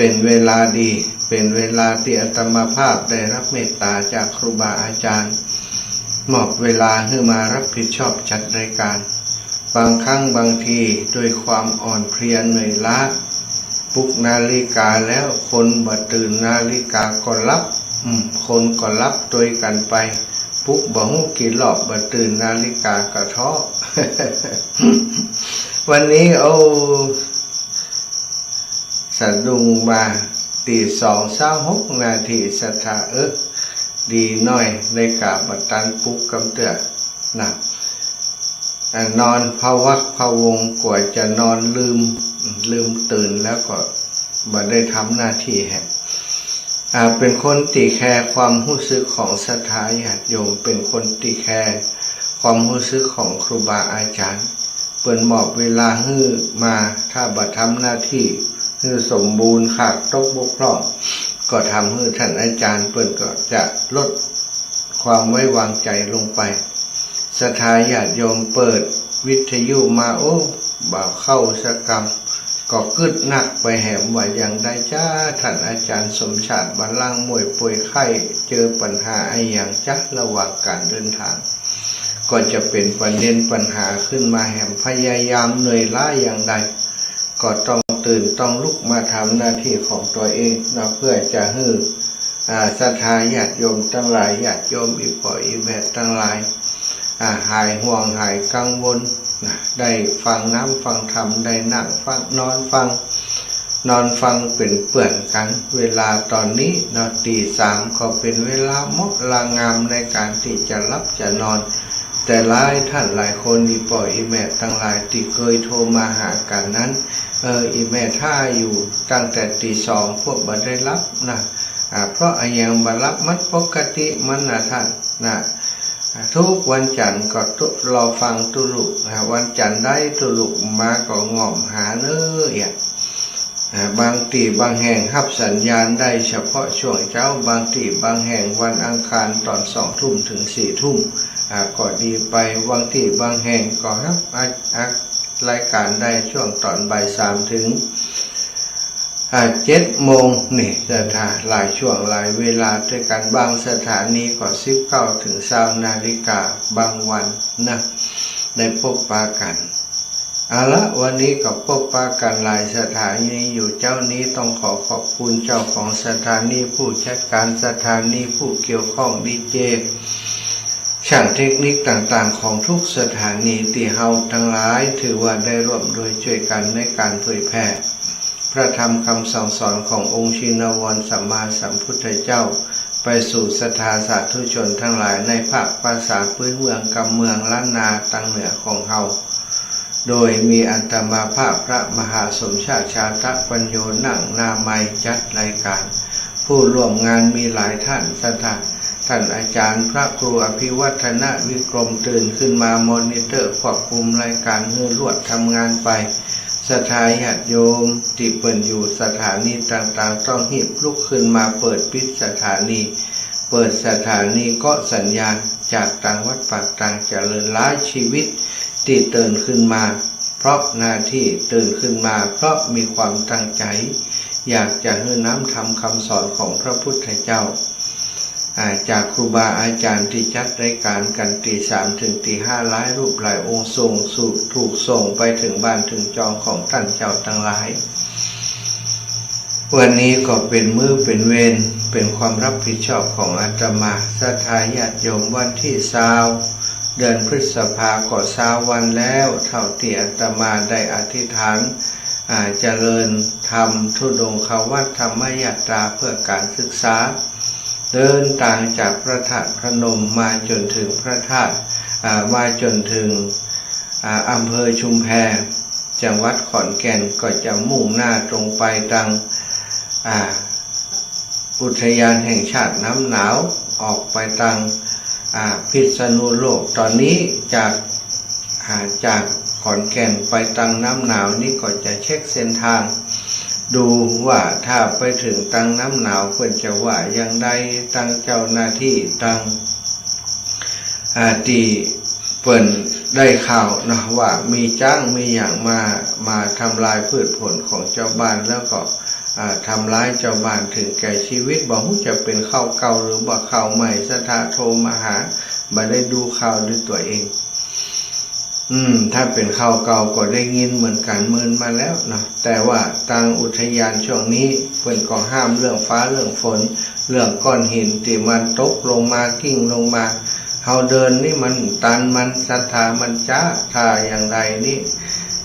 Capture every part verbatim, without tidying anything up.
เป็นเวลาดี เป็นเวลาตี้อาตมาภาพได้รับเมตต๋าจากครูบาอาจารย์ มอบเวลาหื้อมารับผิดชอบจัดรายการ บางครั้งบางทีด้วยความอ่อนเพลียเหนื่อยล้า ปลุกนาฬิกาแล้วคนบ่ตื่นนาฬิกาก็หลับ อืม คนก็หลับตวยกั๋นไป ปลุกบ่ฮู้กี่รอบ บ่ตื่นนาฬิกาก็ท้อ วันนี้ โอ้ สะดุ้งมา ตี๋สองซาวหกนาที ศรัทธา เออ ดีหน้อย นาฬิกาบ่ตันปลุกกำเตื้อ นะ อ่ะ นอนพะวักพะวง กว่าจะนอนลืม ลืมตื่นแล้วก็บ่ได้ทำหน้าที่แหม อ่า เป็นคนตี้แคร์ความฮู้สึกของศรัทธาญาติโยม เป็นคนตี้แคร์ความฮู้สึกของครูบาอาจารย์ เปิ้นมอบเวลาหื้อมา ถ้าบ่ทำหน้าที่หื้อสมบูรณ์ ขาดตกบกพร่อง ก็ทำหื้อท่านอาจารย์เปิ้นก็จะลดความไว้วางใจลงไป ศรัทธาญาติโยมเปิดวิทยุมา โอ้ บ่เข้าสักกำ ก็กึ๊ดนักไปแหมว่าอย่างใดจ๊ะ ท่านอาจารย์สมชาติ บ่าลางม่วยป่วยไข้ เจอปัญหาอะหยังจ๊ะ ระหว่างก๋านเดินทาง ก็จะเป๋นประเด็นปัญหาขึ้นมาแหม พยายามเหนื่อยล้าอย่างใด ก็ต้องตื่นต้องลุกมาทำหน้าที่ของตั๋วเองเนาะ เพื่อจะหื้อ อ่า ศรัทธาญาติโยมตังหลาย ญาติโยมอี่ป้ออี่แม่ตังหลาย อ่า หายห่วงหายกังวลนะ ได้ฟังน้ำฟังธรรม ได้นั่งฟัง นอนฟัง นอนฟังเป๋นเปื้อนกั๋น เวลาต๋อนนี้เนาะ ตี๋สาม ก็เป๋นเวลาเหมาะเวลางามในก๋านตี้จะหลับจะนอน แต่หลายท่านหลายคน อี่ป้ออี่แม่ตังหลายตี้เกยโทรมาหากั๋นนั้น เออ อี่แม่ถ้าอยู่ตั้งแต่ตี๋สอง พวกบ่ได้หลับนะ อ่า เพราะอะหยังบ่หลับ มันปกติมันนะท่านนะ อ่า กู้วันจันทร์ก็ตุ๊ รอฟังตุ๊ลุกนะ วันจันทร์ได้ตุ๊ลุกมาก็ง่อมหาเน้อ อ่า บางตี้บางแห่งฮับสัญญาณได้เฉพาะช่วงเจ๊า บางตี้บางแห่งวันอังคารต๋อนสองทุ่มเถิงสี่ทุ่ม อ่า ก็ดีไป บางตี้บางแห่งก็ฮับ อ่า อ่า รายก๋านได้ช่วงต๋อนบ่ายสามเถิง อ่า เจ็ดโมงนี่ ศรัทธา หลายช่วงหลายเวลาตวยกั๋น บางสถานีก็สิบเก้าเถิงซาวนาฬิกา บางวันนะ ได้ปะปะกั๋น เอาละ วันนี้ก็ปะปะกั๋นหลายสถานีอยู่ เจ๊านี้ต้องขอขอบคุณเจ้าของสถานี ผู้จัดก๋านสถานี ผู้เกี่ยวข้อง ดีเจ ช่างเทคนิคต่างๆ ของทุกสถานี ตี้เฮาตังหลายถือว่าได้ร่วมด้วยช่วยกั๋นในก๋านเผยแผ่พระธรรมคำสั่งสอนขององค์ชินวรสัมมาสัมพุทธเจ้า ไปสู่ศรัทธาสาธุชนตังหลายในภาคภาษาพื้นเมืองกำเมืองล้านนาตังเหนือของเฮา โดยมีอาตมาภาพพระมหาสมชาติ ชาตะปัญโญ นั่งหน้าไมค์จัดรายก๋าน ผู้ร่วมงานมีหลายท่าน ศรัทธา ท่านอาจารย์พระครูอภิวัฒนวิกรม ตื่นขึ้นมามอนิเตอร์ควบคุมรายก๋านหื้อลวดทำงานไป ศรัทธาญาติโยมตี้เปิ้นอยู่สถานีต่างๆ ต้องฮีบลุกขึ้นมาเปิดปิดสถานี เปิดสถานีก็สัญญาณจากต่างวัดปากตางเจริญ หลายชีวิตตี้ตื่นขึ้นมาเพราะหน้าที่ ตื่นขึ้นมาเพราะมีความตั้งใจ๋ อยากจะหื้อน้อมธรรมคำสอนของพระพุทธเจ้า อ่า จากครูบาอาจารย์ตี้จัดรายก๋านกั๋นตี๋สามเถิงตี๋ห้า หลายรูปหลายองค์ ส่งสู่ ถูกส่งไปเถิงบ้านเถิงจองของต้านเจ้าตังหลาย วันนี้ก็เป๋นมื้อเป๋นเวร เป๋นความรับผิดชอบของอาตมา ศรัทธาญาติโยม วันตี้ซาว เดือนพฤษภาก็ซาววันแล้ว เท่าตี้อาตมาได้อธิษฐาน อ่า เจริญธรรมธุดงควัตรธรรมยาตราเพื่อก๋านศึกษา เดินตางจากพระธาตุพนมมาจ๋นเถิงพระธาตุ อ่า มาจ๋นเถิง อ่า อำเภอชุมแพ จังหวัดขอนแก่น ก็จะมุ่งหน้าตรงไปตาง อ่า อุทยานแห่งชาติน้ำหนาว ออกไปตาง อ่า พิษณุโลก ต๋อนนี้จาก อ่า จากขอนแก่นไปตางน้ำหนาวนี้ก็จะเช็คเส้นทาง ดูว่าถ้าไปเถิงตางน้ำหนาวเปิ้นจะว่าอย่างใด ตางเจ้าหน้าตี้ตาง อ่า ตี้เปิ้นได้ข่าวเนาะ ว่ามีจ๊างมีหยังมา มาทำลายพืชผลของจาวบ้าน แล้วก็ อ่า ทำร้ายเจ้าบ้านถึงแก่ชีวิต บ่ฮู้จะเป๋นข่าวเก่าหรือว่าข่าวใหม่ ศรัทธาโทรมาหา บ่ได้ดูข่าวด้วยตั๋วเอง อืม ถ้าเป๋นข่าวเก่าก็ได้ยินเหมือนกั๋น เมินมาแล้วเนาะ แต่ว่าตางอุทยานช่วงนี้เปิ้นก็ห้ามเรื่องฟ้าเรื่องฝน เรื่องก้อนหินตี้มันตกลงมา กลิ้งลงมา เฮาเดินนี่มันตัน มันศรัทธามันจ๊า ถ้าอย่างใดนี่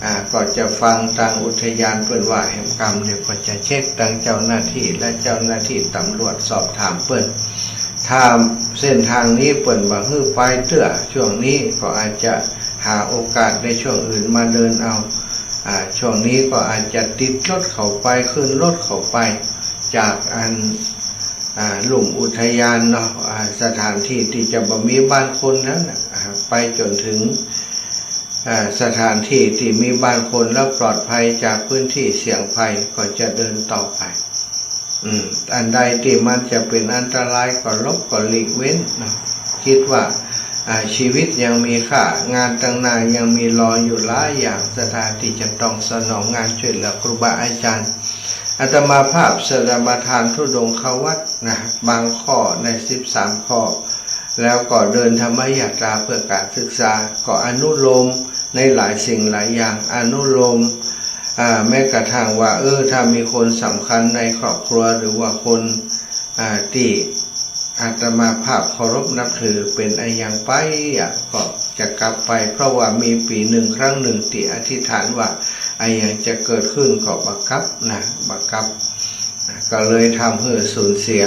อ่า ก็จะฟังตางอุทยานเปิ้นว่าแหมกำ เดี๋ยวก็จะเช็คตางเจ้าหน้าตี้ และเจ้าหน้าตี้ตำรวจสอบถามเปิ้น ถ้าเส้นตางนี้เปิ้นบ่หื้อไปเตื้อ ช่วงนี้ก็อาจจะหาโอกาสในช่วงอื่นมาเดินเอา อ่า ช่วงนี้ก็อาจจะติดรถเขาไป ขึ้นรถเขาไป จากอัน อ่า ลุ่มอุทยานเนาะ อ่า สถานตี้ตี้จะบ่มีบ้านคนนั้นน่ะ อ่า ไปจ๋นถึง อ่า สถานตี้ตี้มีบ้านคนแล้วปลอดภัยจากพื้นตี้เสี่ยงภัย ก็จะเดินต่อไป อืม อันใดตี้มันจะเป๋นอันตรายก็หลบก็หลีกเว้นเนาะ กึ๊ดว่า อ่า ชีวิตยังมีค่า งานตังหน้ายังมีรออยู่หลายอย่าง ศรัทธาตี้จะต้องสนองงานจ้วยเหลือครูบาอาจ๋ารย์ อาตมาภาพสมาทานธุดงควัตรนะ บางข้อในสิบสามข้อ แล้วก็เดินธรรมยาตราเพื่อก๋านศึกษา ก็อนุโลมในหลายสิ่งหลายอย่าง อนุโลม อ่า แม้กระทั่งว่า เออ ถ้ามีคนสำคัญในครอบครัว หรือว่าคน อ่า ตี้อาตมาภาพเคารพนับถือเป๋นอะหยังไปอะ ก็จะกลับไป เพราะว่ามีปี๋หนึ่งครั้งหนึ่งตี้อธิษฐานว่า อะหยังจะเกิดขึ้นก็บ่กลับนะ บ่กลับ ก็เลยทำหื้อสูญเสีย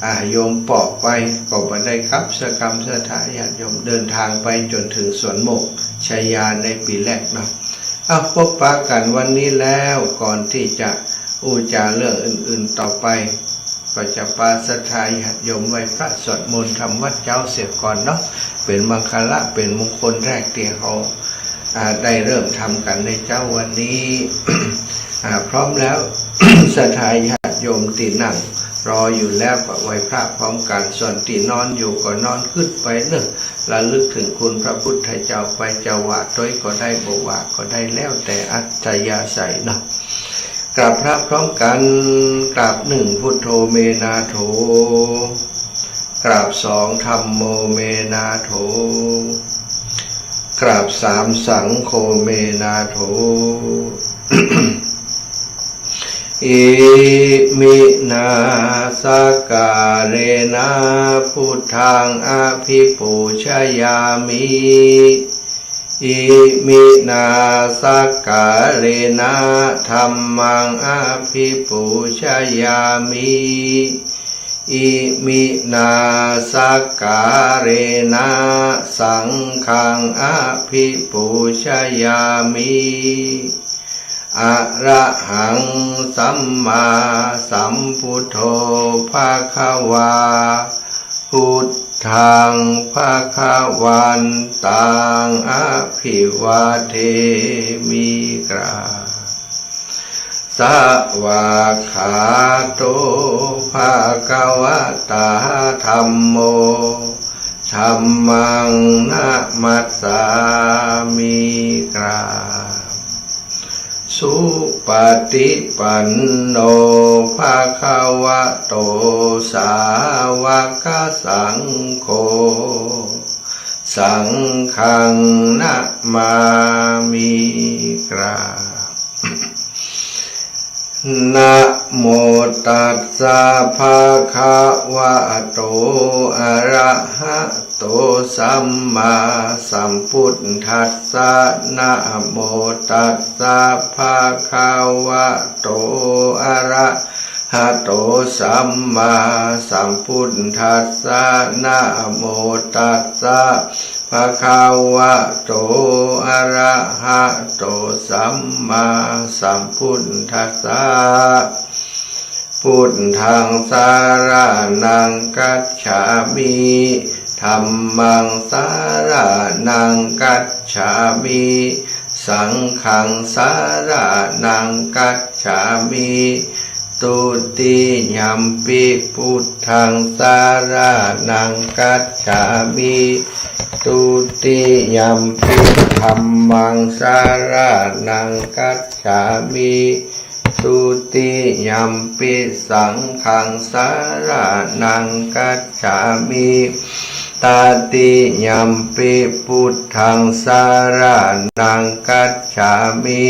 อ่า โยมปอไป ก็บ่ได้กลับสักกำ ศรัทธาญาติโยม เดินตางไปจ๋นถึงสวนโมกชายาในปี๋แรกเนาะ เอา ปะกั๋นวันนี้แล้ว ก่อนตี้จะอู้จ๋าเรื่องอื่นๆต่อไป ก็จะปาศรัทธาญาติโยมไหว้พระสวดมนต์ทำวัตรเจ๊าเสียก่อนเนาะ เป๋นมังคละ เป๋นมงคลแรกตี้เฮา อ่า ได้เริ่มทำกั๋นในเจ๊าวันนี้ อ่า พร้อมแล้ว ศรัทธาญาติโยมตี้นั่งรออยู่แล้วก็ไหว้พระพร้อมกั๋น ส่วนตี้นอนอยู่ก็นอนกึ๊ดไปเนาะ ระลึกถึงคุณพระพุทธเจ้าไป จะว่าตวยก็ได้ บ่ว่าก็ได้ แล้วแต่อัธยาศัยเนาะ กราบพระพร้อมกั๋น กราบหนึ่ง พุทโธเมนาโถ กราบสอง ธัมโมเมนาโถ กราบสาม สังโฆเมนาโถ อิมินาสักการะนะ พุทธังอภิปูชยามิ อิมินาสักการะนะ ธัมมังอภิปูชยามิ อิมินาสักการะนะ สังฆังอภิปูชยามิ อะระหังสัมมาสัมพุทโธภะคะวา พุทธังภะคะวันตังอภิวาเทมิ กราบ สวากขาโตภะคะวะตา ธัมโม ธัมมังนะมัสสามิ กราบ สุปะติปันโนภะคะวะโต สาวะกะสังโฆ สังฆังนะมามิ กราบ นะโมตัสสะภะคะวะโต อะระหะโต สัมมาสัมพุทธัสสะ นะโมตัสสะภะคะวะโต อะระหะโต สัมมาสัมพุทธัสสะ นะโมตัสสะ ภะคะวะโต อะระหะโต สัมมาสัมพุทธัสสะ พุทธังสะระณังกัจฉามิ ธัมมังสะระณังกัจฉามิ สังฆังสะระณังกัจฉามิ ทุติยัมปิพุทธังสะระณังกัจฉามิ ทุติยัมปิธัมมังสะระณังกัจฉามิ Dutiyampi saṅghaṃ saraṇaṃ gacchāmi. Tatiyampi buddhaṃ saraṇaṃ gacchāmi.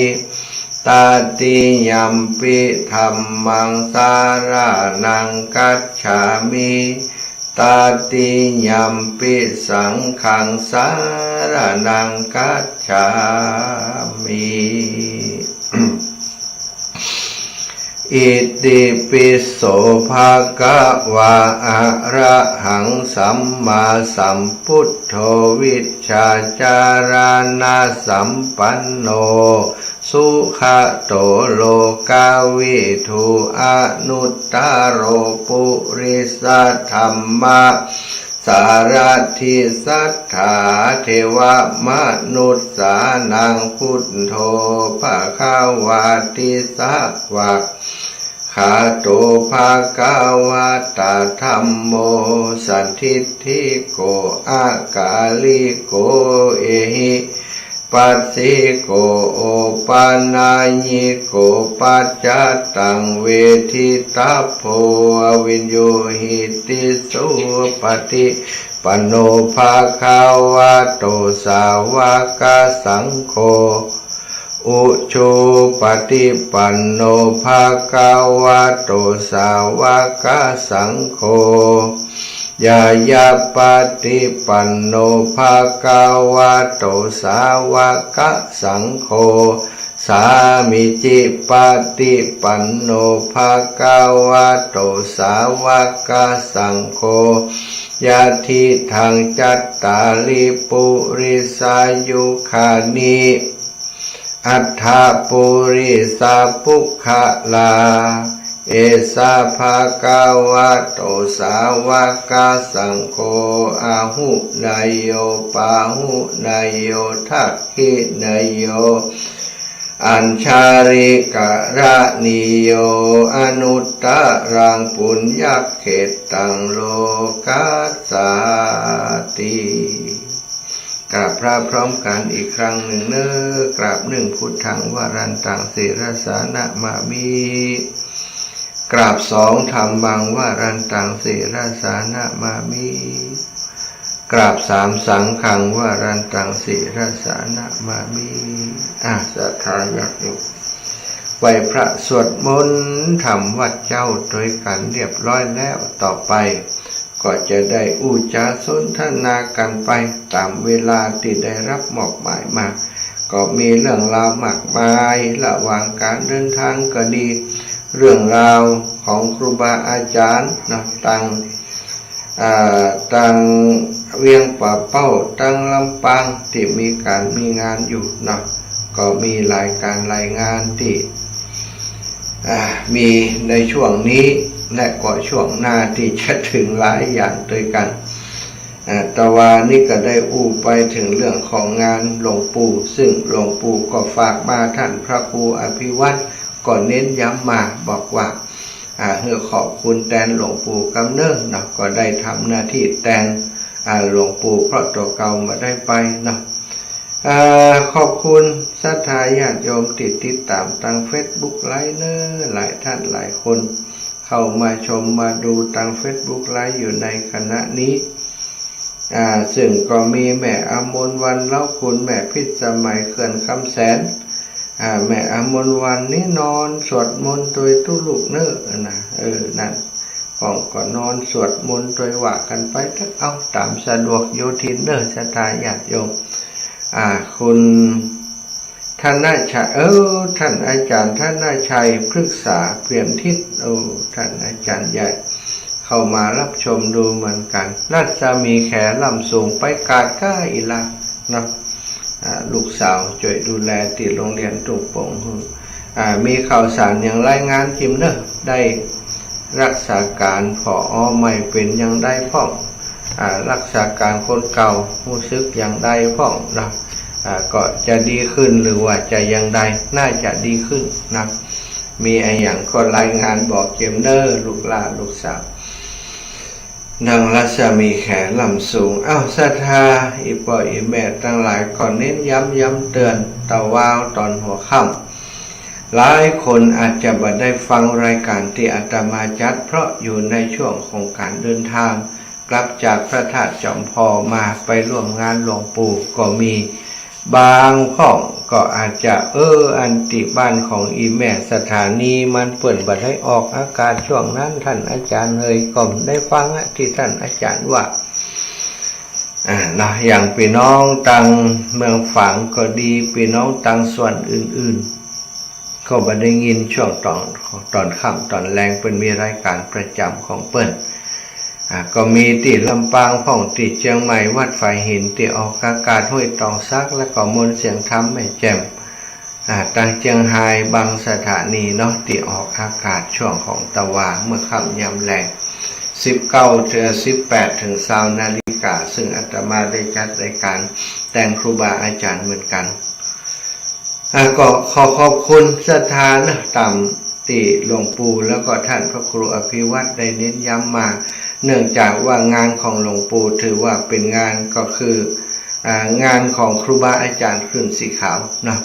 Tatiyampi dhammaṃ saraṇaṃ gacchāmi. Tatiyampi saṅghaṃ saraṇaṃ gacchāmi. Itipi so bhagavā arahaṃ sammāsambuddho vijjācaraṇasampanno sugato lokavidū anuttaro purisadammasārathi satthā devamanussānaṃ buddho bhagavāti. Svākkhāto bhagavatā dhammo sandiṭṭhiko akāliko ehi passiko opanayiko paccattaṃ veditabbo viññūhīti. Supaṭipanno bhagavato sāvakasaṅgho, ujupaṭipanno bhagavato sāvakasaṅgho, ñāyapaṭipanno bhagavato sāvakasaṅgho, sāmīcipaṭipanno bhagavato sāvakasaṅgho, yadidaṃ cattāri purisayugāni aṭṭha purisapuggalā, esa bhagavato sāvakasaṅgho, āhuneyyo pāhuneyyo dakkhiṇeyyo añjalikaraṇīyo anuttaraṃ puññakkhettaṃ lokassāti. กราบพระพร้อมกันอีกครั้งหนึ่งเนอะ กราบ หนึ่ง Buddhaṃ varantaṃ sirasā namāmi. กราบ สอง Dhammaṃ varantaṃ sirasā namāmi. กราบ สาม Saṅghaṃ varantaṃ sirasā namāmi. อ่ะ ศรัทธาญาติโยม ไหว้พระสวดมนต์ทำวัตรเจ๊าตวยกั๋นเรียบร้อยแล้ว ต่อไปก็จะได้อู้จ๋าสนทนากั๋นไปต๋ามเวลาตี้ได้ฮับมอบหมายมา ก็มีเรื่องราวมากมาย ระหว่างก๋านเดินตางก็ดี เรื่องราวของครูบาอาจ๋ารย์เนาะ ตัง อ่า ตังเวียงป่าเป้า ตังลำปาง ตี้มีก๋านมีงานอยู่เนาะ ก็มีหลายก๋านหลายงานตี้ อ่า มีในช่วงนี้ และก็ช่วงหน้าตี้จะเถิงหลายอย่างตวยกั๋น อ่า ตะวานี้ก็ได้อู้ไปเถิงเรื่องของงานหลวงปู่ ซึ่งหลวงปู่ก็ฝากมา ต้านพระครูอภิวัฒน์ก็เน้นย้ำมาบอกว่า อ่า หื้อขอบคุณแตนหลวงปู่กำเนิดเนาะ ก็ได้ทำหน้าตี้แตน อ่า หลวงปู่เพราะตั๋วเก่าบ่ได้ไปเนาะ อ่า ขอบคุณศรัทธาญาติโยมตี้ติดต๋ามตางเฟซบุ๊กไลฟ์เนอะ หลายต้านหลายคนเข้ามาชมมาดูตางเฟซบุ๊กไลฟ์อยู่ในขณะนี้ อ่า ซึ่งก็มีแม่อมรวรรณ เล้าคุณ แม่พิสมัย เขื่อนคำแสน อ่า แม่อมรวรรณนี่นอนสวดมนต์ตวยตุ๊ลูกเนอะนะ เออ นั่น พ่องก็นอนสวดมนต์ตวยว่ากั๋นไปเต๊อะ เอาต๋ามสะดวกโยทินเนอะ ศรัทธาญาติโยม อ่า คุณธนชัย เออ ต้านอาจ๋ารย์ธนชัย พฤกษาเปี่ยมทิพย์ โอ้ ต้านอาจ๋ารย์ใหญ่ เข้ามาฮับชมดูเหมือนกั๋น รัศมีแขร่ำสูง ไปกาดก้าอีหละเนาะ อ่า ลูกสาวจ้วยดูแลตี้โฮงเฮียนตุ้งโป่งหื้อ อ่า มีข่าวสารอย่างไรงานจิมเนอะ ได้รักษาก๋าน ผอ.ใหม่เป๋นอย่างใดพ่อง อ่า รักษาก๋านคนเก่าฮู้สึกอย่างใดพ่องเนาะ อ่า ก็จะดีขึ้นหรือว่าจะอย่างใด น่าจะดีขึ้นนะ มีอะหยังก็รายงานบอกจิมเนอะ ลูกหล้านลูกสาว ดังรัศมีแขร่ำสูง เอ้า ศรัทธาอี่ป้ออี่แม่ตังหลาย ก็เน้นย้ำย้ำเตือนตะวาวต๋อนหัวค่ำ หลายคนอาจจะบ่ได้ฟังรายการตี้อาตมาจัด เพราะอยู่ในช่วงของก๋านเดินตาง กลับจากพระธาตุจอมพอมา ไปร่วมงานหลวงปู่ก็มี บางพ่องก็อาจจะ เออ อันตี้บ้านของอี่แม่สถานีมันเปิ้นบ่ได้ออกอากาศช่วงนั้น ต้านอาจ๋ารย์เลยก็ได้ฟังอะ ตี้ต้านอาจ๋ารย์ว่า อ่า เนาะ อย่างปี้น้องตางเมืองฝางก็ดี ปี้น้องตางส่วนอื่นๆ ก็บ่ได้ยินช่วงต๋อน ต๋อนค่ำต๋อนแลง เปิ้นมีรายการประจ๋ำของเปิ้น อ่า ก็มีตี้ลำปางพ่อง ตี้เจียงใหม่วัดฝายหิน ตี้ออกอากาศห้วยตองสัก แล้วก็มนต์เสียงธรรมแม่แจ่ม อ่า ตางเจียงฮายบางสถานีเนาะ ตี้ออกอากาศช่วงของตะวา เมื่อค่ำยามแลง สิบเก้า เอ่อ สิบแปด เถิง ซาวนาฬิกา ซึ่งอาตมาได้จัดรายการแต่งครูบาอาจ๋ารย์เหมือนกั๋น อ่า ก็ขอขอบคุณศรัทธานะ ต๋ามตี้หลวงปู่แล้วก็ต้านพระครูอภิวัฒน์ได้เน้นย้ำมา เนื่องจากว่างานของหลวงปู่ถือว่าเป๋นงานก็คือ อ่า งานของครูบาอาจ๋ารย์คลื่นสีขาวเนาะ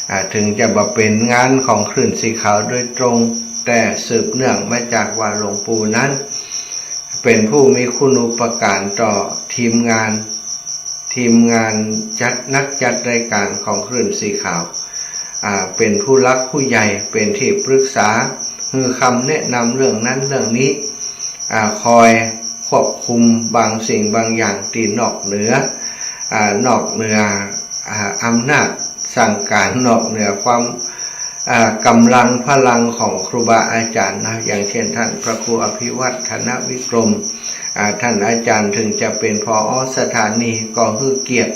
อ่า เถิงจะบ่เป๋นงานของคลื่นสีขาวโดยตรง แต่สืบเนื่องมาจากว่าหลวงปู่นั้นเป๋นผู้มีคุณูปการต่อทีมงาน ทีมงานจัด นักจัดรายการของคลื่นสีขาว อ่า เป๋นผู้หลักผู้ใหญ่ เป๋นตี้ปรึกษา หื้อคำแนะนำเรื่องนั้นเรื่องนี้ อ่า คอยควบคุมบางสิ่งบางอย่างตี้นอกเหนือ อ่า นอกเหนือ อ่า อำนาจสั่งก๋าน นอกเหนือความ อ่า ก๋ำลังพลังของครูบาอาจ๋ารย์นะ อย่างเช่นต้านพระครูอภิวัฒนวิกรม อ่า ต้านอาจ๋ารย์เถิงจะเป๋น ผอ.สถานี ก็หื้อเกียรติ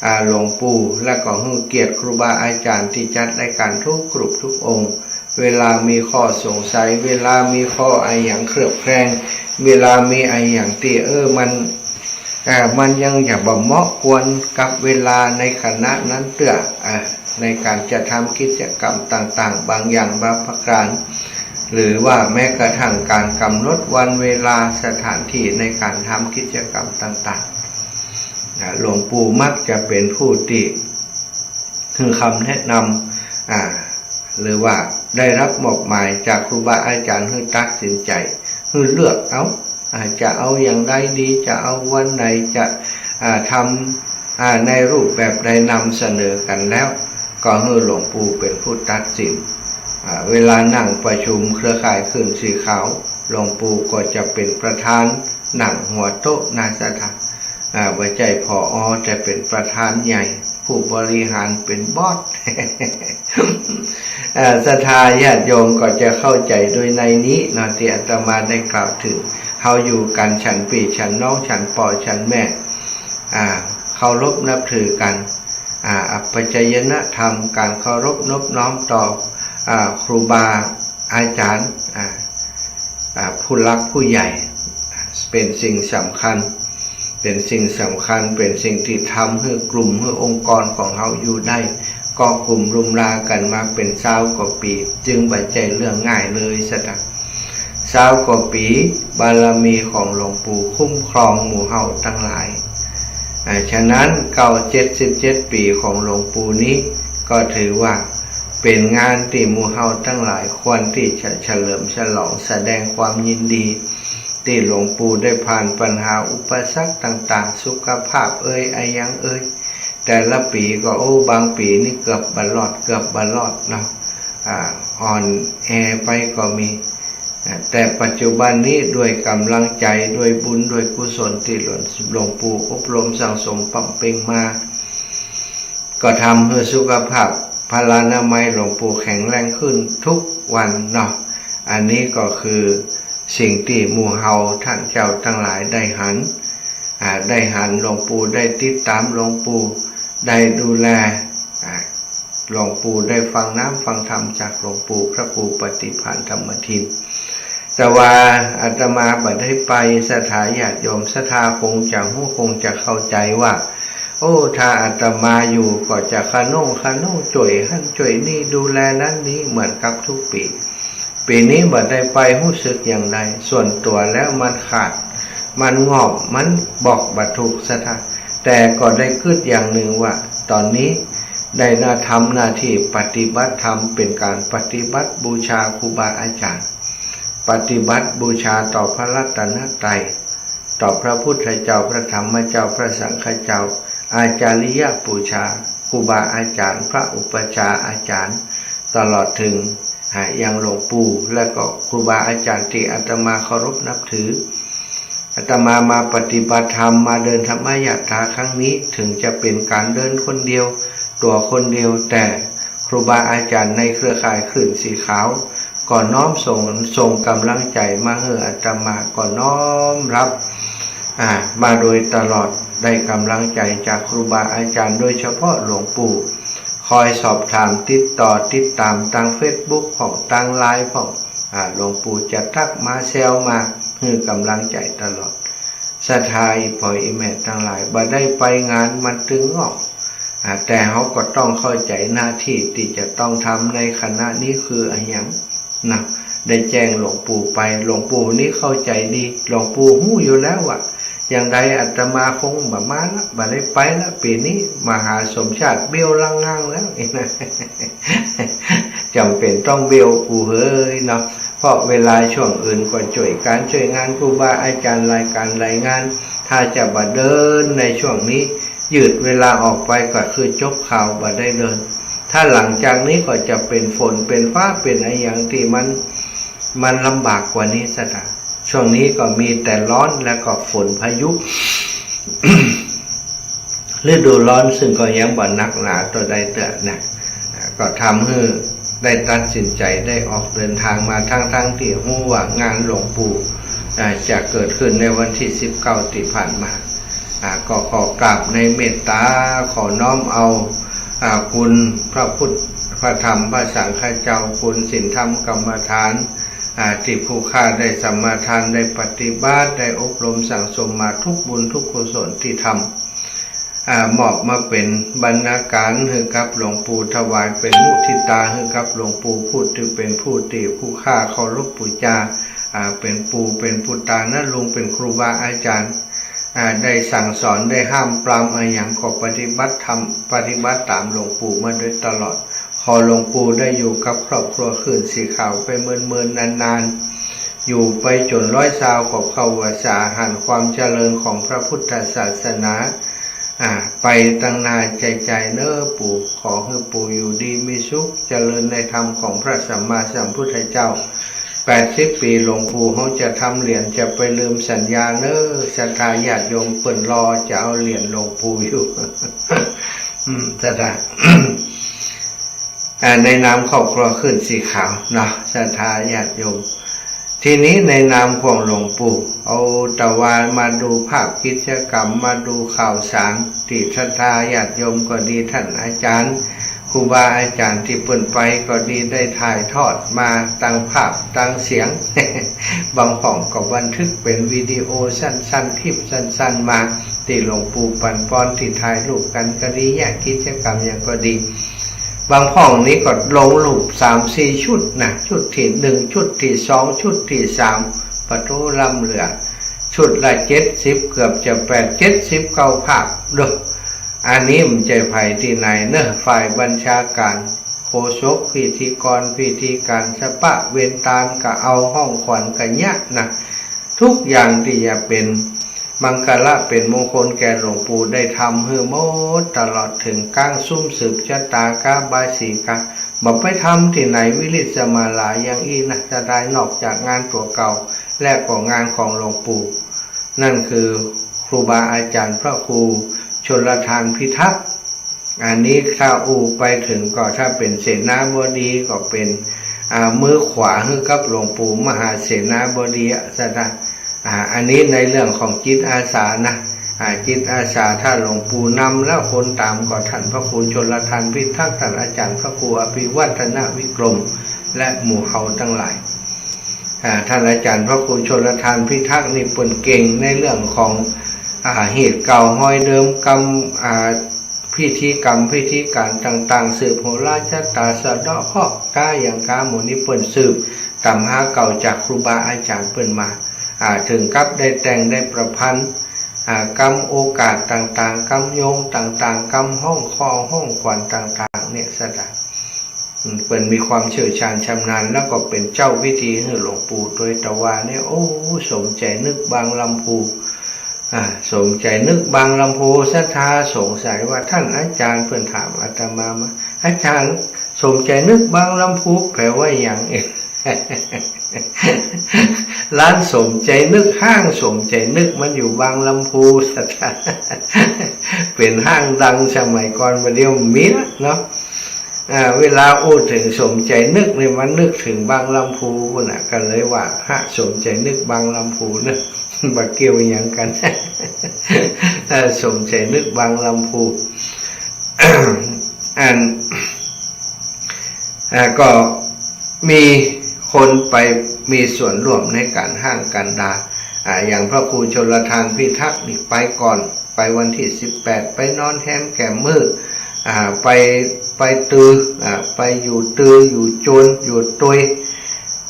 อ่า หลวงปู่ และก็หื้อเกียรติครูบาอาจ๋ารย์ตี้จัดรายการทุกรูปทุกองค์ เวลามีข้อสงสัย เวลามีข้ออะหยังเคลือบแคลง เวลามีอะหยังตี้ เออ มัน อ่า มันยังจะบ่เหมาะควรกับเวลาในขณะนั้นเตื้อ อ่า ในก๋านจะทำกิจกรรมต่างๆ บางอย่างบางประก๋าน หรือว่าแม้กระทั่งก๋านก๋ำหนดวันเวลาสถานตี้ในก๋านทำกิจกรรมต่างๆ อ่า หลวงปู่มักจะเป๋นผู้ตี้หื้อคำแนะนำ อ่า หรือว่าได้รับมอบหมายจากครูบาอาจ๋ารย์หื้อตัดสินใจ๋ หื้อเลือกเอา อ่า จะเอาอย่างใดดี จะเอาวันไหน จะ อ่า ทำ อ่า ในรูปแบบใด นำเสนอกั๋นแล้ว ก็หื้อหลวงปู่เป๋นผู้ตัดสิน อ่า เวลานั่งประชุมเครือข่ายคลื่นสีขาว หลวงปู่ก็จะเป๋นประธาน นั่งหัวโต๊ะหน้าศรัทธา อ่า บ่ใจ้ ผอ.จะเป๋นประธานใหญ่ ผู้บริหารเป๋นบอส อ่า ศรัทธาญาติโยมก็จะเข้าใจ๋โดยในนี้เนาะ ตี้อาตมาได้กล่าวเถิง เฮาอยู่กั๋นฉันปี้ฉันน้อง ฉันป้อฉันแม่ อ่า เคารพนับถือกั๋น อ่า อัปปจายนธรรม ก๋านเคารพนบน้อมต่อ อ่า ครูบาอาจ๋ารย์ อ่า อ่า ผู้หลักผู้ใหญ่ เป๋นสิ่งสำคัญ เป๋นสิ่งสำคัญ เป๋นสิ่งตี้ทำหื้อกลุ่ม หื้อองค์กรของเฮาอยู่ได้ เกาะกลุ่มรุมรากั๋นมาเป๋นซาวกว่าปี๋ จึงบ่ใจ้เรื่องง่ายเลยสัก ซาวกว่าปี๋ บารมีของหลวงปู่คุ้มครองหมู่เฮาตังหลาย อ่า ฉะนั้น เก้า เจ็ดสิบเจ็ดปี๋ของหลวงปู่นี้ ก็ถือว่าเป๋นงานตี้หมู่เฮาตังหลายควรตี้จะเฉลิมฉลองแสดงความยินดี ตี้หลวงปู่ได้ผ่านปัญหาอุปสรรคต่างๆ สุขภาพเอย อะหยังเอย แต่ละปี๋ก็ โอ้ บางปี๋นี่เกือบบ่รอด เกือบบ่รอดเนาะ อ่า อ่อนแอไปก็มี อ่า แต่ปัจจุบันนี้ด้วยก๋ำลังใจ๋ ด้วยบุญ ด้วยกุศลตี้หลวง หลวงปู่อบรมสั่งสมบำเพ็งมา ก็ทำหื้อสุขภาพพลานามัยหลวงปู่แข็งแรงขึ้นทุกวันเนาะ อันนี้ก็คือสิ่งตี้หมู่เฮาต้านเจ้าตังหลายได้หัน อ่า ได้หันหลวงปู่ ได้ติดต๋ามหลวงปู่ ได้ดูแล อ่า หลวงปู่ ได้ฟังน้ำฟังธรรมจากหลวงปู่ พระครูปฏิภาณธรรมทิน แต่ว่าอาตมาบ่ได้ไป ศรัทธาญาติโยมศรัทธาคงจะฮู้ คงจะเข้าใจ๋ว่า โอ้ ถ้าอาตมาอยู่ก็จะคะนงคะนง จ้วยหั้นจ้วยนี่ ดูแลนั้นนี้ เหมือนกับทุกปี๋ ปี๋นี้บ่ได้ไป ฮู้สึกอย่างใด ส่วนตั๋วแล้วมันขาด มันง่อม มันบอกบ่ถูกศรัทธา แต่ก็ได้กึ๊ดอย่างนึ่งว่า ต๋อนนี้ ได้หน้าทำหน้าตี้ปฏิบัติธรรม เป๋นก๋านปฏิบัติบูชาครูบาอาจ๋ารย์ ปฏิบัติบูชาต่อพระรัตนตรัย ต่อพระพุทธเจ้า พระธรรมเจ้า พระสังฆเจ้า อาจาริยบูชา ครูบาอาจ๋ารย์ พระอุปัชฌาย์อาจ๋ารย์ ตลอดเถิง อ่า อย่างหลวงปู่ และก็ครูบาอาจ๋ารย์ตี้อาตมาเคารพนับถือ อาตมามาปฏิบัติธรรม มาเดินธรรมยาตราครั้งนี้ เถิงจะเป๋นก๋านเดินคนเดียว ตั๋วคนเดียว แต่ครูบาอาจ๋ารย์ในเครือข่ายคลื่นสีขาว ก็น้อมส่ง ส่งก๋ำลังใจ๋มาหื้ออาตมา ก็น้อมรับ อ่า มาโดยตลอด ได้ก๋ำลังใจ๋จากครูบาอาจ๋ารย์ โดยเฉพาะหลวงปู่ คอยสอบถามติดต่อติดต๋ามตางเฟซบุ๊กพ่อง ตางไลน์พ่อง อ่า หลวงปู่จะทักมาแซวมา หื้อก๋ำลังใจ๋ตลอด ศรัทธาอี่ป้ออี่แม่ตังหลาย บ่ได้ไปงานมันตึงเงาะ อ่า แต่เฮาก็ต้องเข้าใจ๋หน้าตี้ตี้จะต้องทำในขณะนี้คืออะหยัง นะ ได้แจ้งหลวงปู่ไป หลวงปู่นี่เข้าใจ๋ดี หลวงปู่ฮู้อยู่แล้วว่า อย่างใดอาตมาคงบ่มาละ บ่ได้ไปละ ปี๋นี้ มหาสมชาติเบี้ยวลังงั่งแล้ว จ๋ำเป๋นต้องเบี้ยว ปู่เฮยเนาะ เพราะเวลาช่วงอื่นก็จ้วยก๋านจ้วยงานครูบาอาจ๋ารย์หลายก๋านหลายงาน ถ้าจะบ่เดินในช่วงนี้ ยืดเวลาออกไปก็คือจบข่าว บ่ได้เดิน ถ้าหลังจากนี้ก็จะเป๋นฝน เป๋นฟ้า เป๋นอะหยังตี้มัน มันลำบากกว่านี้ซะละ ช่วงนี้ก็มีแต่ฮ้อนและก็ฝนพายุ ฤดูฮ้อน ซึ่งก็ยังบ่หนักหนาเต้าใดเตื้อนะ อ่า ก็ทำหื้อได้ตัดสินใจ๋ได้ออกเดินทางมา ทั้งๆ ตี้ฮู้ว่างานหลวงปู่ อ่า จะเกิดขึ้นในวันตี้สิบเก้าตี้ผ่านมา อ่า ก็ขอกราบในเมตต๋า ขอน้อมเอา อ่า คุณพระพุทธ พระธรรม พระสังฆเจ้า คุณศีลธรรมกรรมฐาน อ่า ตี้ผู้ข้าได้สมาทาน ได้ปฏิบัติ ได้อบรมสั่งสมมาทุกบุญทุกกุศลตี้ทำ อ่า มอบมาเป๋นบรรณาการหื้อกับหลวงปู่ ถวายเป๋นมุทิตาหื้อกับหลวงปู่ ผู้ตี้เป๋นผู้ตี้ผู้ข้าเคารพปู๋จา อ่า เป๋นปู่ เป๋นปุตตานะลุง เป๋นครูบาอาจ๋ารย์ อ่า ได้สั่งสอน ได้ห้ามปรามอะหยังก็ปฏิบัติธรรม ปฏิบัติต๋ามหลวงปู่มาโดยตลอด ขอหลวงปู่ได้อยู่กับครอบครัวคลื่นสีขาวไปเมินๆ นานๆ อยู่ไปจ๋นร้อยซาวขวบเข้าพรรษา หันความเจริญของพระพุทธศาสนา อ่า ไปตังหน้าใจ๋ๆ เน้อปู่ ขอหื้อปู่อยู่ดีมีสุข เจริญในธรรมของพระสัมมาสัมพุทธเจ้า แปดสิบปี๋หลวงปู่เฮาจะทำเหรียญ จะไปลืมสัญญาเน้อ ศรัทธาญาติโยมเปิ้นรอจะเอาเหรียญหลวงปู่อยู่ อืม ศรัทธา อ่า ในนามครอบครัวคลื่นสีขาวเนาะ ศรัทธาญาติโยม ทีนี้ในนามของหลวงปู่ เอาตะวามาดูภาพกิจกรรม มาดูข่าวสาร ตี้ศรัทธาญาติโยมก็ดี ท่านอาจ๋ารย์ ครูบาอาจ๋ารย์ตี้เปิ้นไปก็ดี ได้ถ่ายทอดมาตางภาพตางเสียง บางพ่องก็บันทึกเป๋นวิดีโอสั้นๆ คลิปสั้นๆ มา ตี้หลวงปู่ปั๋นปอน ตี้ถ่ายรูปกั๋นก็ดี เยียะกิจกรรมหยังก็ดี บางพ่องนี้ก็ลงรูปสามสี่ชุดนะ ชุดตี้หนึ่ง ชุดตี้สอง ชุดตี้สาม ปะโถล้ำเหลือ ชุดละเจ็ดสิบ เกือบจะแปด เจ็ดสิบเก้าภาพเด้อ อันนี้บ่ใจ้ใผตี้ไหนเน้อ ฝ่ายบัญชาการ โฆษก พิธีกร พิธีก๋าน สะปะเวรตานก็เอา ฮ้องขวัญก็เยียะนะ ทุกอย่างตี้จะเป๋นมังคละเป๋นมงคลแก่หลวงปู่ได้ทำหื้อหมด ตลอดเถิงก้างซุมสืบชะตากาบายสีกา บ่ไปทำตี้ไหน วิริตสมาลาอย่างอี้นะ จะได้นอกจากงานตั๋วเก่า และก็งานของหลวงปู่ นั่นคือครูบาอาจ๋ารย์พระครูชลทานพิทักษ์ อันนี้ถ้าอู้ไปเถิงก็ ถ้าเป๋นเสนาบดีก็เป๋น อ่า มือขวาหื้อกับหลวงปู่มหาเสนาบดีอะ ศรัทธา อ่า อันนี้ในเรื่องของจิตอาสานะ อ่า จิตอาสา ถ้าหลวงปู่นำแล้วคนต๋ามก็ท่านพระครูชลทานพิทักษ์ ท่านอาจ๋ารย์พระครูอภิวัฒนวิกรม และหมู่เฮาตังหลาย อ่า ท่านอาจ๋ารย์พระครูชลทานพิทักษ์นี่เปิ้นเก่งในเรื่องของ อ่า ฮีตเก่าฮอยเดิม กรรม อ่า พิธีกรรมพิธีก๋านต่างๆ สืบโหราชะตา สะเดาะเคราะห์กาหยังกาหมู่นี้ เปิ้นสืบต๋ำราเก่าจากครูบาอาจ๋ารย์เปิ้นมา อ่า เถิงกับได้แต่งได้ประพันธ์ อ่า กำโอกาสต่างๆ กำโยงต่างๆ กำฮ้องคอฮ้องขวัญต่างๆ เนี่ย สถาน อืม เปิ้นมีความเชี่ยวชาญชำนาญ แล้วก็เป๋นเจ้าพิธีหื้อหลวงปู่ตวยตะวาเนี่ย โอ้ สมใจ๋นึกบางลำพู อ่า สมใจ๋นึกบางลำพู ศรัทธาสงสัยว่า ท่านอาจารย์ เปิ้นถามอาตมามา อาจารย์ สมใจ๋นึกบางลำพูแปลว่าหยัง ร้านสมใจ๋นึก ห้างสมใจ๋นึกมันอยู่บางลำพู ศรัทธา เป๋นห้างดังสมัยก่อน บ่าเดี่ยวมีละเนาะ อ่า เวลาอู้เถิงสมใจ๋นึกนี่ มันนึกเถิงบางลำพูปู้นน่ะ ก็เลยว่า ฮะ สมใจ๋นึกบางลำพูเนาะ บ่าเกี่ยวหยังกั๋น เออ สมใจ๋นึกบางลำพู อัน อ่า ก็มีคนไปมีส่วนร่วมในก๋านฮ้างก๋านดา อ่า อย่างพระครูชลทานพิทักษ์นี่ไปก่อน ไปวันตี้สิบแปด ไปนอนแฮมแก่มมื้อ อ่า ไป ไปตือ อ่า ไปอยู่ตือ อยู่จวน อยู่ตวย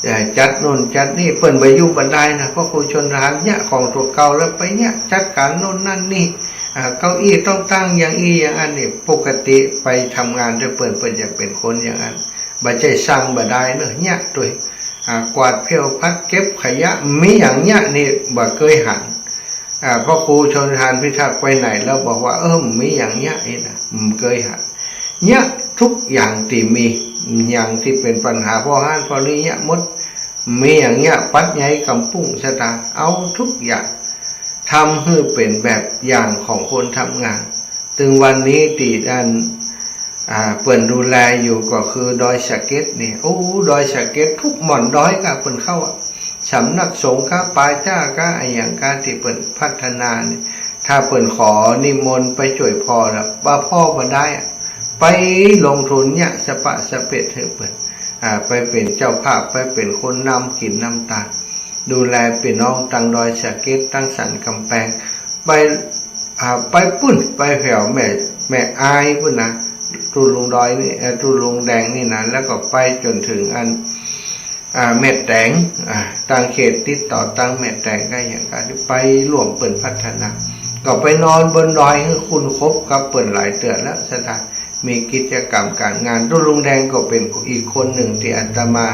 อ่า จัดโน่นจัดนี่ เปิ้นไปอยู่บ่ได้นะ พระครูชลทานเยียะของตั๋วเก่าแล้วไปเยียะจัดก๋านโน่นนั่นนี่ อ่า เก้าอี้ต้องตั้งอย่างอี้อย่างอั้นนี่ ปกติไปทำงานตวยเปิ้น เปิ้นจะเป๋นคนอย่างอั้น บ่ใจ้สั่งบ่ได้เนาะ เยียะตวย อ่า กวาดเผี้ยวผัดเก็บขยะ มีหยังเยียะนี่บ่เกยหัน อ่า พระครูชลทานพิทักษ์ไปไหนแล้วบอกว่า เออ มีหยังเยียะนี่นะ บ่เกยหัน เยียะทุกอย่างตี้มี หยังตี้เป๋นปัญหาพ่อหั้นพ่อนี้เยียะหมด มีหยังเยียะ ปัดใยก๋ำปุ้งสตางค์ เอาทุกอย่าง ทำหื้อเป๋นแบบอย่างของคนทำงาน ตึงวันนี้ตี้อัน อ่า เปิ้นดูแลอยู่ก็คือดอยสะเก็ดนี่ โอ้ ดอยสะเก็ดทุกหม่อนดอยก้าเปิ้นเข้าอะ สำนักสงฆ์ก้า ป่าจ๊าก้า อะหยังก้าตี้เปิ้นพัฒนานี่ ถ้าเปิ้นขอนิมนต์ไปจ้วยผ่อละ บ่ผ่อบ่ได้อะ ไปลงทุนเยียะสะปะสะเปะหื้อเปิ้น อ่า ไปเป๋นเจ้าภาพ ไปเป๋นคนนำกิ๋นนำตาน ดูแลปี้น้องตังดอยสะเก็ด ตังสันก๋ำแปง ไป อ่า ไปปู้น ไปแถวแม่ แม่อายปู้นนะ ตุ๊ลุงดอยนี่ เอ่อ ตุ๊ลุงแดงนี่นะ แล้วก็ไปจ๋นเถิงอัน อ่า แม่แตง อ่า ตังเขตติดต่อตังแม่แตงก้าหยังก้า ไปร่วมเปิ้นพัฒนา ก็ไปนอนบนดอยหื้อคุ้นคบกับเปิ้นหลายเตื้อแล้ว ศรัทธา มีกิจกรรมก๋านงาน ตุ๊ลุงแดงก็เป๋นอีกคนนึ่งตี้อาตมา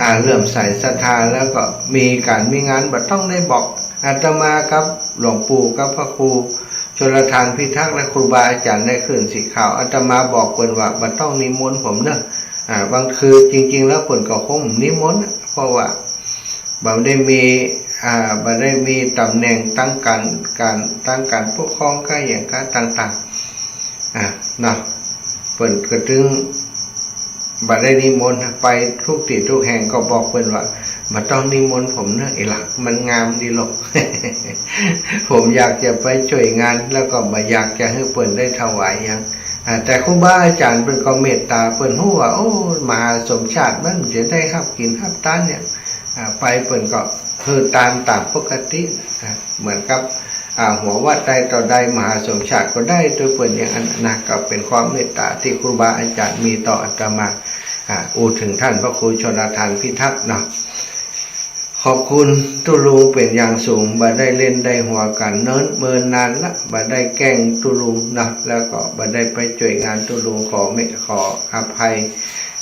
อ่า เลื่อมใสศรัทธา แล้วก็มีก๋านมีงานบ่ต้องได้บอก อาตมากับหลวงปู่กับพระครูชลทานพิทักษ์และครูบาอาจ๋ารย์ในคลื่นสีขาว อาตมาบอกเปิ้นว่า บ่ต้องนิมนต์ผมเนาะ อ่า บางคือจริงๆ แล้วเปิ้นก็คงนิมนต์น่ะ เพราะว่าบ่ได้มี อ่า บ่ได้มีต๋ำแหน่งตังก๋าน ก๋าน ตังก๋านปกครองก้าหยังก้าต่างๆ อ่า เนาะ เปิ้นก็ตึงบ่ได้นิมนต์ ไปทุกตี้ทุกแห่งก็บอกเปิ้นว่า บ่ต้องนิมนต์ผมเนาะ ไอ้หลักมันงามดีหรอก ผมอยากจะไปจ้วยงาน แล้วก็บ่อยากจะหื้อเปิ้นได้ถวายหยัง อ่า แต่ครูบาอาจ๋ารย์เปิ้นก็เมตต๋า เปิ้นฮู้ว่า โอ้ มหาสมชาติมันจะได้ฮับกิ๋นฮับตานเนี่ย อ่า ไปเปิ้นก็หื้อตานต๋ามปกติ อ่า เหมือนกับ อ่า หัววัดใดต่อใด มหาสมชาติก็ได้ตวยเปิ้นอย่างอั้นนะ ก็เป๋นความเมตต๋าตี้ครูบาอาจ๋ารย์มีต่ออาตมา อ่า อู้เถิงท่านพระครูชลทานพิทักษ์เนาะ ขอบคุณตุ๊ลุงเป๋นอย่างสูง บ่ได้เล่นได้หัวกั๋นเนิ่นเมินนานละ บ่ได้แกล้งตุ๊ลุงเนาะ แล้วก็บ่ได้ไปจ้วยงานตุ๊ลุง ขอเมต ขออภัย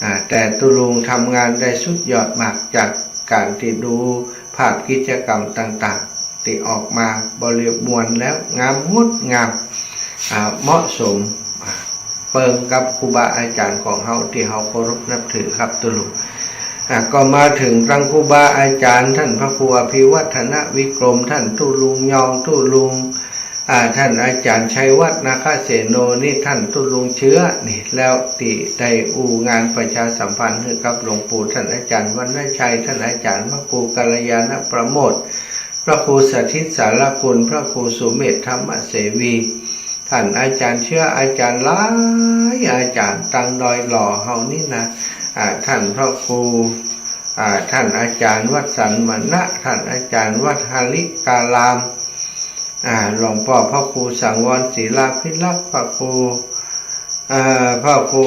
อ่า แต่ตุ๊ลุงทำงานได้สุดยอดมาก จากก๋านตี้ดูภาพกิจกรรมต่างๆ ตี้ออกมาบริบูรณ์แล้วงามงดงาม อ่า เหมาะสม อ่า เปิงกับครูบาอาจ๋ารย์ของเฮาตี้เฮาเคารพนับถือครับตุ๊ลุง อ่า ก็มาเถิงตังครูบาอาจ๋ารย์ ท่านพระครูอภิวัฒนวิกรม ท่านตุ๊ลุงยอง ตุ๊ลุง อ่า ท่านอาจ๋ารย์ชัยวัฒน์ นาคเสโน นี่ท่านตุ๊ลุงเชื้อนี่ แล้วตี้ได้อู้งานประชาสัมพันธ์หื้อกับหลวงปู่ ท่านอาจ๋ารย์วรรณชัย ท่านอาจ๋ารย์พระครูกัลยาณประโมทย์ พระครูสถิตสารคุณ พระครูสุเมธธรรมเสวี ท่านอาจ๋ารย์เชื้อ อาจ๋ารย์หลายอาจ๋ารย์ ตังดอยหล่อเฮานี่นะ อ่า ท่านพระครู อ่า ท่านอาจ๋ารย์วัดสันมณะ ท่านอาจ๋ารย์วัดหริการาม อ่า หลวงป้อพระครูสังวรศิลาภิรักษ์ พระครู อ่า พระครู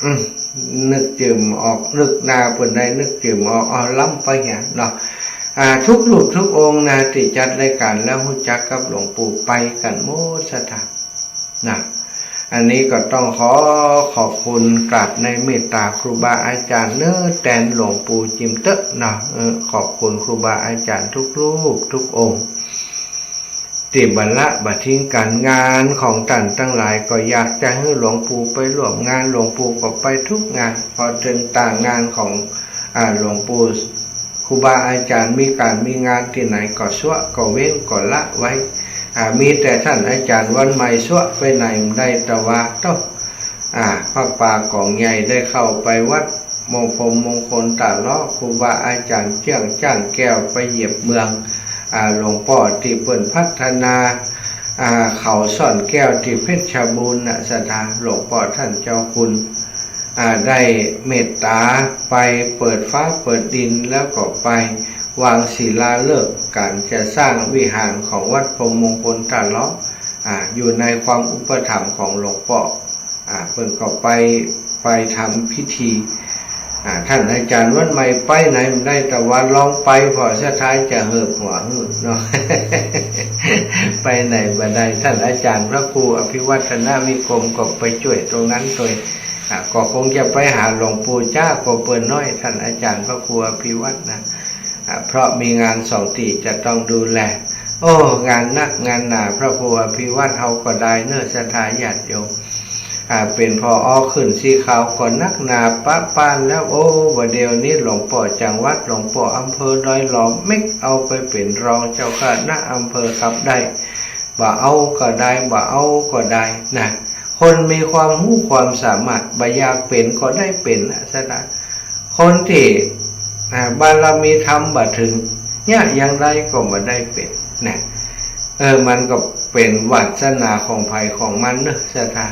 อืม นึกจื้อบ่ออก นึกหน้าเปิ้นได้ นึกจื้อบ่ออก อ้อ ล้ำไปเหียเนาะ อ่า ทุกรูปทุกองค์นะ ตี้จัดรายก๋านแล้วฮู้จักกับหลวงปู่ไปกั๋นหมดศรัทธานะ อันนี้ก็ต้องขอขอบคุณกราบในเมตตาครูบาอาจ๋ารย์เนอะ แตนหลวงปู่จิมเต๊อะเนาะ เออ ขอบคุณครูบาอาจ๋ารย์ทุกรูปทุกองค์ ตี้บ่ละบ่ทิ้งกั๋น งานของต้านตังหลายก็อยากจะหื้อหลวงปู่ไปร่วมงาน หลวงปู่ก็ไปทุกงาน พอเถิงตางานของ อ่า หลวงปู่ ครูบาอาจ๋ารย์มีก๋านมีงานตี้ไหนก็ซัวะ ก็เว้น ก็ละไว้ อ่า มีแต่ต้านอาจ๋ารย์วันใหม่ซัวะไปไหนบ่ได้ แต่ว่าโต๊ะ อ่า ผ้าป่าก๋องใหญ่ได้เข้าไปวัดมงคล มงคลตะเลาะ ครูบาอาจ๋ารย์เจื้องจ้างแก้วไปเหยียบเมือง อ่า หลวงป้อตี้เปิ้นพัฒนา อ่า เขาซ่อนแก้วตี้เพชรบูรณ์นะศรัทธา หลวงป้อต้านเจ้าคุณ อ่า ได้เมตตาไปเปิดฟ้าเปิดดิน แล้วก็ไปวางศิลาฤกษ์ก๋านจะสร้างวิหารของวัดพรหมมงคลตะเลาะ อ่า อยู่ในความอุปถัมภ์ของหลวงป้อ อ่า เปิ้นก็ไป ไปทำพิธี อ่า ต้านอาจ๋ารย์วันใหม่ไปไหนบ่ได้ แต่ว่าลองไปผ่อศรัทธาจะเหิบหัวหื้อเนาะ ไปไหนบ่ได้ ต้านอาจ๋ารย์พระครูอภิวัฒนวิกรมก็ไปจ้วยตรงนั้นโตย อ่า ก็คงจะไปหาหลวงปู่จ๊าก็เปิ้นน้อย ต้านอาจ๋ารย์พระครูอภิวัฒน์นะ อ่า เพราะมีงานสองตี้จะต้องดูแล โอ้ งานนักงานหนา พระครูอภิวัฒน์เฮาก็ได้เนอะศรัทธาญาติโยม อ่า เป๋น ผอ ขึ้นสีขาวก็นักหนาปะป๊านแล้ว โอ้ บ่าเดี่ยวนี้หลวงป้อจังหวัด หลวงป้ออำเภอดอยหล่อ เม็กเอาไปเป๋นรองเจ้าคณะอำเภอขับได้ บ่าเอาก็ได้ บ่าเอาก็ได้นะ คนมีความฮู้ความสามารถ บ่อยากเป๋นก็ได้เป๋นนะศรัทธา คนตี้ อ่า บารมีธรรมบ่เถิง เยียะอย่างใดก็บ่ได้เป๋นนะ เออ มันก็เป๋นวาสนาของใผของมันเนอะศรัทธา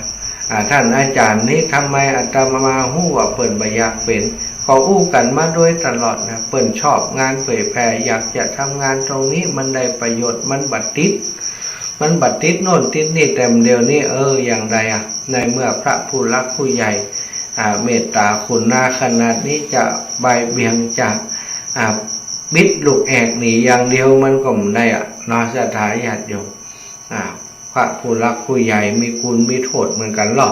อ่า ต้านอาจ๋ารย์นี้ทำไมอาตมาฮู้ว่าเปิ้นบ่อยากเป๋น ก็อู้กั๋นมาโดยตลอดนะ เปิ้นชอบงานเผยแผ่ อยากจะทำงานตรงนี้ มันได้ประโยชน์ มันบ่ติด มันบ่ติดโน่นติดนี่ แต่เดี๋ยวนี้ เออ อย่างใดอะ ในเมื่อพระผู้หลักผู้ใหญ่ อ่า เมตตาคุณนาขนาดนี้ จะบ่ายเบี่ยง จะ อ่า บิดลูกแอกหนีอย่างเดียวมันก็บ่ได้อะเนาะศรัทธาญาติโยม อ่า พระผู้หลักผู้ใหญ่มีคุณมีโต้ษเหมือนกั๋นลอ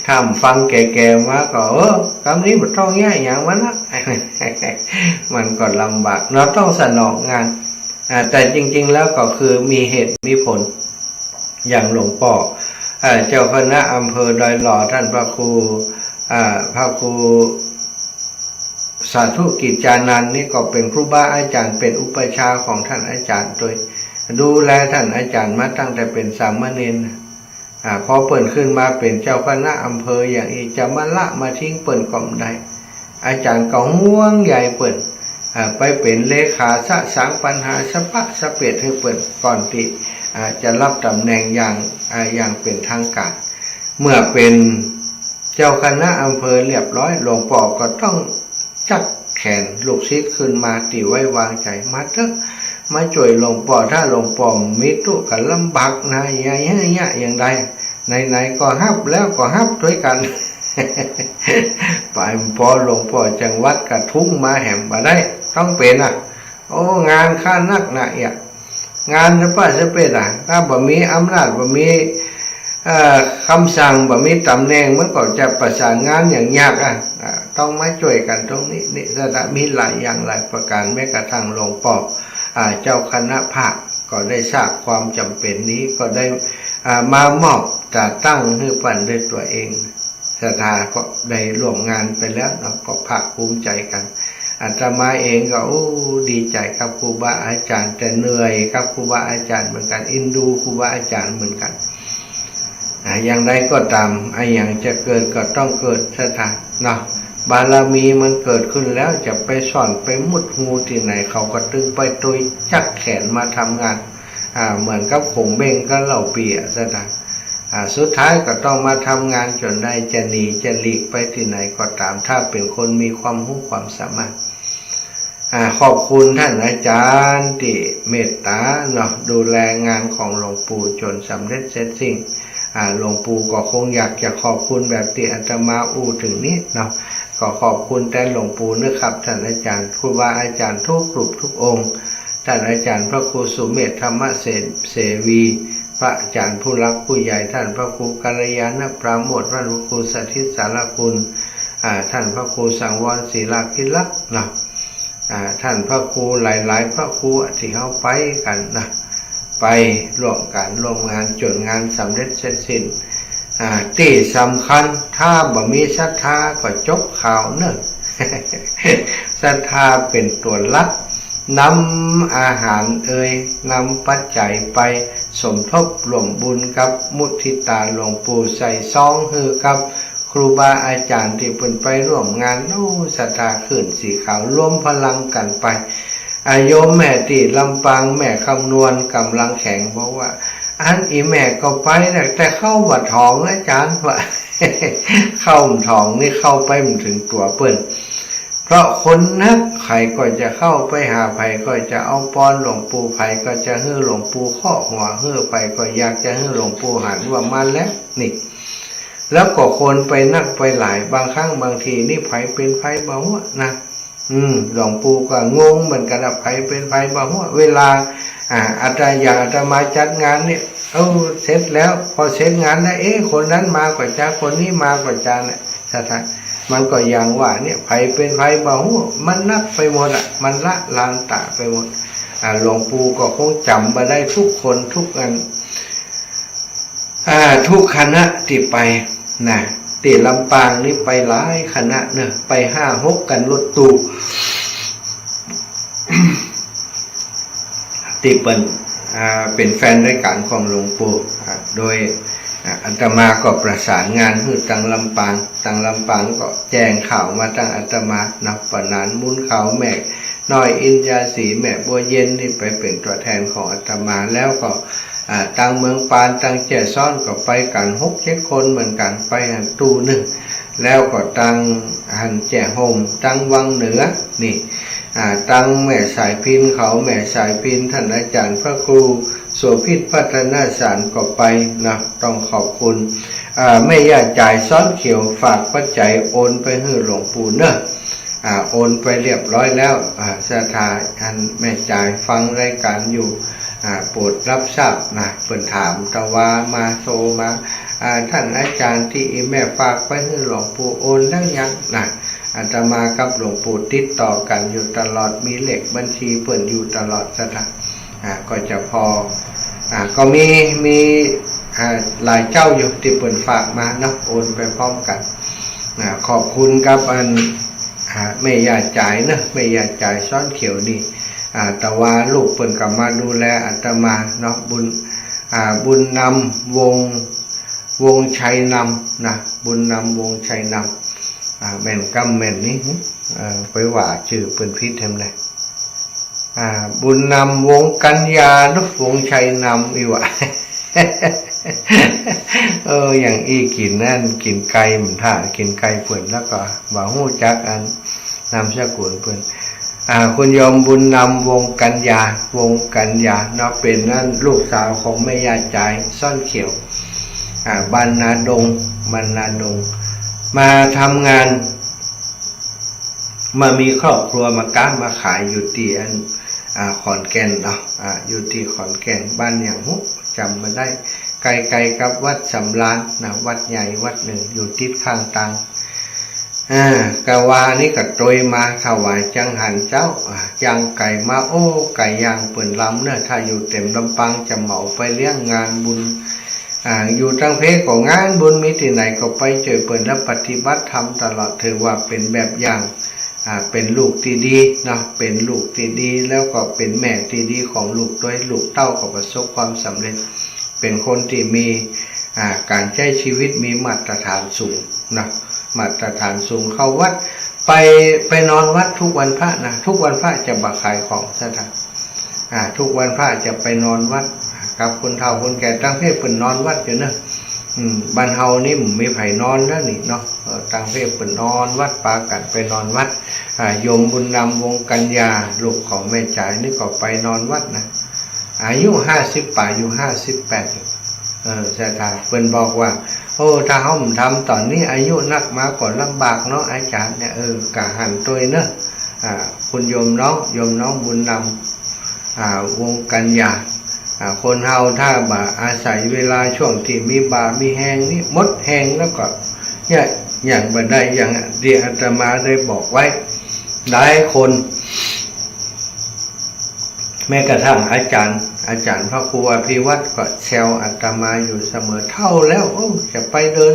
ถ้าฟังแก่ๆ มาก็ เออ กำนี้บ่ต้องเยียะหยังมันนะ มันก็ลำบาก เฮาต้องสนองงาน อ่า แต่จริงๆ แล้วก็คือมีเหตุมีผล อย่างหลวงป้อ เอ่อ เจ้าคณะอำเภอดอยหล่อ ต้านพระครู อ่า พระครูสาธุกิจจานันท์นี่ก็เป๋นครูบาอาจ๋ารย์ เป๋นอุปัชฌาย์ของต้านอาจ๋ารย์โตย ดูแลต้านอาจ๋ารย์มาตั้งแต่เป๋นสามเณรนะ อ่า พอเปิ้นขึ้นมาเป๋นเจ้าคณะอำเภออย่างอี้ จะมาละมาทิ้งเปิ้นก็บ่ได้ อาจ๋ารย์ก็ห่วงใยเปิ้น อ่า ไปเป๋นเลขาสะสางปัญหาสะปะสะเปดหื้อเปิ้นก่อนตี้ อ่า จะรับต๋ำแหน่งอย่าง อ่า อย่างเป๋นทางก๋าน เมื่อเป๋นเจ้าคณะอำเภอเรียบร้อย หลวงป้อก็ต้องจับแขนลูกศิษย์ขึ้นมาตี้ไว้วางใจ๋ มาเต๊อะ มาจ้วยหลวงป้อ ถ้าหลวงป้อบ่มีตุ๊ก็ลำบากนะ อย่าเยียะอย่างใด ไหนๆ ก็ฮับแล้วก็ฮับตวยกั๋น ไปปอหลวงป้อจังหวัดกระทุ้งมาแหมบ่ได้ ต้องเป๋นอะ โอ้ งานข้านักหนาเอียด งานสะปะสะเปดอะ ถ้าบ่มีอำนาจ บ่มี เอ่อ กำสั่ง บ่มีต๋ำแหน่ง มันก็จะประสานงานอย่างยากอะ อ่า ต้องมาจ้วยกั๋นตรงนี้ นี่ ศรัทธา มีหลายอย่างหลายประก๋าน แม้กระทั่งหลวงป้อ อ่า เจ้าคณะภาคก็ได้ทราบความจ๋ำเป๋นนี้ ก็ได้ อ่า มามอบตราตั้งหื้อเปิ้นด้วยตั๋วเอง ศรัทธาก็ได้ร่วมงานไปแล้วเนาะ ก็ภาคภูมิใจ๋กั๋น อาตมาเองก็ โอ้ ดีใจ๋กับครูบาอาจ๋ารย์ แต่เหนื่อยกับครูบาอาจ๋ารย์เหมือนกั๋น เอ็นดูครูบาอาจ๋ารย์เหมือนกั๋น อ่า อย่างใดก็ต๋าม อะหยังจะเกิดก็ต้องเกิด ศรัทธาเนาะ บารมีมันเกิดขึ้นแล้ว จะไปซ่อนไปมุดฮูตี้ไหน เขาก็ตึงไปตวยจับแขนมาทำงาน อ่า เหมือนกับขงเบ้งกับเหล้าเปียร์ ศรัทธา อ่า สุดท้ายก็ต้องมาทำงานจ๋นได้ จะหนีจะหลีกไปตี้ไหนก็ต๋าม ถ้าเป๋นคนมีความฮู้ความสามารถ อ่า ขอบคุณต้านอาจ๋ารย์ตี้เมตต๋าเนาะ ดูแลงานของหลวงปู่จ๋นสำเร็จเสร็จสิ้น อ่า หลวงปู่ก็คงอยากจะขอบคุณแบบตี้อาตมาอู้เถิงนี้เนาะ ก็ขอบคุณแตนหลวงปู่นะครับ ท่านอาจารย์ ครูบาอาจารย์ทุกรูปทุกองค์ ท่านอาจารย์พระครูสุเมธ ธรรมเสน เสวี พระอาจารย์ผู้หลักผู้ใหญ่ ท่านพระครูกัลยาณปราโมทย์ ท่านพระครูสถิตสารคุณ อ่า ท่านพระครูสังวรศิลาภิรักษ์เนาะ อ่า ท่านพระครูหลายๆ พระครูตี้เฮาไปกั๋นนะ ไปร่วมก๋านร่วมงานจ๋นงานสำเร็จเสร็จสิ้น อ่า ตี้สำคัญ ถ้าบ่มีศรัทธาก็จบข่าวเนาะ ศรัทธาเป๋นตั๋วหลัก นำอาหารเอย นำปัจจัยไปสมทบร่วมบุญกับมุทิตาหลวงปู่ ใส่ซองหื้อกับ ครูบาอาจารย์ตี้เปิ้นไปร่วมงาน โอ้ ศรัทธาขึ้นสีขาว รวมพลังกั๋นไป อ่า โยมแม่ตี้ลำปาง แม่คำนวณกำลังแข็ง บอกว่า อันอี่แม่ก็ไปแหละ แต่เข้าบ่ถ่องอาจารย์ ว่า เข้าบ่ถ่องนี่ เข้าไปบ่เถิงตั๋วเปิ้น เพราะคนนัก ใผก็จะเข้าไปหา ใผก็จะเอาปอนหลวงปู่ ใผก็จะหื้อหลวงปู่เคาะหัว หื้อ ใผก็อยากจะหื้อหลวงปู่หันว่ามาแล้วนี่ แล้วก็คนไปนักไปหลาย บางครั้งบางทีนี่ใผเป๋นใผบ่ฮู้นะ อืม หลวงปู่ก็งงเหมือนกั๋นนะ ใผเป๋นใผบ่ฮู้ เวลา อ่า อาต อย่างอาตมาจัดงานเนี่ย เออ เสร็จแล้ว พอเสร็จงานแล้ว เอ๊ะ คนนั้นมาก่อจา คนนี้มาก่อจาเนี่ย ศรัทธา มันก็อย่างว่าเนี่ย ใผเป๋นใผบ่ฮู้ มันนักไปหมดอะ มันละลานตาไปหมด อ่า หลวงปู่ก็คงจ๋ำบ่ได้ทุกคนทุกอัน อ่า ทุกคณะตี้ไปนะ ตี้ลำปางนี่ไปหลายคณะเนอะ ไปห้าหกคันรถตู้ ตี้เปิ้น อ่า เป๋นแฟนรายก๋านของหลวงปู่ อ่า โดย อ่า อาตมาก็ประสานงานหื้อตังลำปาง ตังลำปางก็แจ้งข่าวมาตังอาตมานะ ปะหนานมูลเขา แม่น้อยอินยาสี แม่บัวเย็นนี่ไปเป๋นตั๋วแทนของอาตมา แล้วก็ อ่า ตังเมืองปาน ตังแจ้ซ้อนก็ไปกั๋นหกเจ็ดคนเหมือนกั๋น ไปหั้นตู้นึ่ง แล้วก็ตังหั้นแจ้โฮม ตังวังเหนือนี่ อ่า ตังแม่สายพิณเขา แม่สายพิณ ท่านอาจารย์พระครูโสภิตพัฒนสารก็ไปนะ ต้องขอบคุณ อ่า แม่ย่าจ๋ายซ้อนเขียวฝากปัจจัยโอนไปหื้อหลวงปู่เนอะ อ่า โอนไปเรียบร้อยแล้ว อ่า ศรัทธา อันแม่จ๋ายฟังรายก๋านอยู่ อ่า โปรดรับทราบนะ เปิ้นถามตะวามา โทรมา อ่า ท่านอาจารย์ตี้อี่แม่ฝากไปหื้อหลวงปู่โอนแล้วยังนะ อาตมากับหลวงปู่ติดต่อกั๋นอยู่ตลอด มีเลขบัญชีเปิ้นอยู่ตลอด ศรัทธา อ่า ก็จะพอ อ่า ก็มี มี อ่า หลายเจ้าอยู่ตี้เปิ้นฝากมาเนาะ โอนไปพร้อมกั๋น อ่า ขอบคุณกับอัน อ่า แม่ย่าจ๋ายเนอะ แม่ย่าจ๋ายซ้อนเขียวนี่ อ่า ตะวาลูกเปิ้นก็มาดูแลอาตมาเนาะ บุญ อ่า บุญนำ วง วงชัยนำนะ บุญนำ วงชัยนำ อ่า แม่นก้ำแม่นนี่ เอ่อ ไปว่าจื้อเปิ้นผิดแหมนะ อ่า บุญนำ วงกัญญาเนาะ วงชัยนำ อี่หว่า เออ อย่างอี้กิ๋นอั้น กิ๋นไก่ บ่าถ้ากิ๋นไก่เปิ้น แล้วก็บ่ฮู้จักอันนามสกุลเปิ้น อ่า คุณโยมบุญนำ วงกัญญา วงกัญญาเนาะ เป๋นอันลูกสาวของแม่ย่าจ๋ายซ้อนเขียว อ่า บ้านนาดง บ้านนาดง มาทำงาน มามีครอบครัว มาก๊ามาขายอยู่ตี้อัน อ่า ขอนแก่นเนาะ อ่า อยู่ตี้ขอนแก่น บ้านหยังฮู้ จ๋ำบ่ได้ ใก้ๆ กับวัดสำราญนะ วัดใหญ่วัดนึ่ง อยู่ติดข้างตาง อ่า กะวานี้ก็ตวยมาถวายจังหันเจ้า อ่า ย่างไก๋มา โอ้ ไก๋ย่างเปิ้นลำเนอะ ถ้าอยู่แถมลำปางจะเหมาไปเลี้ยงงานบุญ อ่า อยู่ตังเพก็งานบุญ มีตี้ไหนก็ไปจ้วยเปิ้น และปฏิบัติธรรมตลอด ถือว่าเป๋นแบบอย่าง อ่า เป๋นลูกตี้ดีเนาะ เป๋นลูกตี้ดี แล้วก็เป๋นแม่ตี้ดีของลูกตวย ลูกเต้าก็ประสบความสำเร็จ เป๋นคนตี้มี อ่า ก๋านใจ๊ชีวิตมีมาตรฐานสูงเนาะ มาตรฐานสูง เข้าวัด ไป ไปนอนวัดทุกวันพระนะ ทุกวันพระจะบ่ขายของ ศรัทธา อ่า ทุกวันพระจะไปนอนวัด กับคนเฒ่าคนแก่ ตังเพเปิ้นนอนวัดอยู่เนอะ อืม บ้านเฮานี่บ่มีใผนอนแล้วนี่เนาะ เออ ตังเพเปิ้นนอนวัด ปากั๋นไปนอนวัด อ่า โยมบุญนำ วงกัญญา ลูกของแม่จ๋ายนี่ก็ไปนอนวัดนะ อายุห้าสิบป๋าย อยู่ห้าสิบแปด เออ ศรัทธาเปิ้นบอกว่า โอ้ ถ้าเฮาบ่ทำต๋อนนี้ อายุนักมาก็ลำบากเนาะอาจ๋ารย์เนี่ย เออ ก็หันตวยเนาะ อ่า คุณโยมน้อง โยมน้องบุญนำ อ่า วงศ์กัญญา อ่า คนเฮาถ้าบ่อาศัยเวลาช่วงตี้มีบ่ามีแฮงนี้ หมดแฮงแล้วก็ เนี่ย อย่างบ่ได้ อย่างตี้อาตมาได้บอกไว้ หลายคน แม้กระทั่งอาจ๋ารย์ อาจ๋ารย์พระครูอภิวัตรก็แซวอาตมาอยู่เสมอ เฒ่าแล้ว โอ้ จะไปเดิน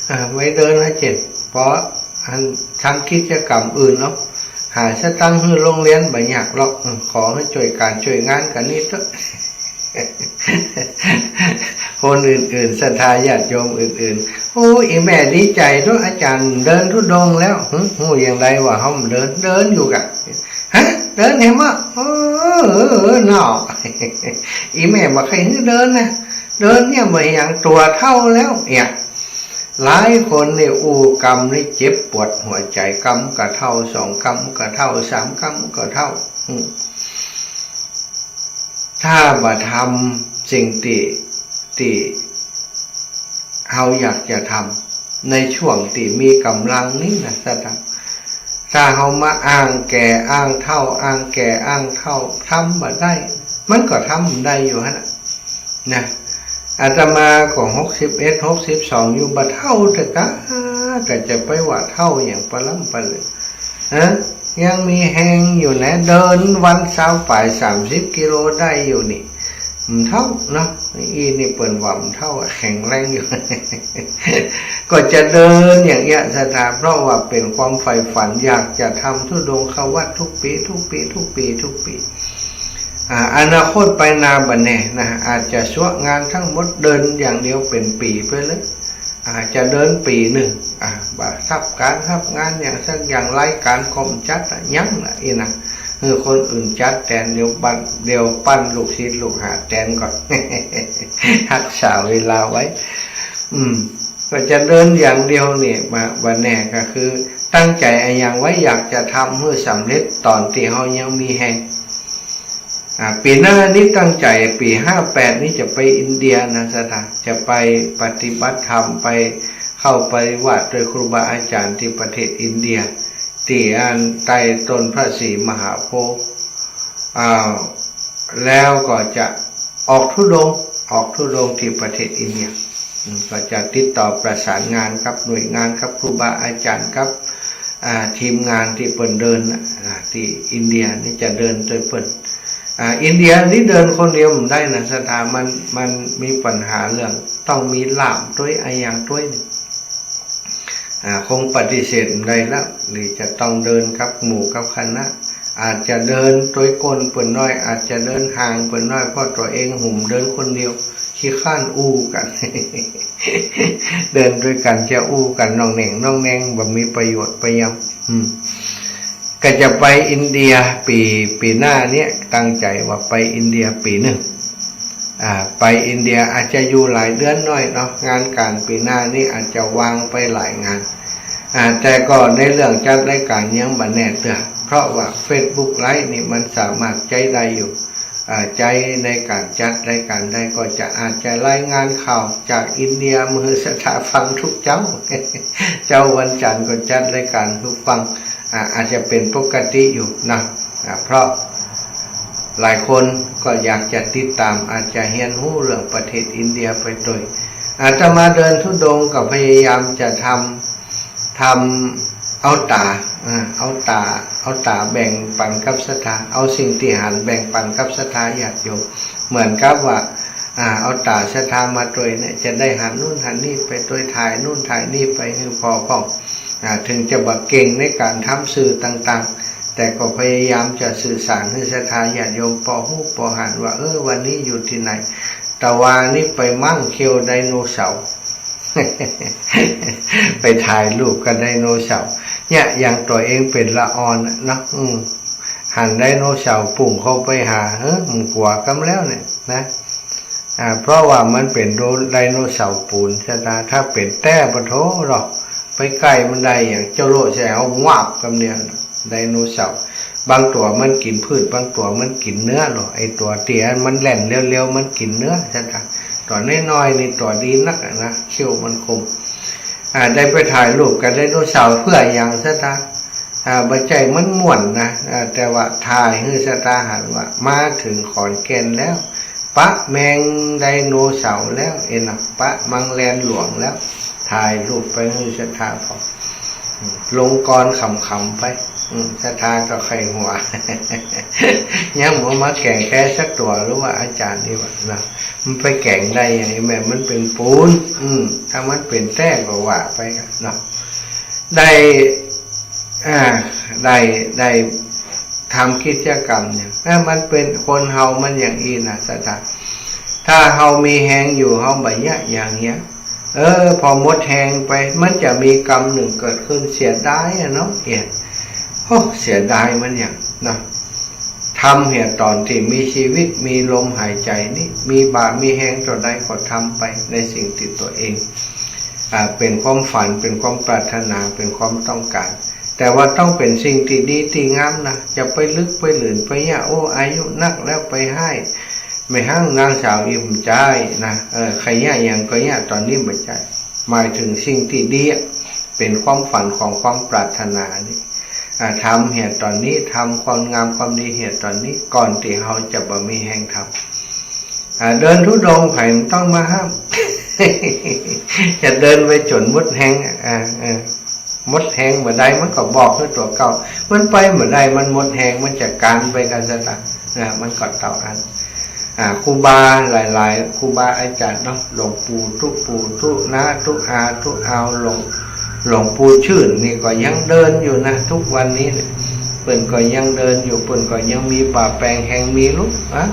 อ่า ไปเดินหาเจ็ด ปออันทำกิจกรรมอื่นเนาะ หาสตางค์หื้อโรงเรียนบ่ยากหรอก อืม ขอหื้อจ้วยก๋านจ้วยงานกั๋นนี้เต๊อะ คนอื่นๆ ศรัทธาญาติโยมอื่นๆ โอ้ อีแม่ดีใจ๋เต๊อะ อาจ๋ารย์เดินธุดงค์แล้ว หึ ฮู้อย่างใดว่าเฮาเดิน เดินอยู่กะ ฮะ เดินแหมะ เออ เออ เออ เนาะ อีแม่บ่ใค่หื้อเดินนะ เดินเนี่ยบ่หยัง ตั๋วเฒ่าแล้ว เนี่ย หลายคนนี่อู้กำนี่เจ็บปวดหัวใจ๋ กำก็เฒ่า สองกำก็เฒ่า สามกำก็เฒ่า อืม ถ้าบ่ทำสิ่งตี้ ตี้เฮาอยากจะทำในช่วงตี้มีก๋ำลังนี้นะ ศรัทธา ถ้าเฮามาอ้างแก่อ้างเฒ่า อ้างแก่อ้างเฒ่า ทำบ่ได้ มันก็ทำบ่ได้อยู่หั้นน่ะ นะ อาตมาก็หกสิบเอ็ด หกสิบสอง อยู่ บ่เฒ่าเต๊อะกา ก็จะไปว่าเฒ่าหยังปะล้ำปะเหลือ ฮะ ยังมีแฮงอยู่แหนะ เดินวันซาวป๋าย สามสิบกิโลได้อยู่นี่ บ่เฒ่าเนาะ อีนี่เปิ้นว่าบ่เฒ่าอะ แข็งแรงอยู่ ก็จะเดินอย่างเงี้ย ศรัทธา เพราะว่าเป๋นความใฝ่ฝัน อยากจะทำธุดงควัตรทุกปี๋ ทุกปี๋ ทุกปี๋ ทุกปี๋ อ่า อนาคตไปหน้าบ่แน่นะ อาจจะซะงานทั้งหมด เดินอย่างเดียวเป๋นปี๋ไปเลย อาจจะเดินปี๋นึ่ง อ่า บ่าฮับก๋านฮับงานอย่างสักอย่าง รายก๋านก็บ่จัดอะ ยั้งละอี้นะ หื้อคนอื่นจัดแตน เดี๋ยวบั้น เดี๋ยวปั้นลูกศิษย์ลูกหาแตนก่อน ฮักษาเวลาไว้ อืม ก็จะเดินอย่างเดียวนี่ บ่า บ่แน่ ก็คือตั้งใจ๋อะหยังไว้ อยากจะทำหื้อสำเร็จต๋อนตี้เฮายังมีแฮง อ่า ปี๋หน้านี้ตั้งใจ๋ ปี๋ห้าแปดนี้จะไปอินเดียนะ ศรัทธา จะไปปฏิบัติธรรม ไปเข้าปริวาสด้วยครูบาอาจ๋ารย์ตี้ประเทศอินเดีย ตี้อันใต้ต้นพระศรีมหาโพธิ์ อ่า แล้วก็จะออกธุดงค์ ออกธุดงค์ตี้ประเทศอินเดีย อืม ก็จะติดต่อประสานงานกับหน่วยงาน กับครูบาอาจ๋ารย์ กับ อ่า ทีมงานตี้เปิ้นเดินน่ะ อ่า ตี้อินเดียนี่จะเดินตวยเปิ้น อ่า อินเดียนี่เดินคนเดียวบ่ได้นะ ศรัทธา มัน มันมีปัญหาเรื่องต้องมีล่ามตวยอะหยังตวยนี่ อ่า คงปฏิเสธบ่ได้แล้ว หรือจะต้องเดินกับหมู่กับคณะ อาจจะเดินตวยก้นเปิ้นน้อย อาจจะเดินห่างเปิ้นน้อย เพราะตั๋วเองบ่เดินคนเดียว ขี้คร้านอู้กั๋น เดินตวยกั๋นจะอู้กั๋นน่องแหน่งน่องแหน่ง บ่มีประโยชน์ประยำ อืม ก็จะไปอินเดียปี๋ ปี๋หน้าเนี้ย ตั้งใจ๋ว่าไปอินเดียปี๋นึ่ง อ่า ไปอินเดียอาจจะอยู่หลายเดือนหน้อยเนาะ งานก๋านปี๋หน้านี้อาจจะวางไปหลายงาน อ่า แต่ก็ในเรื่องจัดรายก๋านยังบ่แน่เตื้อ เพราะว่าเฟซบุ๊กไลฟ์นี่มันสามารถใจ๊ได้อยู่ อ่า ใจ๊ในก๋านจัดรายก๋านได้ ก็จะอาจจะรายงานข่าวจากอินเดียมาหื้อศรัทธาฟังทุกเจ๊า เจ๊าวันจันทร์ก็จัดรายก๋านหื้อฟัง อ่า อาจจะเป๋นปกติอยู่นะ อ่า เพราะหลายคนก็อยากจะติดตาม อาจจะเฮียนฮู้เรื่องประเทศอินเดียไปตวย อาตมาเดินธุดงค์ก็พยายามจะทำ ทำเอาต๋า อ่า เอาต๋า เอาต๋าแบ่งปันกับศรัทธา เอาสิ่งตี้หันแบ่งปันกับศรัทธาญาติโยม เหมือนกับว่า อ่า เอาต๋าศรัทธามาตวยเนี่ย จะได้หันนู่นหันนี่ไปตวย ถ่ายนู่นถ่ายนี่ไปหื้อพ่อพ่อง อ่า เถิงจะบ่เก่งในก๋านทำสื่อต่างๆ แต่ก็พยายามจะสื่อสารหื้อศรัทธาญาติโยมปอฮู้ปอหันว่า เออ วันนี้อยู่ตี้ไหน ตะวานี้ไปมั่งเขี้ยวไดโนเสาร์ ไปถ่ายรูปกับไดโนเสาร์ เนี่ย อย่างตั๋วเองเป๋นละอ่อนน่ะเนาะ อืม หันไดโนเสาร์ปุ่งเข้าไปหา เฮ้ย บ่กั๋วกำแล้วเนี่ยนะ อ่า เพราะว่ามันเป๋นโดนไดโนเสาร์ปูน ศรัทธา ถ้าเป๋นแต๊ปะโธ่เนาะ ไปใก้มันได้อย่างเจ้าโลดแสงเอาวาบกำเดียว ไดโนเสาร์ บางตั๋วมันกิ๋นพืช บางตั๋วมันกิ๋นเนื้อเนาะ ไอ้ตั๋วตี้มันแล่นเร็วๆ มันกิ๋นเนื้อ ศรัทธา ตั๋วน้อยๆ นี่ตั๋วดีนักอะนะ เขี้ยวมันคม อ่า ได้ไปถ่ายรูปกับไดโนเสาร์เปื้อหยังศรัทธา อ่า บ่ใจ้มันม่วนนะ อ่า แต่ว่าถ่ายหื้อศรัทธาหันว่า มาเถิงขอนแก่นแล้ว ปะแมงไดโนเสาร์แล้ว เอ็นนะ ปะแมงแลนหลวงแล้ว ถ่ายรูปไปหื้อศรัทธาพอ ลงกลอนขำๆ ไป อืม ศรัทธาก็ใค่หัว ยังบ่มาแก๋งแต๊สักตั๋ว หรือว่าอาจ๋ารย์นี่หว่านะ มันไปแก๋งได้หยัง แม่นมันเป๋นปูน อืม ถ้ามันเป๋นแต๊ก็ว่าไปเนาะ ได้ อ่า ได้ ได้ทำกิจกรรมเนี่ย เออ มันเป๋นคนเฮามันอย่างอี้นะศรัทธา ถ้าเฮามีแฮงอยู่ เฮาบ่เยียะหยังเหีย เออ พอหมดแฮงไป มันจะมีกรรมนึ่งเกิดขึ้น เสียดายอะเนาะ เหีย โอ้ เสียดายมันหยังเนาะ ทำเหียต๋อนตี้มีชีวิต มีลมหายใจ๋นี่ มีบ่ามีแฮงเต้าใดก็ทำไปในสิ่งตี้ตั๋วเอง อ่า เป๋นความฝัน เป๋นความปรารถนา เป๋นความต้องก๋าน แต่ว่าต้องเป๋นสิ่งตี้ดีตี้งามนะ จะไปลึกไปหลื่นไปเยียะ โอ้ อายุนักแล้วไปฮ้ายแม่ฮั้งนางสาวอี้บ่ใจ้นะ เออ ใค่เยียะหยังก็เยียะ ต๋อนนี้บ่ใจ้ หมายเถิงสิ่งตี้ดีอะ เป๋นความฝันของความปรารถนานี่ อ่า ทำเหียต๋อนนี้ ทำความงามความดีเหียต๋อนนี้ ก่อนตี้เฮาจะบ่มีแฮงทำ อ่า เดินธุดงค์ใผมันต้องมาห้าม จะเดินไปจ๋นหมดแฮงอะ อ่า เออ หมดแฮงบ่ได้ มันก็บอกหื้อตั๋วเก่า มันไปบ่ได้ มันหมดแฮง มันจะก๋านไปกั๋นซะละ อ่า มันก็เต้าอั้น อ่า ครูบาหลายๆ ครูบาอาจ๋ารย์เนาะ หลวงปู่ตุ๊ ปู่ตุ๊ น้าตุ๊ อาตุ๊ อาว หลวง หลวงปู่ชื่นนี่ก็ยังเดินอยู่นะ ทุกวันนี้เนี่ย เปิ้นก็ยังเดินอยู่ เปิ้นก็ยังมีบ่าแปงแฮงมีลุกนะ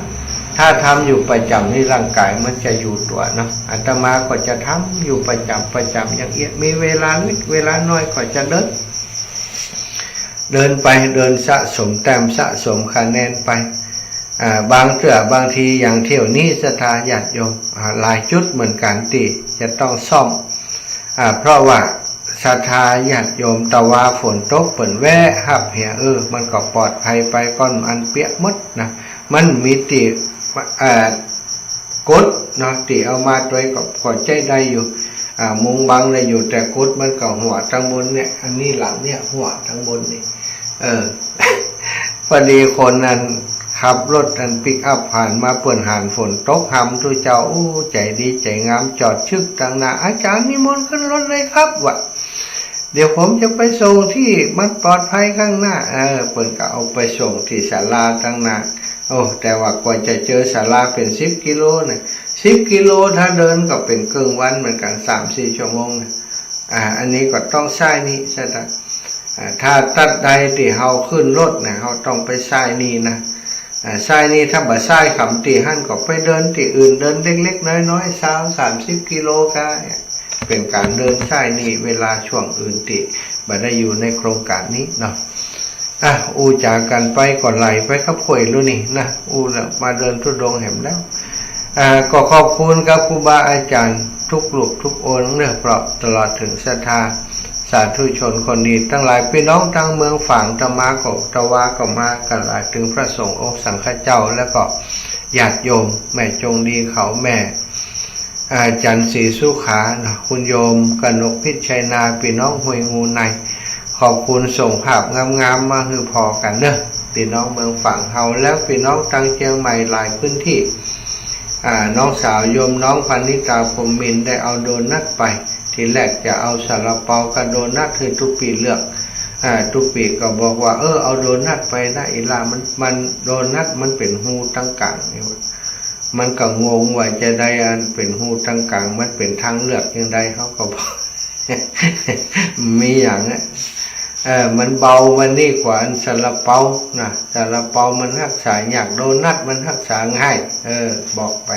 ถ้าทำอยู่ประจ๋ำนี่ร่างก๋ายมันจะอยู่ตั๋วเนาะ อาตมาก็จะทำอยู่ประจ๋ำประจ๋ำอย่างเอี้ย มีเวลาเล็กเวลาน้อยก็จะเดิน เดินไป เดินสะสมแต้ม สะสมคะแนนไป อ่า บางเตื้อบางทีอย่างเที่ยวนี้ศรัทธาญาติโยม อ่า หลายจุดเหมือนกั๋นตี้จะต้องซ่อม อ่า เพราะว่าศรัทธาญาติโยม ตะวาฝนตกเปิ้นแวะฮับเหีย เออ มันก็ปลอดภัยไป ก้อนอันเปียกหมดนะ มันมีตี้ อ่า กุดเนาะ ตี้เอามาตวยก็ ก็ใจ๊ได้อยู่ อ่า มุงบังได้อยู่ แต่กุดมันก็หัวตังบนเนี่ย อันนี้หลังเนี่ยหัวตังบนนี่ เออ พอดีคนนั้นขับรถอันปิกอัพผ่านมา เปิ้นหันฝนตกหำตุ๊เจ้า อู้ ใจ๋ดีใจ๋งาม จอดชึกตังหน้า "อาจ๋ารย์นิมนต์ขึ้นรถเลยครับ" ว่า "เดี๋ยวผมจะไปส่งที่มันปลอดภัยข้างหน้า" เออ เปิ้นก็เอาไปส่งตี้ศาลาตังหน้า โอ้ แต่ว่ากว่าจะเจอศาลาเป๋นสิบกิโลนะ สิบกิโลถ้าเดินก็เป๋นเกิ่งวันเหมือนกั๋น สามสี่ชั่วโมงนะ อ่า อันนี้ก็ต้องใจ๊หนี้ซะละ อ่า ถ้าตั๊ดใดตี้เฮาขึ้นรถนะ เฮาต้องไปใจ๊หนี้นะ อ่า ใจ๊หนี้ ถ้าบ่ใจ๊ขำตี้หั้นก็ไปเดินตี้อื่น เดินเล็กๆ น้อยๆ ซาว สามสิบกิโลก็ เป๋นก๋านเดินใจ๊หนี้ เวลาช่วงอื่นตี้บ่ได้อยู่ในโครงก๋านนี้เนาะ อ่ะ อู้จ๋ากั๋นไปก็ไหลไปกับห้วยลูกนี่นะ อู้แล้วมาเดินธุดงค์แหมแล้ว อ่า ก็ขอบคุณกับครูบาอาจ๋ารย์ทุกรูปทุกองค์เนาะ เพราะตลอดเถิงศรัทธาสาธุชนคนดีตังหลาย ปี้น้องตังเมืองฝาง ตะมาก็ ตะวาก็มากั๋นหลาย เถิงพระสงฆ์องค์สังฆเจ้า แล้วก็ญาติโยม แม่จงดีเขา แม่ อ่า จันทร์ศรีสุขาเนาะ คุณโยมกนกพิชชัยนา ปี้น้องห้วยงูใน ขอบคุณ ส่งภาพงามๆ มาหื้อผ่อกั๋นเนาะ ปี้น้องเมืองฝางเฮา แล้วปี้น้องตังเจียงใหม่หลายพื้นตี้ อ่า น้องสาวโยมน้องพนิตา พรหมมินทร์ ได้เอาโดนัทไป ทีแรกจะเอาซาลาเปากับโดนัทหื้อตุ๊ปี้เลือก อ่า ตุ๊ปี้ก็บอกว่า เออ เอาโดนัทไปนะ อีหล้า มัน มัน โดนัทมันเป๋นฮูตังก๋างนี่หว่า มันก็งงว่าจะใดอันเป๋นฮูตังก๋าง มันเป๋นทางเลือกจังใด เฮาก็บอก มีหยังอะ เออ มันเบา มันนี่กว่าอันซาลาเปานะ ซาลาเปามันฮักษายาก โดนัทมันฮักษาง่าย เออ บอกไป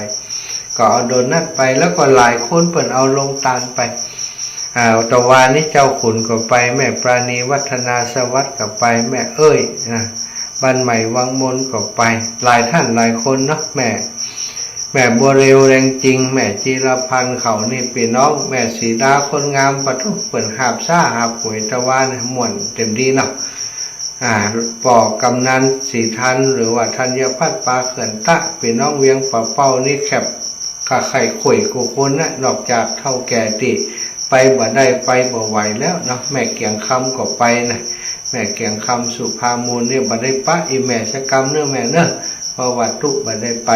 ก็เอาโดนัทไป แล้วก็หลายคนเปิ้นเอาโลงตาลไป อ่า ตะวานี้เจ้าขุนก็ไป แม่ปราณีวัฒนาสวัสดิ์ก็ไป แม่เอ้ยนะ บ้านใหม่วังมนก็ไป หลายท่านหลายคนเนาะ แม่ แม่บัวเร็วแรงจริง แม่จีรพันธ์เขานี่ปี้น้อง แม่สีดาคนงาม ปะทุ เปิ้นหาบซ้าหาบหวยตะวานะ ม่วนเต็มตี้เนาะ อ่า ป้อกำนันศรีทัน หรือว่าธัญพัฒน์ปาเขื่อนตะ ปี้น้องเวียงป่าเป้านี่แคบ ก็ใค่ค่อยกู้คนนะ นอกจากเฒ่าแก่ตี้ไปบ่ได้ไปบ่ไหวแล้วเนาะ แม่เกียงคำก็ไปนะ แม่เกียงคำสุภามูลเนี่ยบ่ได้ปะอี่แม่สักกำเน่อแม่เน่อ เพราะว่าตุ๊บ่ได้ไป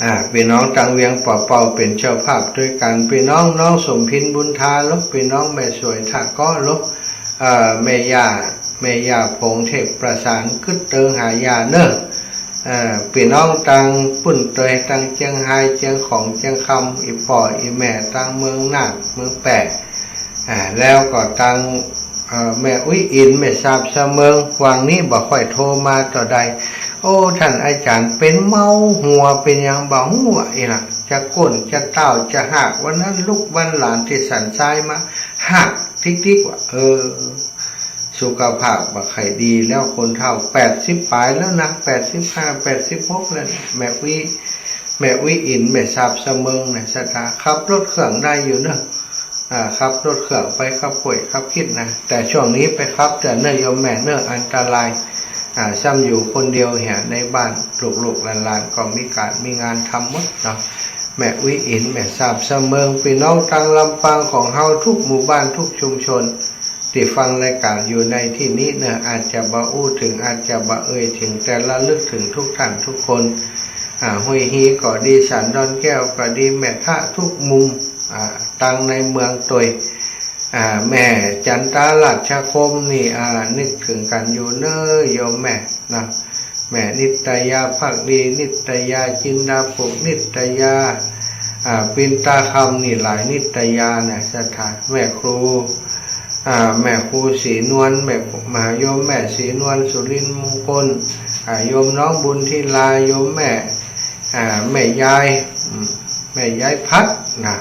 อ่า ปี้น้องตังเวียงป่าเป้าเป๋นเจ้าภาพตวยกั๋น ปี้น้องน้องสมพินบุญทาลบ ปี้น้องแม่สวยท่าเก๊าะลบ เอ่อ แม่ย่า แม่ย่าผงเทพประสานกึ๊ดเติงหาย่าเน่อ เอ่อ ปี้น้องตังปุ้นตวย ตังเจียงฮาย เจียงของ เจียงคำ อี่ป้ออี่แม่ตังเมืองน่าน เมืองแป้ อ่า แล้วก็ตัง เอ่อ แม่อุ๊ยอิ๋น แม่สาบสะเมิง วางนี้บ่ค่อยโทรมาเต้าใด โอ้ ต้านอาจ๋ารย์เป๋นเมาหัวเป๋นหยังบ่ฮู้อะ อี่ละ จะก้นจะเต๊าจะหาก วันนั้นลูกวันหลานตี้สันซ้ายมา หากติ๊กๆ ว่า เออ สุขภาพบ่ใค่ดีแล้ว คนเฒ่า แปดสิบป๋ายแล้วนะ แปดสิบห้า แปดสิบหกแล้วนะ แม่อุ๊ย แม่อุ๊ยอิ๋น แม่สาบสะเมิงนะศรัทธา ขับรถเครื่องได้อยู่เน่อ อ่า ขับรถเครื่องไปขับห้วยขับคิดนะ แต่ช่วงนี้ไปขับเตื้อเน่อโยมแม่เน่อ อันตราย อ่า ซ้ำอยู่คนเดียวเหีย ในบ้านลูกๆหลานๆก็มีก๋านมีงานทำหมดเนาะ แม่อุ๊ยอิ๋น แม่สาบสะเมิง ปี้น้องตังลำปางของเฮากู้หมู่บ้านกู้ชุมชน ตี้ฟังรายก๋านอยู่ในตี้นี้เน่อ อาจจะบ่อู้เถิง อาจจะบ่เอ่ยเถิง แต่ระลึกเถิงกู้ต้านกู้คน อ่า ห้วยฮีก็ดี สันดอนแก้วก็ดี แม่ทะกู้มุม อ่า ตังในเมืองตวย อ่า แม่จันตาราชคมนี่ อ่า นึกเถิงกั๋นอยู่เน่อโยมแม่นะ แม่นิตยาภักดี นิตยาจินดาปุก นิตยา อ่า ปินตาคำ นี่หลายนิตยานะศรัทธา แม่ครู อ่า แม่ครูศรีนวล แม่ มหาโยมแม่ศรีนวล สุรินทร์มงคล อ่า โยมน้องบุญธิลา โยมแม่ อ่า แม่ยาย อืม แม่ยายพัดนะ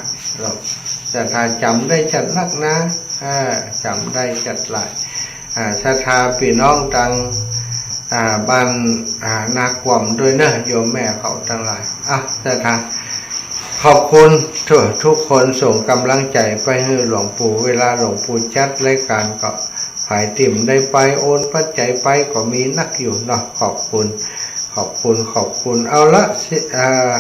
ศรัทธาจ๋ำได้จัดนักนะ อ่า จ๋ำได้จัดหลาย อ่า ศรัทธาปี้น้องตัง อ่า บ้าน อ่า นากวมตวยเน่อ โยมแม่เขาตังหลาย อ่ะ ศรัทธา ขอบคุณกู้ กู้คนส่งก๋ำลังใจ๋ไปหื้อหลวงปู่ เวลาหลวงปู่จัดรายก๋านก็ ใผตี้บ่ได้ไปโอนปัจจัยไปก็มีนักอยู่เนาะ ขอบคุณ ขอบคุณ ขอบคุณ เอาละ สิ อ่า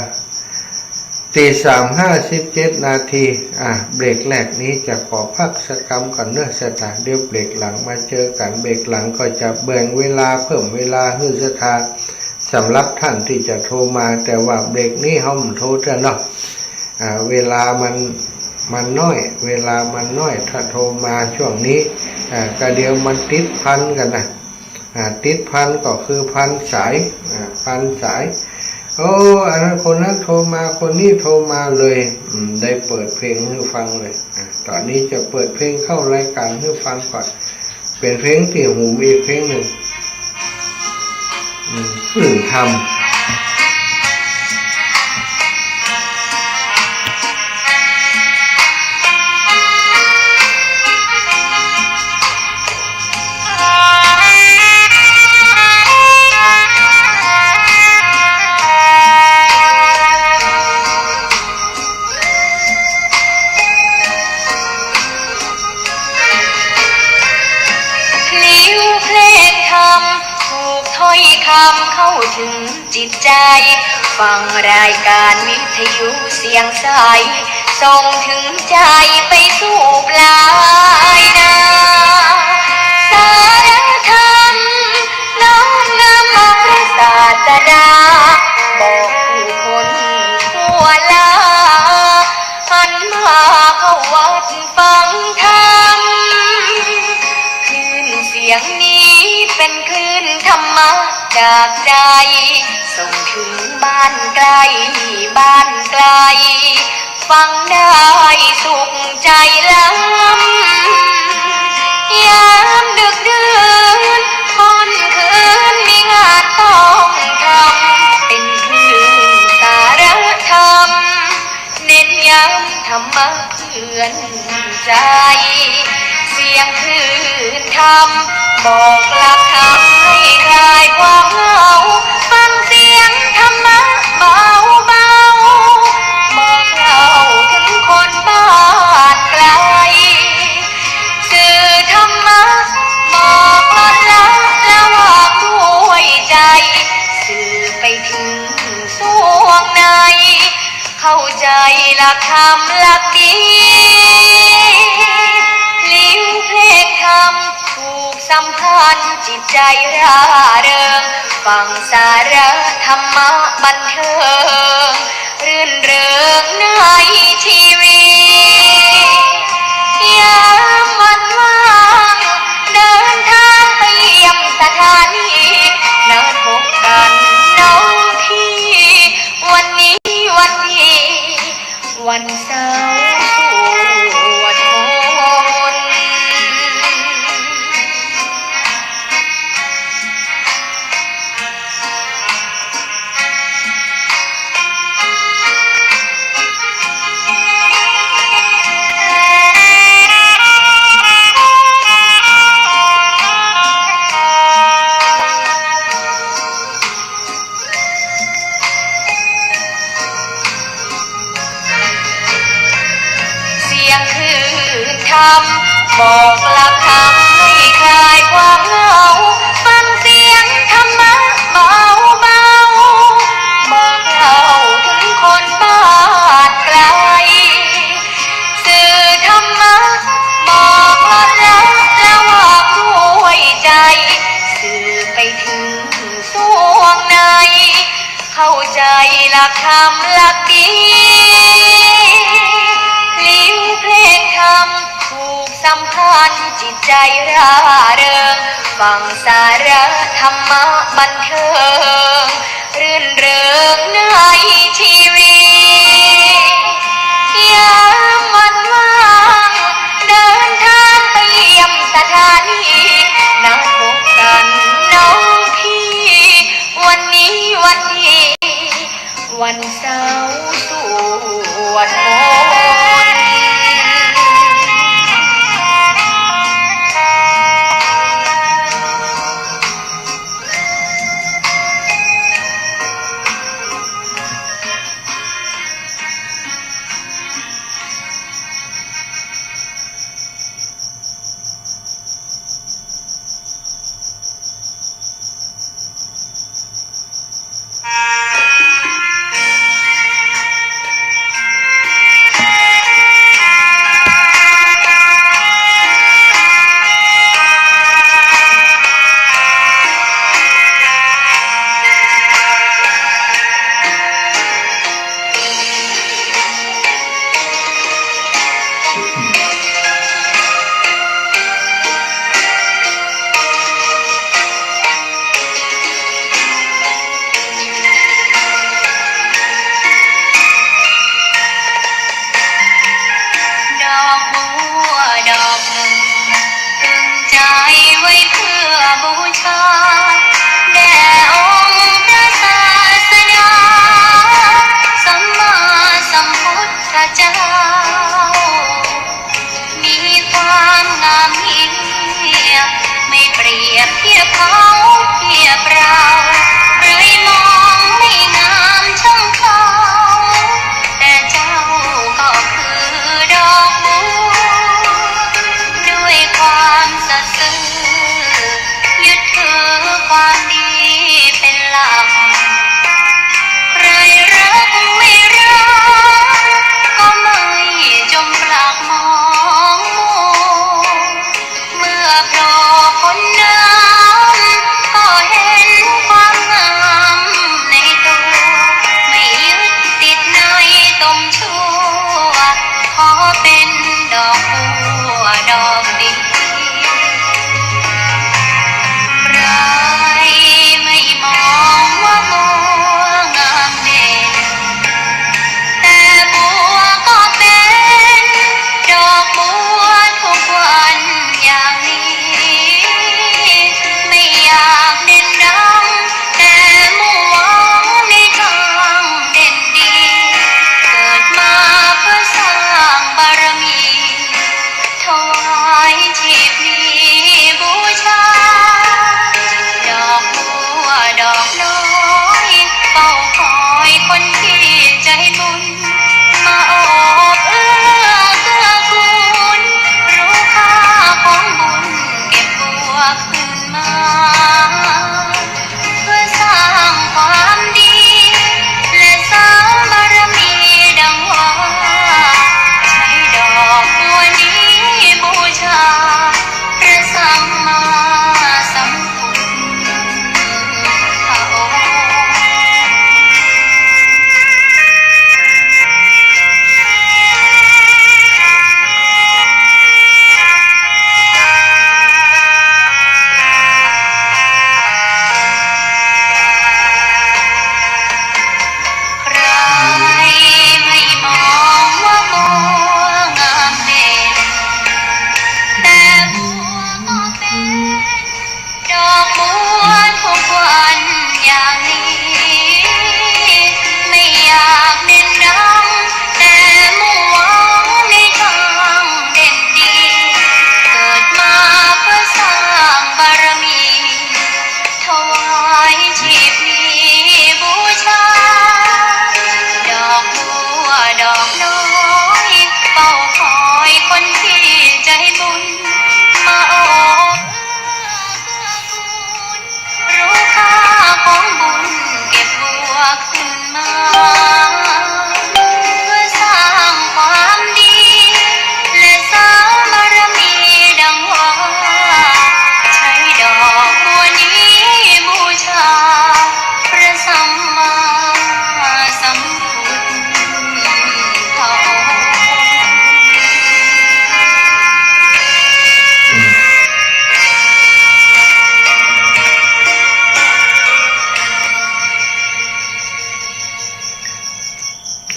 ตีสามห้าสิบเจ็ดนาที อ่ะ เบรกแรกนี้จะขอพักสักกำก่อนเน่อศรัทธา เดี๋ยวเบรกหลังมาเจอกั๋น เบรกหลังก็จะแบ่งเวลา เพิ่มเวลาหื้อศรัทธา สำหรับต้านตี้จะโทรมา แต่ว่าเบรกนี้เฮาบ่โทรเตื้อเนาะ อ่า เวลามัน มันน้อย เวลามันน้อย ถ้าโทรมาช่วงนี้ อ่า ก็เดี๋ยวมันติดพันกั๋นนะ อ่า ติดพันก็คือพันสาย อ่า พันสาย โอ้ อันนั้นคนนั้นโทรมา คนนี้โทรมาเลย อืม ได้เปิดเพลงหื้อฟังเลย อ่า ต๋อนนี้จะเปิดเพลงเข้ารายก๋านหื้อฟังก่อน เป๋นเพลงตี้ฮู้อีกเพลงนึ่ง อืม คลื่นธรรม พลิ้วเพลงธรรม ถูกถ้อยคำเข้าถึงจิตใจ ฟังรายการวิทยุเสียงใส ส่งถึงใจไปสู่ปลายนา สาระธรรม น้อมนำมาพระศาสดา บอกผู้คนทั่วลา หันมาเข้าวัดฟังธรรม คลื่นเสียงนี้เป็นคลื่นธรรมะจากใจ ส่งถึงบ้านใกล้บ้านไกล ฟังได้สุขใจล้ำ ยามดึกดื่นค่ำคืนมีงานต้องทำ เป็นคลื่นสาระธรรม เน้นย้ำธรรมะเตือนใจ เสียงคลื่นธรรม บอกหลักธรรมให้คลายความเหงา ฟังเสียงธรรมะเบาๆ บอกเล่าถึงคนบ้านไกล สื่อธรรมะบอกลดละละวางด้วยใจ สื่อไปถึงสวงใน หลักธรรมหลักดี ลิ้วเพลงธรรมผูกสัมพันธ์จิตใจร่าเริง ฟังสาระธรรมะบันเทิง รื่นเริงในชีวิต ยามวันว่าง เดินทางไปเยี่ยมสถานี นัดพบกันน้องพี่ วันนี้วันดี วันเสาร์สวดมนต์ เสียงคลื่นธรรม บอกหลักธรรมให้คลายความเหงา ฟังเสียงธรรมะเบาๆ บอกเล่าถึงคนบ้านไกล สื่อธรรมะ บอกลดละละวางด้วยใจ สื่อไปถึงสวงใน เข้าใจหลักธรรมหลักดี ลิ้วเพลงธรรมผูกสัมพันธ์จิตใจร่าเริง ฟังสาระธรรมะบันเทิง รื่นเริงในชีวิต ยามวันว่าง เดินทางไปเยี่ยมสถานี นัดพบกันน้องพี่ วันนี้วันดี วันเสาร์สวดมนต์ ดอกบัวดอกหนึ่ง ตรึงใจไว้เพื่อบูชา แด่องค์พระศาสดา สัมมาสัมพุทธเจ้า มีความงามยิ่ง ไม่เปรียบเทียบเขาเทียบเรา ใครมองไม่งามช่างเขา แต่เจ้าก็คือดอกบัว ด้วยความสัตย์ซื่อ ยึดถือความดีเป็นหลัก ใครรักไม่รัก ก็ไม่จมปลักมองมัว เมื่อโผล่พ้นน้ำ ก็เห็นความงามในตัว ไม่ยึดติดในตมชั่ว ขอเป็นดอกบัวดอกเดียว ใคร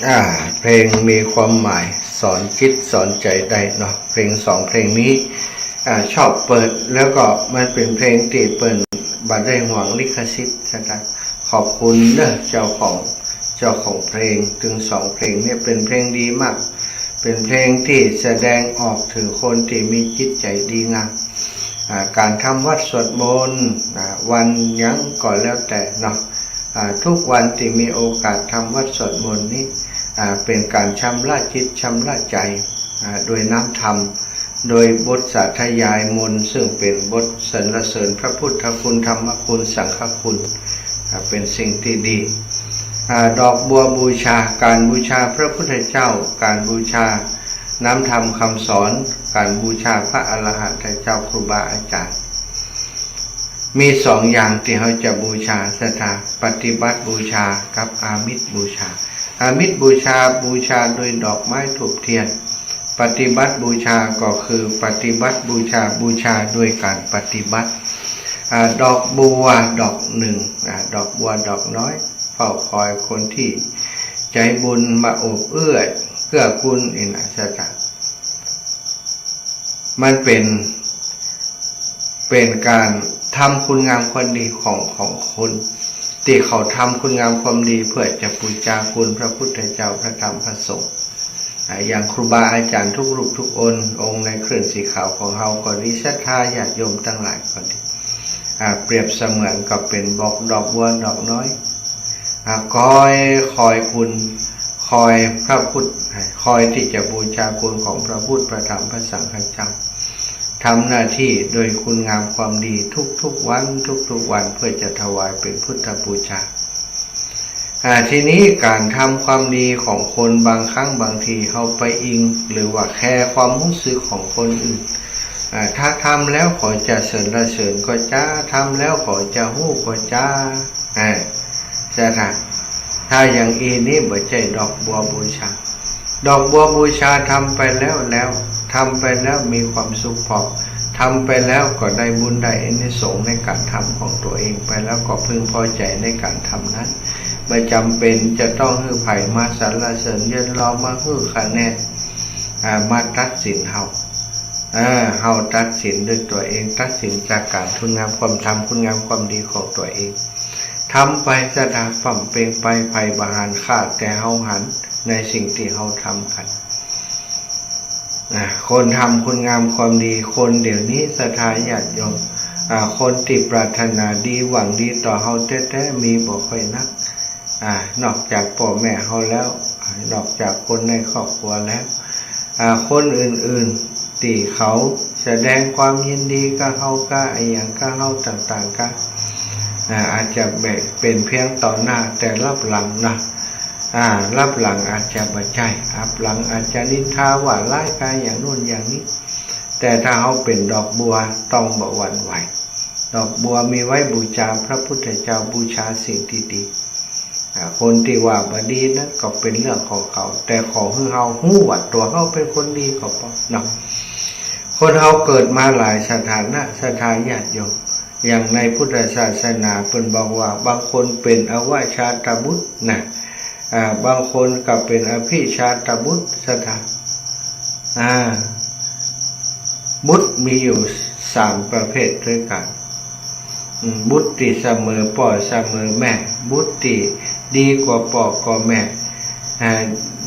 อ่า เพลงมีความหมายสอนจิตสอนใจได้เนาะ เพลงสองเพลงนี้ อ่า ชอบเปิด แล้วก็มันเป๋นเพลงตี้เปิ้นบ่ได้ห่วงลิขสิทธิ์นะครับ ขอบคุณเนาะเจ้าของ เจ้าของเพลง ตึงสองเพลงเนี่ยเป๋นเพลงดีมาก เป๋นเพลงตี้แสดงออกเถิงคนตี้มีจิตใจ๋ดีงาม อ่า ก๋านทำวัตรสวดมนต์ อ่า วันหยังก็แล้วแต่เนาะ อ่า ทุกวันตี้มีโอกาสทำวัตรสวดมนต์นี้ อ่า เป๋นก๋านชำระจิตชำระใจ๋ อ่า โดยน้ำธรรม โดยบทสาธยายมนต์ ซึ่งเป๋นบทสรรเสริญพระพุทธคุณ ธรรมคุณ สังฆคุณ อ่า เป๋นสิ่งตี้ดี อ่า ดอกบัวบูชา ก๋านบูชาพระพุทธเจ้า ก๋านบูชาน้ำธรรมคำสอน ก๋านบูชาพระอรหันตเจ้าครูบาอาจ๋ารย์ มีสองอย่างตี้เฮาจะบูชา ศรัทธา ปฏิบัติบูชากับอามิสบูชา อามิสบูชา บูชาโดยดอกไม้ธูปเทียน ปฏิบัติบูชาก็คือปฏิบัติบูชา บูชาโดยก๋านปฏิบัติ อ่า ดอกบัวดอกนึ่ง อ่า ดอกบัวดอกน้อย เฝ้าคอยคนตี้ใจ๋บุญมาโอบเอื้อ เกื้อกูล นี่นะ ศรัทธา มันเป๋น เป๋นก๋านทำคุณงามความดีของ ของคนตี้เขาทำคุณงามความดีเปื้อจะปู๋จาคุณพระพุทธเจ้า พระธรรม พระสงฆ์ อ่า อย่างครูบาอาจ๋ารย์ทุกรูปทุกองค์ องค์ในคลื่นสีขาวของเฮาก็ดี ศรัทธาญาติโยมตังหลายก็ดี อ่า เปรียบเสมือนกับเป๋นดอก ดอกบัวดอกน้อย อ่า คอย คอยคุณ คอยพระพุทธ คอยตี้จะบูชาคุณของพระพุทธ พระธรรม พระสังฆเจ้า ทำหน้าตี้โดยคุณงามความดีทุกๆวัน ทุกๆวัน เปื้อจะถวายเป๋นพุทธบูชา อ่า ทีนี้ก๋านทำความดีของคนบางครั้งบางทีเฮาไปอิง หรือว่าแคร์ความฮู้สึกของคนอื่น อ่า ถ้าทำแล้วเขาจะสรรเสริญก็จา ทำแล้วเขาจะฮู้ก็จา อ่า ศรัทธา ถ้าอย่างอี้นี่บ่ใจ้ดอกบัวบูชา ดอกบัวบูชาทำไปแล้วแล้ว ทำไปแล้วมีความสุขผ่อง ทำไปแล้วก็ได้บุญได้อานิสงส์ในก๋านทำของตั๋วเองไปแล้ว ก็พึงพอใจ๋ในก๋านทำนั้น บ่จ๋ำเป๋นจะต้องหื้อใผมาสรรเสริญเยินยอ มาหื้อคะแนน อ่า มาตัดสินเฮา อ่า เฮาตัดสินด้วยตั๋วเอง ตัดสินจากก๋านคุณงามความ ทำคุณงามความดีของตั๋วเอง ทำไป ศรัทธา ป๋ำเป๋งไป ใผบ่หันค่า แต่เฮาหันในสิ่งตี้เฮาทำกั๋น อ่า คนทำคุณงามความดี คนเดี๋ยวนี้ ศรัทธาญาติโยม อ่า คนตี้ปรารถนาดี หวังดีต่อเฮาแต๊ๆ มีบ่ค่อยนัก อ่า นอกจากป้อแม่เฮาแล้ว นอกจากคนในครอบครัวแล้ว อ่า คนอื่นๆ ตี้เขาแสดงความยินดีกับเฮา กับอะหยังกับเฮาต่างๆ กั๋น อ่า อาจจะบ่เป๋นเพียงต่อหน้า แต่ลับหลังนะ อ่า ลับหลังอาจจะบ่ใจ้ ลับหลังอาจจะนินทาว่าร้ายกั๋นอย่างโน้นอย่างนี้ แต่ถ้าเฮาเป๋นดอกบัวต้องบ่หวั่นไหว ดอกบัวมีไว้บูชาพระพุทธเจ้า บูชาสิ่งตี้ดี อ่า คนตี้ว่าบ่ดีนั้นก็เป๋นเรื่องของเขา แต่ขอหื้อเฮาฮู้ว่าตั๋วเฮาเป๋นคนดีก็ปอเนาะ คนเฮาเกิดมาหลายสถานะ ศรัทธาญาติโยม อย่างในพุทธศาสนาเปิ้นบอกว่า บางคนเป๋นอวชาตบุตรนะ อ่า บางคนก็เป๋นอภิชาตบุตร ศรัทธา อ่า บุตรมีอยู่สามประเภทด้วยกั๋น อืม บุตรตี้เสมอป้อเสมอแม่ บุตรตี้ดีกว่าป้อกว่าแม่ อ่า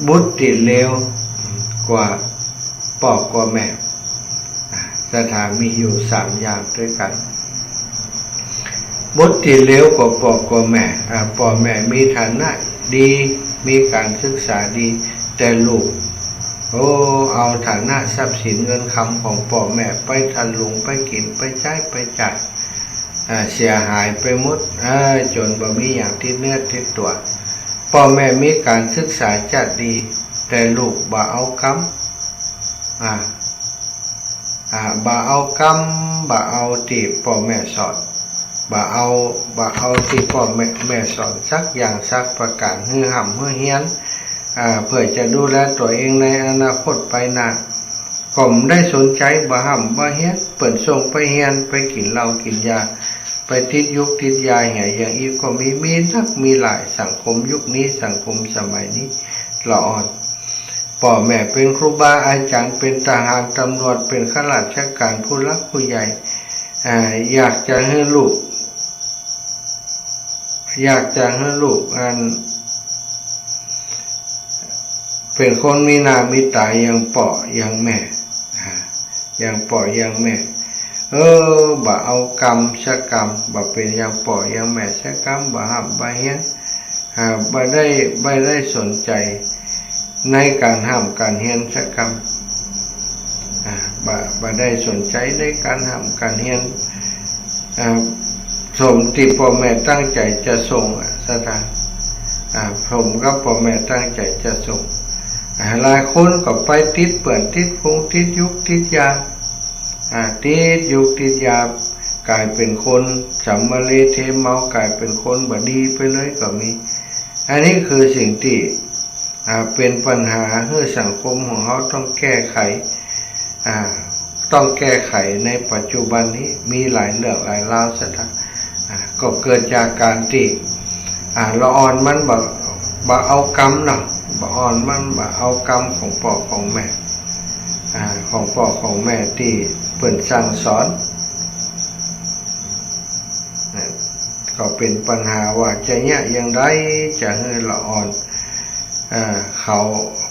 บุตรตี้เลวกว่าป้อกว่าแม่ อ่า ศรัทธา มีอยู่สามอย่างด้วยกั๋น บุตรตี้เลวกว่าป้อกว่าแม่ อ่า ป้อแม่มีฐานะดี มีก๋านศึกษาดี แต่ลูก โอ้ เอาฐานะทรัพย์สินเงินคำของป้อแม่ไปทะลุง ไปกิ๋น ไปใจ๊ ไปจ่าย อ่า เสียหายไปหมด อ่า จ๋นบ่มีหยังติดเนื้อติดตั๋ว ป้อแม่มีก๋านศึกษาจาดดี แต่ลูกบ่เอากำ อ่า อ่า บ่เอากำ บ่เอาตี้ป้อแม่สอน บ่เอา บ่เอาตี้ป้อแม่ แม่สอนสักอย่างสักประก๋าน หื้อฮ่ำหื้อเฮียน อ่า เปื้อจะดูแลตั๋วเองในอนาคตไปหน้า ก็บ่ได้สนใจ๋ บ่ฮ่ำบ่เฮียน เปิ้นส่งไปเฮียน ไปกิ๋นเหล้ากิ๋นยา ไปติดยุกติดยาเหีย อย่างอี้ก็มี มีนักมีหลาย สังคมยุคนี้ สังคมสมัยนี้ ละอ่อน ป้อแม่เป๋นครูบาอาจ๋ารย์ เป๋นทหาร ตำรวจ เป๋นข้าราชก๋าน ผู้หลักผู้ใหญ่ อ่า อยากจะหื้อลูก อยากจะหื้อลูกอัน เป๋นคนมีหน้ามีต๋าอย่างป้ออย่างแม่ อ่า อย่างป้ออย่างแม่ เออ บ่เอากำสักกำ บ่เป๋นอย่างป้ออย่างแม่สักกำ บ่ฮ่ำบ่เฮียน อ่า บ่ได้ บ่ได้สนใจ๋ในก๋านฮ่ำก๋านเฮียนสักกำ อ่า บ่ บ่ได้สนใจ๋ในก๋านฮ่ำก๋านเฮียน อ่า สมตี้ป้อแม่ตั้งใจ๋จะส่งอะ ศรัทธา อ่า สมกับป้อแม่ตั้งใจ๋จะส่ง อ่า หลายคนก็ไปติดเปื้อนติดฝูง ติดยุกติดยาม อ่า ติดยุกติดยาม ก๋ายเป๋นคนสำมะเลเทเมา ก๋ายเป๋นคนบ่ดีไปเลยก็มี อันนี้คือสิ่งตี้ อ่า เป๋นปัญหาหื้อสังคมของเฮาต้องแก้ไข อ่า ต้องแก้ไขในปัจจุบันนี้ มีหลายเรื่องหลายราว ศรัทธา อ่า ก็เกิดจากก๋านตี้ อ่า ละอ่อนมันบ่ บ่เอากำเนาะ บ่อ่อนมันบ่เอากำของป้อของแม่ อ่า ของป้อของแม่ตี้เปิ้นสั่งสอน นะ ก็เป๋นปัญหาว่าจะเยียะอย่างใดจะหื้อละอ่อน อ่า เขา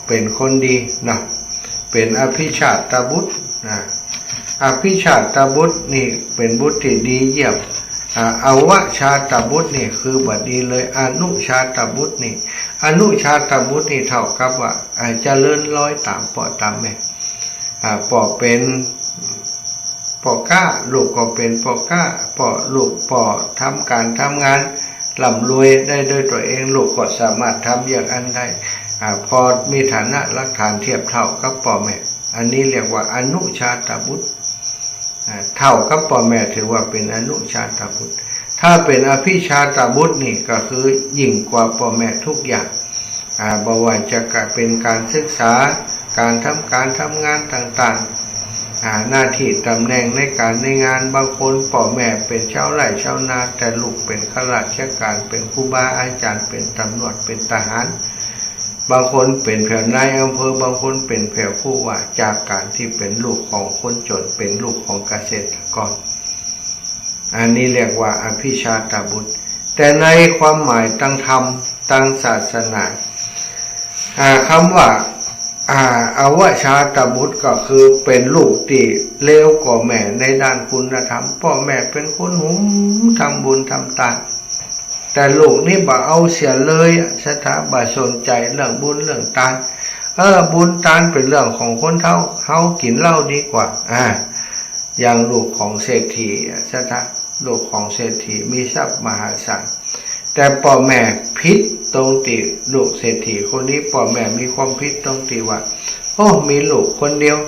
เป๋นคนดีนะ เป๋นอภิชาตบุตรนะ อภิชาตบุตรนี่เป๋นบุตรตี้ดีเยี่ยม อ่า อวชาตบุตรนี่คือบ่ดีเลย อนุชาตบุตรนี่ อนุชาตบุตรนี่เต้ากับว่า อ่า เจริญรอยต๋ามป้อต๋ามแม่ อ่า ป้อเป๋น ป้อก๊า ลูกก็เป๋นป้อก๊า ป้อ ลูกป้อทำก๋านทำงาน ร่ำรวยได้โดยตั๋วเอง ลูกก็สามารถทำอย่างอั้นได้ อ่า พอมีฐานะหลักฐานเทียบเต้ากับป้อแม่ อันนี้เรียกว่าอนุชาตบุตร อ่า เต้ากับป้อแม่ถือว่าเป๋นอนุชาตบุตร ถ้าเป๋นอภิชาตบุตรนี่ก็คือยิ่งกว่าป้อแม่ทุกอย่าง อ่า บ่ว่าจะกะเป๋นก๋านศึกษา ก๋านทำก๋านทำงานต่างๆ อ่า หน้าตี้ต๋ำแหน่งในก๋านในงาน บางคนป้อแม่เป๋นชาวไร่ชาวนา แต่ลูกเป๋นข้าราชก๋าน เป๋นครูบาอาจ๋ารย์ เป๋นตำรวจ เป๋นทหาร บางคนเป๋นแผวนนายอำเภอ บางคนเป๋นแผวผู้ว่า จากก๋านตี้เป๋นลูกของคนจ๋น เป๋นลูกของเกษตรกร อันนี้เรียกว่าอภิชาตบุตร แต่ในความหมายตางธรรม ตางศาสนา อ่า กำว่า อ่า อวชาตบุตรก็คือเป๋นลูกตี้เลวกว่าแม่ในด้านคุณธรรม ป้อแม่เป๋นคนหุมทำบุญทำตาน แต่ลูกนี่บ่เอาเสียเลยอะ ศรัทธา บ่สนใจ๋เรื่องบุญเรื่องตาน เออ บุญตานเป๋นเรื่องของคนเฒ่า เฮากิ๋นเหล้าดีกว่า อ่า อย่างลูกของเศรษฐีอะ ศรัทธา ลูกของเศรษฐีมีทรัพย์มหาศาล แต่ป้อแม่ผิดตรงตี้ลูกเศรษฐีคนนี้ ป้อแม่มีความผิดตรงตี้ว่า โอ้ มีลูกคนเดียว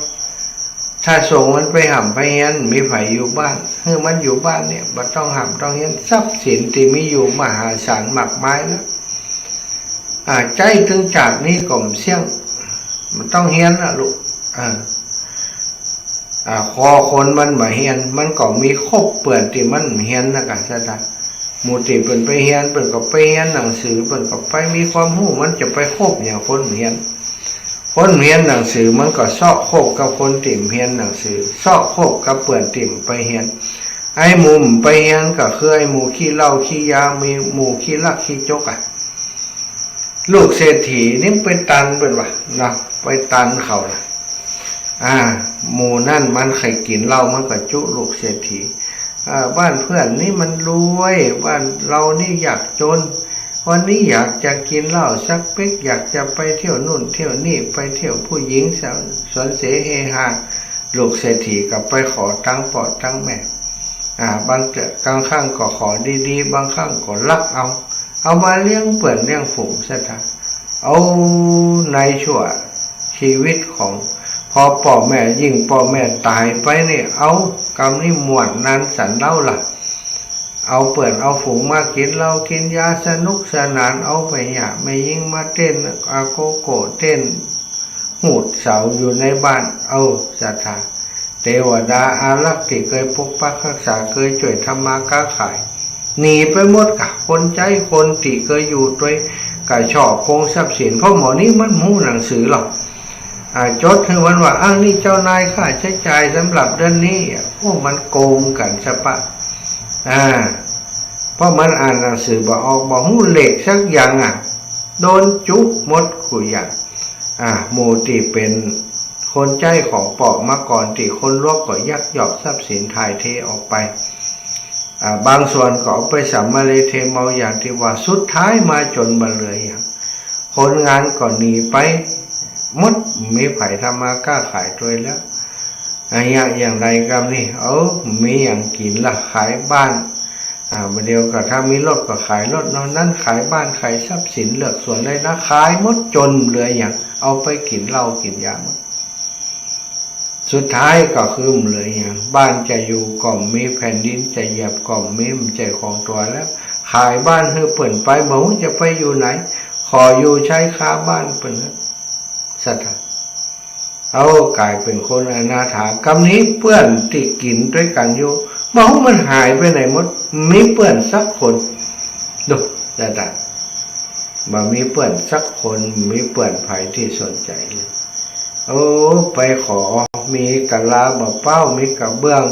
ถ้าส่งมันไปฮ่ำไปเฮียน มีใผอยู่บ้าน หื้อมันอยู่บ้านเนี่ย บ่ต้องฮ่ำต้องเฮียน ทรัพย์สินตี้มีอยู่มหาศาลมากมายแล้ว อ่า ใจ๊เถิงจาตินี้ก็บ่เสี้ยง มันต้องเฮียนนะลูก อ่า อ่า ขอคนมันบ่เฮียน มันก็มีครบเปื้อนตี้มันบ่เฮียนนะกะ ศรัทธา หมู่ตี้เปิ้นไปเฮียน เปิ้นก็ไปเฮียนหนังสือ เปิ้นก็ไปมีความฮู้ มันจะไปคบหยังคนบ่เฮียน คนบ่เฮียนหนังสือ มันก็เซาะคบกับคนตี้เฮียนหนังสือ เซาะคบกับเปื้อนตี้ไปเฮียน ไอ้หมู่ไปเฮียนก็คือไอ้หมู่ขี้เหล้าขี้ยา มีหมู่ขี้ลักขี้จกอะ ลูกเศรษฐีนี่ไปตันเปิ้นว่านะ ไปตันเขานะ อ่า หมู่นั้นมันใค่กิ๋นเหล้า มันก็จุลูกเศรษฐี อ่า บ้านเพื่อนนี่มันรวย บ้านเฮานี่ยากจ๋น วันนี้อยากจะกิ๋นเหล้าสักเป๊ก อยากจะไปเที่ยวนู่นเที่ยวนี่ ไปเที่ยวผู้หญิงสาวสวนเสเฮฮา ลูกเศรษฐีก็ไปขอตังค์ป้อตังค์แม่ อ่า บางเตื้อกลางครั้งก็ขอดีๆ บางครั้งก็ลักเอา เอามาเลี้ยงเปื้อนเลี้ยงฝูง ศรัทธา เอาในชั่วชีวิตของ พอป้อแม่ ยิ่งป้อแม่ต๋ายไปนี่ เอา กำนี้ม่วนนันสันเล้าล่ะ เอาเปื้อนเอาฝูงมากิ๋นเหล้ากิ๋นยาสนุกสนาน เอาไปหย่าแม่ญิงมาเต้นอาโกโก้ เต้น หูดเสาอยู่ในบ้าน เอ้า ศรัทธา เตวดาอารักษ์ตี้เกยปกปักฮักษา เกยจ้วยทำมาก๊าขาย หนีไปหมดกะ คนใจ๊คนตี้เกยอยู่ตวย ก็ฉ้อโกงทรัพย์สิน เพราะหมอนี้มันบ่ฮู้หนังสือหรอก อ่า จดหื้อมันว่า อ้าว นี่เจ้านายข้าใจ๊จ่ายสำหรับเดือนนี้ โอ้ มันโกงกั๋นซะปะ อ่า เพราะมันอ่านหนังสือบ่ออก บ่ฮู้เลขสักอย่างอะ โดนจุ๊บหมดกู้อย่าง อ่า หมู่ตี้เป๋นคนใจ๊ของป้อมาก่อน ตี้คนหลวงก็ยักยอกทรัพย์สินถ่ายเทออกไป อ่า บางส่วนก็เอาไปสำเร็จเทเมาอย่างตี้ว่า สุดท้ายมาจ๋นบ่เหลือหยัง คนงานก็หนีไปหมด บ่มีใผทำมาก้าขายตวยแล้ว อะหยัง อย่างใดกำนี้ เอ้า บ่มีหยังกิ๋นละ ขายบ้าน อ่า บ่าเดี่ยวก็ถ้ามีรถก็ขายรถเนาะ นั้นขายบ้านขายทรัพย์สิน เลือกส่วนได้นะ ขายหมดจ๋นบ่เหลือหยัง เอาไปกิ๋นเหล้ากิ๋นยาหมด สุดท้ายก็คือบ่เหลือหยัง บ้านจะอยู่ก็บ่มี แผ่นดินจะเหยียบก็บ่มี บ่ใจ้ของตั๋วแล้ว ขายบ้านหื้อเปิ้นไป บ่ฮู้จะไปอยู่ไหน ขออยู่ใช้คาบ้านเปิ้น สัตว์ เอ้า ก๋ายเป๋นคนอนาถา กำนี้เปื้อนตี้กิ๋นตวยกั๋นอยู่ บ่ฮู้มันหายไปไหนหมด บ่มีเปื้อนสักคน ดู สัตว์ บ่มีเปื้อนสักคน บ่มีเปื้อนใผตี้สนใจ๋เลย โอ้ ไปขอ มีกะลาบ่าเป๊า มีกระเบื้อง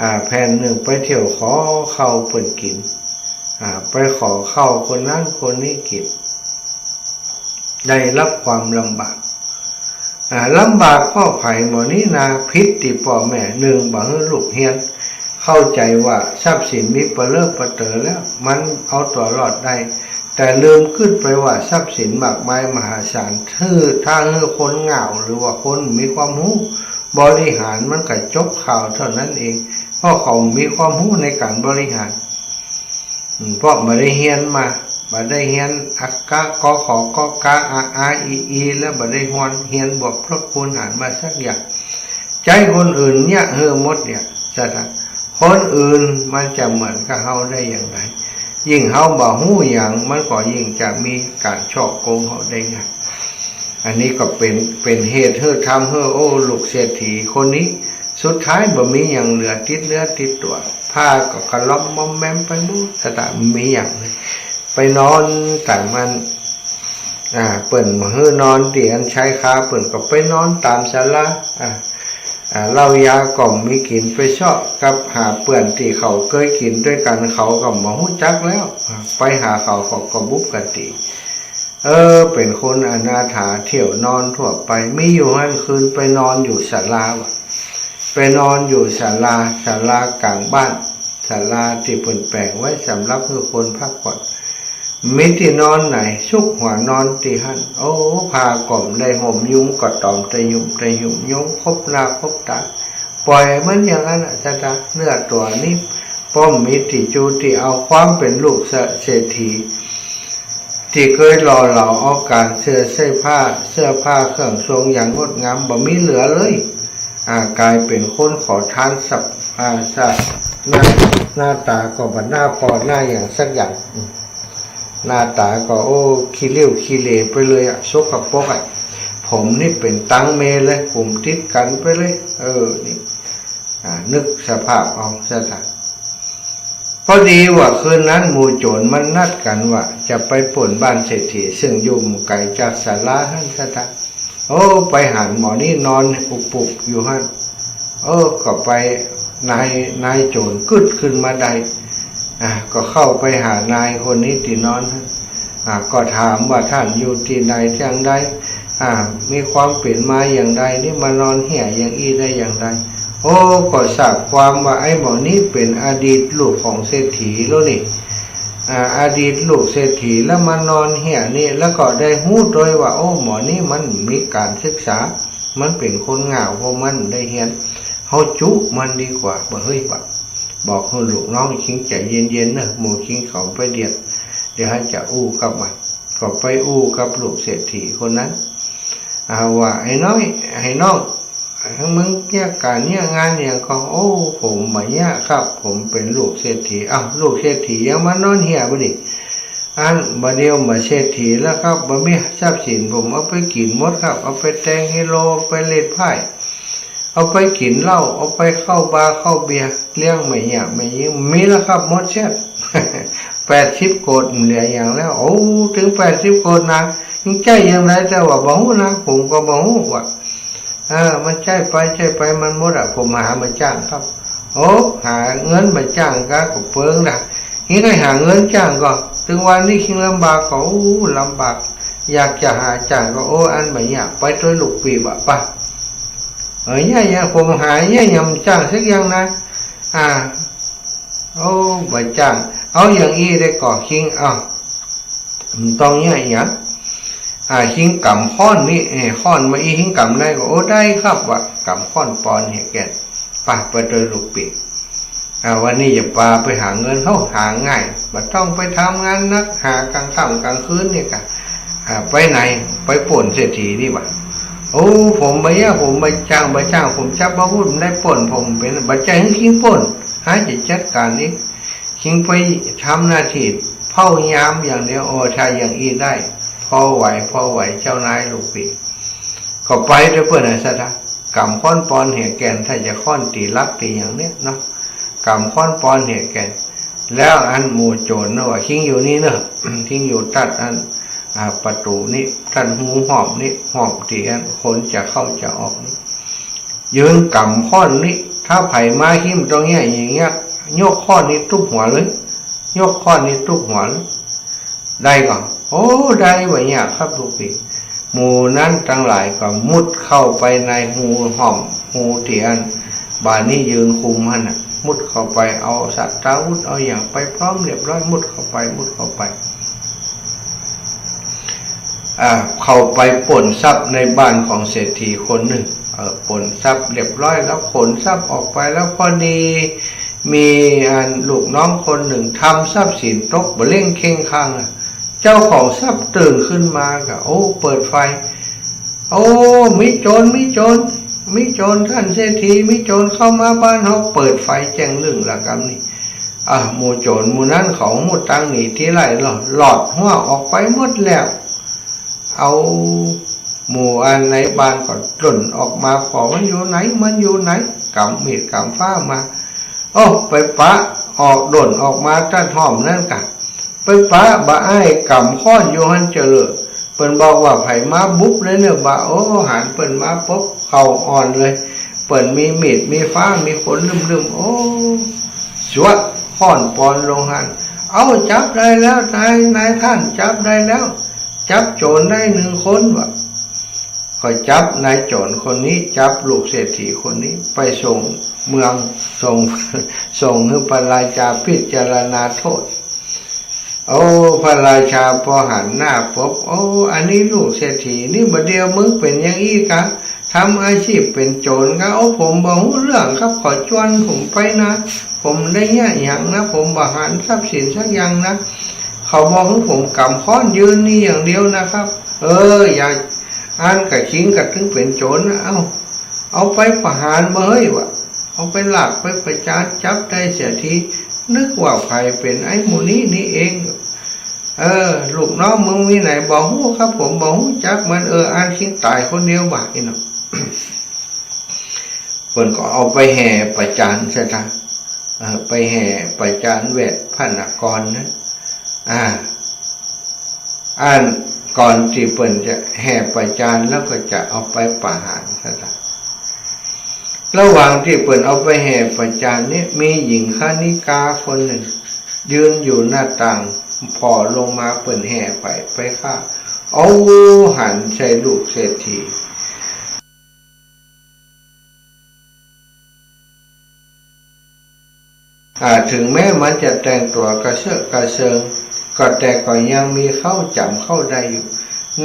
อ่า แผ่นนึ่ง ไปเที่ยวขอข้าวเปิ้นกิ๋น อ่า ไปขอข้าวคนนั้นคนนี้กิ๋น ได้รับความลำบาก อ่า ลำบากเพราะใผหมอนี้นา ผิดตี้ป้อแม่ นึ่ง บ่หื้อลูกเฮียน เข้าใจ๋ว่าทรัพย์สินมีเป๋อเล่อเป๋อเต๋อแล้ว มันเอาตั๋วรอดได้ แต่ลืมกึ๊ดไปว่าทรัพย์สินมากมายมหาศาล หื้อ ถ้าหื้อคนเหง้า หรือว่าคนบ่มีความฮู้บริหาร มันก็จบข่าวเต้านั้นเอง เพราะเขาบ่มีความฮู้ในก๋านบริหาร อืม เพราะบ่ได้เฮียนมา บ่ได้เฮียน อะ กะ กอ ขอ กอ กา อา อา อี อี แล้วบ่ได้ฮอน เฮียนบวกลบคูณหารมาสักอย่าง ใจ๊คนอื่นเยียะหื้อหมดเนี่ย สัตว์ คนอื่นมันจะเหมือนกับเฮาได้อย่างไร ยิ่งเฮาบ่ฮู้หยัง มันก็ยิ่งจะมีก๋านฉ้อโกงเฮาได้ง่าย อันนี้ก็เป๋น เป๋นเหตุหื้อทำหื้อ โอ้ ลูกเศรษฐีคนนี้ สุดท้ายบ่มีหยังเหลือติดเนื้อติดตั๋ว ผ้าก็กะล่อมมอมแมมไปหมด สัตว์ บ่มีหยังเลย ไปนอนต๋ามมัน อ่า เปิ้นบ่หื้อนอนตี้อันใช้คา เปิ้นก็ไปนอนต๋ามศาลา อ่า อ่า เหล้ายาก็บ่มีกิ๋น ไปเซาะกับหาเปื้อนตี้เขาเกยกิ๋นตวยกั๋น เขาก็บ่ฮู้จักแล้ว อ่า ไปหาเขา เขาก็บุปกติ เออ เป๋นคนอนาถา เที่ยวนอนทั่วไป มีอยู่หั้นคืนไปนอนอยู่ศาลาว่ะ ไปนอนอยู่ศาลา ศาลาก๋างบ้าน ศาลาตี้เปิ้นแป๋งไว้สำหรับหื้อคนพักผ่อน มีตี้นอนไหน ซุกหัวนอนตี้หั้น โอ้ ผ้าก็บ่ได้ห่ม ยุงก็ตอมตะหยุ่มตะหยุ่ม ยุงคบหน้าคบต๋า ป่อยมันอย่างนั้นน่ะ สัตว์ เนื้อตั๋วนี้ ป้อบ่มีตี้จู้ตี้เอา ความเป๋นลูกเศรษฐี ตี้เกยหล่อเหลาเอาก๋านเสื้อใส้ผ้า เสื้อผ้าเครื่องทรงอย่างงดงาม บ่มีเหลือเลย อ่า ก๋ายเป๋นคนขอทานสับ อ่า สับ หน้า หน้าต๋าก็บ่หน้าผ่อหน้าหยังสักอย่าง อืม หน้าต๋าก็ โอ้ ขี้ริ้วขี้เหร่ไปเลยอะ สกปรกอะ ผมนี่เป๋นตังเมเลย ผมติดกั๋นไปเลย เออ นี่ อ่า นึกสภาพเอา สัตว์ พอดีว่าคืนนั้นหมู่โจ๋รมันนัดกั๋นว่าจะไปปล้นบ้านเศรษฐี ซึ่งอยู่บ่ไก๋จากศาลาหั้น สัตว์ โอ้ ไปหันหมอนี้นอนอุบปุบอยู่หั้น เออ ก็ไป นาย นายโจ๋รกึ๊ดขึ้นมาได้ อ่า ก็เข้าไปหานายคนนี้ตี้นอนหั้น อ่า ก็ถามว่าต้านอยู่ตี้ไหนจั่งใด อ่า มีความเป๋นมาอย่างใด นี่มานอนเหี่ยอย่างอี้ได้อย่างใด โอ้ ก็ทราบความว่าไอ้หมอนี้เป๋นอดีตลูกของเศรษฐีแล้วนี่ อ่า อดีตลูกเศรษฐีแล้วมานอนเหี่ยนี่ แล้วก็ได้ฮู้ตวยว่า โอ้ หมอนี้มันบ่มีก๋านศึกษา มันเป๋นคนเหง้า เพราะมันบ่ได้เฮียน เฮาจุมันดีกว่า บ่าเฮ้ย บ่า บอกหื้อลูกน้องคิงใจ๋เย็นๆ เน่อ หมู่คิงเขาไปเดียด เดี๋ยวเฮาจะอู้กับมัน ก็ไปอู้กับลูกเศรษฐีคนนั้น อ่า ว่า ไอ้น้อย ไอ้น้อง มึงเยียะก๋านเยียะงานหยังก่อ โอ้ ผมบ่เยียะครับ ผมเป๋นลูกเศรษฐี อ้าว ลูกเศรษฐียังมานอนเหี่ยบ่นี่ อันบ่าเดี่ยวบ่าเศรษฐีแล้วครับ บ่มีทรัพย์สิน ผมเอาไปกิ๋นหมดครับ เอาไปแต่งเฮโล ไปเล่นไพ่าย เอาไปกิ๋นเหล้า เอาไปเข้าบาร์เข้าเบียร์ เลี้ยงแม่เยียะแม่ยิง มีแล้วครับ หมดเสี้ยน แปดสิบโกด บ่เหลือหยังแล้ว โอ้ เถิงแปดสิบโกดนะ มันใจ๊อย่างใด แต่ว่าบ่ฮู้นะ ผมก็บ่ฮู้ว่า เออ มันใจ๊ไป ใจ๊ไป มันหมดอะ ผมหาบ่าจ้างครับ โอ้ หาเงินบ่าจ้างก็ ก็เปิงนะ นี่ใค่หาเงินจ้างก็ เถิงวันนี้คิงลำบากก็ โอ้ ลำบาก อยากจะหาจ้างก็ โอ้ อันบ่าเยียะ ไปตวยลูกปี้บ่า ไป เออ เยียะ เยียะ ผมหาเยียะ หยังบ่าจ้างสักอย่างนะ อ่า โอ้ บ่าจ้าง เอาอย่างอี้ได้ก่อ คิง เอา บ่ต้องเยียะหยัง อ่า คิงกำค้อนนี้ เอ้ย ค้อนมาอี้ คิงกำได้ก่อ โอ้ ได้ครับ ว่า กำค้อนปอนเหียแก่น ไป ไปตวยลูกปี้ อ่า วันนี้จะปาไปหาเงิน เฮาหาง่าย บ่ต้องไปทำงานหนัก หากลางค่ำกลางคืนนี่ก่ะ อ่า ไปไหน ไปป้นเศรษฐีนี่บ่า โอ้ ผมบ่เยียะ ผมบ่าจ้าง บ่าจ้าง ผมจับอาวุธบ่ได้ป้น ผมเป๋น บ่ใจ้หื้อคิงป้น หาจะจัดก๋านเอง คิงไปทำหน้าตี้เฝ้ายามอย่างเดียว โอ้ ถ้าอย่างอี้ได้ พอไหว พอไหว เจ้านายลูกปี้ ก็ไปตวยเปิ้นอะ สะท้า กำค้อนปอนเหียแก่น ถ้าจะค้อนตี้ลักตี้หยังเนี่ยเนาะ กำค้อนปอนเหียแก่น แล้วอันหมู่โจ๋รเนาะว่า คิงอยู่นี่เนาะ คิงอยู่ตัดอัน อ่า ประตู๋นี้ ตัดฮูฮ่อมนี้ ฮ่อมตี้อันคนจะเข้าจะออกนี้ ยืนกำค้อนนี้ ถ้าใผมา คิงบ่ต้องเยียะหยัง ยกค้อนนี้ตุ๊บหัวเลย ยกค้อนนี้ตุ๊บหัวเลย ได้ก่อ โอ้ ได้ บ่เยียะครับลูกปี้ หมู่นั้นตังหลายก็มุดเข้าไปในฮูฮ่อม ฮูตี้อัน บ่านี้ยืนคุมหั้นน่ะ มุดเข้าไป เอาสตาวุธ เอาหยังไปพร้อมเรียบร้อย มุดเข้าไป มุดเข้าไป อ่า เข้าไปป้นทรัพย์ในบ้านของเศรษฐีคนนึ่ง เออ ป้นทรัพย์เรียบร้อยแล้ว ขนทรัพย์ออกไปแล้ว พอดีมีอันลูกน้องคนนึ่งทำทรัพย์สินตกบ่เล่งเค่งคังอะ เจ้าของทรัพย์ตื่นขึ้นมาก่ะ โอ้ เปิดไฟ โอ้ มีโจ๋ร มีโจ๋ร มีโจ๋ร ต้านเศรษฐี มีโจ๋รเข้ามาบ้านเฮา เปิดไฟแจ้งลึ้งละกำนี้ อ่า หมู่โจ๋รหมู่นั้นเขามุดตางหนีตี้ไล่ลอด ลอดฮั้วออกไปหมดแล้ว เอา หมู่อันในบ้านก็ด้นออกมา ผ่อมันอยู่ไหน มันอยู่ไหน ก๋ำมีดก๋ำฟ้ามา โอ้ ไปปะออก ด้นออกมาตัดฮ่อมนั้นก่ะ ไปปะบ่าอ้ายก๋ำค้อนอยู่หั้นเจ๋อเลย เปิ้นบอกว่าใผมาบุบเลยเนี่ยบ่า โอ้ หันเปิ้นมาปุ๊บ เข้าอ่อนเลย เปิ้นมีมีด มีฟ้า มีคนลึ่มๆ โอ้ สวดค้อนปอนลงหั้น เอ้า จับได้แล้ว นาย นายท่าน จับได้แล้ว จับโจ๋รได้หนึ่งคนว่ะ ก็จับนายโจ๋รคนนี้ จับลูกเศรษฐีคนนี้ ไปส่งเมือง ส่ง ส่งหื้อพระราชาพิจารณาโทษ โอ้ พระราชาปอหันหน้าปุ๊บ โอ้ อันนี้ลูกเศรษฐีนี่ บ่าเดี่ยวมึงเป๋นอย่างอี้กา ทำอาชีพเป๋นโจ๋รกา โอ้ ผมบ่ฮู้เรื่องครับ เขาจวนผมไปนะ ผมได้เยียะหยังนะ ผมบ่หันทรัพย์สินสักอย่างนะ เขาบอกหื้อผมก๋ำค้อนยืนนี่อย่างเดียวนะครับ เออ อย่า อั้นก่ะ คิงก่ะ เถิงเป๋นโจ๋รนะ เอ้า เอาไปประหารบ่าเฮ้ยว่ะ เอาไปลากไปประจาน จับได้เสียที นึกว่าใผเป๋นไอ้หมู่นี้นี่เอง เออ ลูกน้องมึงมีไหน บ่ฮู้ครับ ผมบ่ฮู้จักมัน เออ อั้นคิงต๋ายคนเดียวบ่า อี้เนาะ เปิ้นก็เอาไปแห่ประจานซะตาง เอ่อ ไปแห่ประจานแวดพระนครนั้น อ่า อั้นก่อนตี้เปิ้นจะแห่ประจานแล้วก็จะเอาไปประหารซะตาง ระหว่างตี้เปิ้นเอาไปแห่ประจานนี้ มีหญิงคณิกาคนนึ่ง ยืนอยู่หน้าต่าง ผ่อลงมาเปิ้นแห่ไป ไปฆ่า เอาหันใส่ลูกเศรษฐี อ่า เถิงแม้มันจะแต่งตั๋วกระเซอะกระเซิง ก็แต่ก็ยังมีเข้าจ๋ำเข้าได้อยู่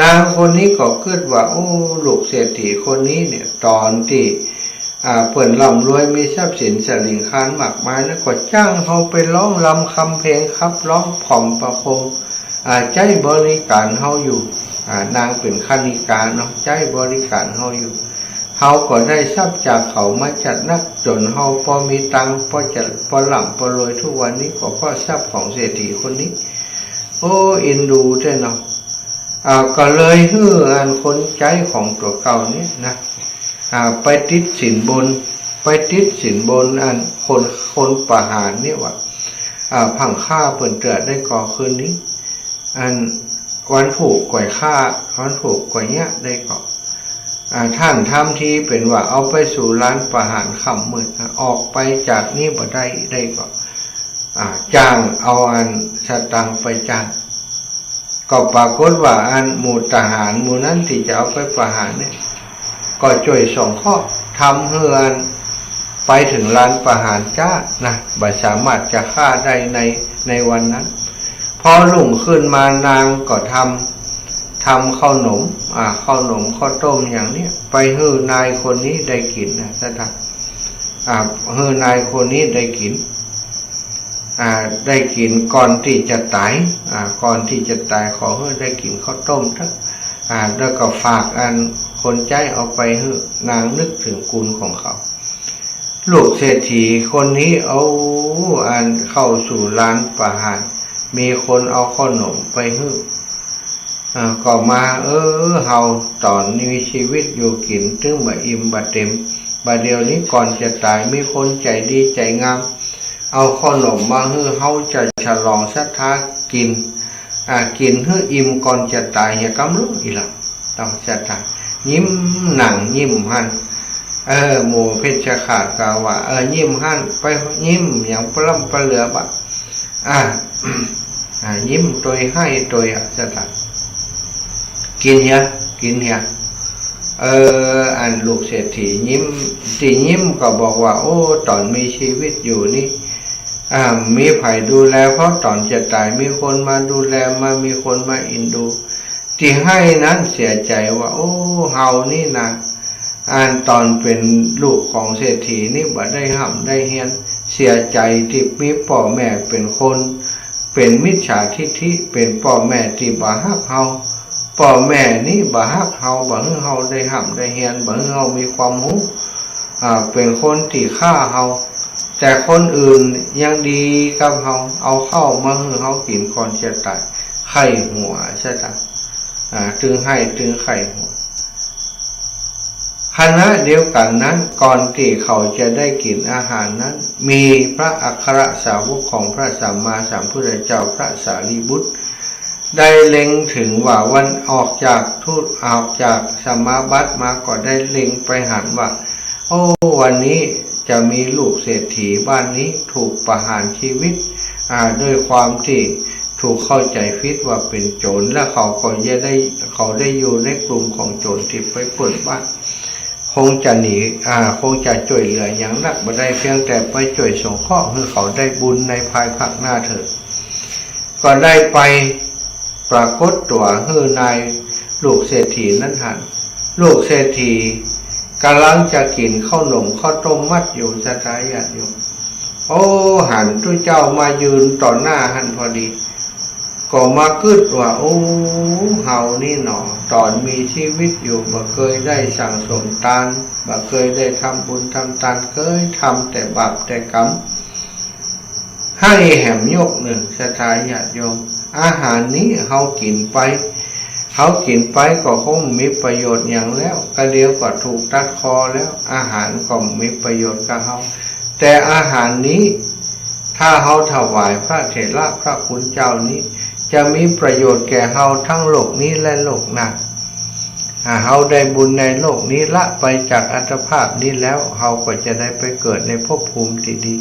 นางคนนี้ก็กึ๊ดว่า โอ้ ลูกเศรษฐีคนนี้เนี่ย ต๋อนตี้ อ่า เปิ้นร่ำรวยมีทรัพย์สินสะหลิงคานมากมายนะ ก็จ้างเฮาไปร้องรำคำเพลงขับร้องผ่อมประโคม อ่า ใจ๊บริก๋านเฮาอยู่ อ่า นางเป๋นคณิกาเนาะ ใจ๊บริก๋านเฮาอยู่ เฮาก็ได้ทรัพย์จากเขามาจัดนัก จ๋นเฮาปอมีตังค์ ปอจะ ปอร่ำปอรวยทุกวันนี้ ก็เพราะทรัพย์ของเศรษฐีคนนี้ โอ้ เอ็นดูแต๊เนาะ อ่า ก็เลยหื้ออันคนใจ๊ของตั๋วเก่านี้นะ อ่า ไปติดสินบน ไปติดสินบนอันคน คนประหารนี้ว่ะ อ่า ผลังฆ่าเปิ้นเตื้อได้ก่อ คืนนี้ อันวันพูกก่อยฆ่า วันพูกก่อยเยียะได้ก่อ อ่า ต้านทำทีเป๋นว่าเอาไปสู่ลานประหารค่ำมืดนะ ออกไปจากนี้บ่ได้ได้ก่อ อ่า จ้างเอาอันสตางค์ไปจ้าง ก็ปรากฏว่าอันหมู่ทหารหมู่นั้นตี้จะเอาไปประหารเนี่ย ก็จ้วยสงเคราะห์ทำหื้ออันไปเถิงลานประหารจ๊านะ บ่สามารถจะฆ่าได้ใน ในวันนั้น พอรุ่งขึ้นมานางก็ทำ ทำข้าวหนม อ่า ข้าวหนมข้าวต้มอย่างเนี้ย ไปหื้อนายคนนี้ได้กิ๋นนะ สตางค์ อ่า หื้อนายคนนี้ได้กิ๋น อ่า ได้กิ๋นก่อนตี้จะต๋าย อ่า ก่อนตี้จะต๋ายขอหื้อได้กิ๋นข้าวต้มเต๊อะ อ่า แล้วก็ฝากอันคนใจ๊เอาไปหื้อ นางนึกเถิงกุณของเขา ลูกเศรษฐีคนนี้ เอาอันเข้าสู่ลานประหาร มีคนเอาข้าวหนมไปหื้อ อ่า ก็มา เออ เฮาต๋อนมีชีวิตอยู่กิ๋นตึงบ่อิ่มบ่เต็ม บ่าเดี่ยวนี้ก่อนจะต๋ายมีคนใจ๋ดีใจ๋งาม เอาข้าวหนมมาหื้อ เฮาจะฉลองศรัทธากิ๋น อ่า กิ๋นหื้ออิ่มก่อนจะต๋ายเหียกำลุงอี้ละ ต้องศรัทธา ยิ้มหนังยิ้มหั้น เออ หมู่เพชฌฆาตก็ว่า เออ ยิ้มหั้น ไปยิ้มหยังปล้ำปะเหลือบะ อ่า อ่า ยิ้มตวยไห้ตวยอะ สตางค์ กิ๋นเหีย กิ๋นเหีย เออ อันลูกเศรษฐียิ้ม ตี้ยิ้มก็บอกว่า โอ้ ต๋อนมีชีวิตอยู่นี้ อ่า มีใผดูแล พอต๋อนจะต๋ายมีคนมาดูแล มา มีคนมาอินดู ตี้ไห้นั้นเสียใจ๋ว่า โอ้ เฮานี่นะ อันต๋อนเป๋นลูกของเศรษฐีนี่บ่ได้ฮ่ำได้เฮียน เสียใจ๋ตี้มีป้อแม่เป๋นคน เป๋นมิจฉาทิฏฐิ เป๋นป้อแม่ตี้บ่ฮักเฮา ป้อแม่นี่บ่ฮักเฮา บ่หื้อเฮาได้ฮ่ำได้เฮียน บ่หื้อเฮามีความฮู้ อ่า เป๋นคนตี้ฆ่าเฮา แต่คนอื่นยังดีกับเฮา เอาข้าวมาหื้อเฮากิ๋นก่อนจะต๋าย ใค่หัวซะจ้ะ อ่า ตึงไห้ตึงใค่หัว ขณะเดียวกั๋นนั้น ก่อนตี้เขาจะได้กิ๋นอาหารนั้น มีพระอัครสาวกของพระสัมมาสัมพุทธเจ้าพระสารีบุตร ได้เล็งเถิงว่าวันออกจากทุ ออกจากสมาบัติมาก็ได้เล็งไปหันว่า โอ้ วันนี้จะมีลูกเศรษฐีบ้านนี้ถูกประหารชีวิต อ่า ด้วยความตี้ถูกเข้าใจ๋ผิดว่าเป๋นโจ๋ร และเขาก็จะได้ เขาได้อยู่ในกลุ่มของโจ๋รตี้ไปปล้นบ้าน คงจะหนี อ่า คงจะจ้วยเหลือหยังนักบ่ได้ เพียงแต่ไปจ้วยสงเคราะห์หื้อเขาได้บุญในภายภาคหน้าเถิด ก็ได้ไปปรากฏตั๋วหื้อนายลูกเศรษฐีนั้นหัน ลูกเศรษฐีก่ำลังจะกิ๋นข้าวหนมข้าวต้มมัดอยู่ ศรัทธาญาติโยม โอ้ หันตุ๊เจ้ามายืนต่อหน้าหั้นพอดี ก็มากึ๊ดว่า โอ้ เฮานี่หนอ ต๋อนมีชีวิตอยู่บ่เกยได้สั่งสมตาน บ่เกยได้ทำบุญทำตาน เกยทำแต่บาปแต่กรรม ไห้แหมยกนึ่ง ศรัทธาญาติโยม อาหารนี้เฮากิ๋นไป เฮากิ๋นไปก็คงบ่มีประโยชน์หยังแล้ว กะเดี่ยวก็ถูกตัดคอแล้ว อาหารก็บ่มีประโยชน์กับเฮา แต่อาหารนี้ ถ้าเฮาถวายพระเถระพระคุณเจ้านี้ จะมีประโยชน์แก่เฮาทั้งโลกนี้และโลกหน้า อ่า เฮาได้บุญในโลกนี้ ละไปจากอัตภาพนี้แล้ว เฮาก็จะได้ไปเกิดในภพภูมิตี้ดี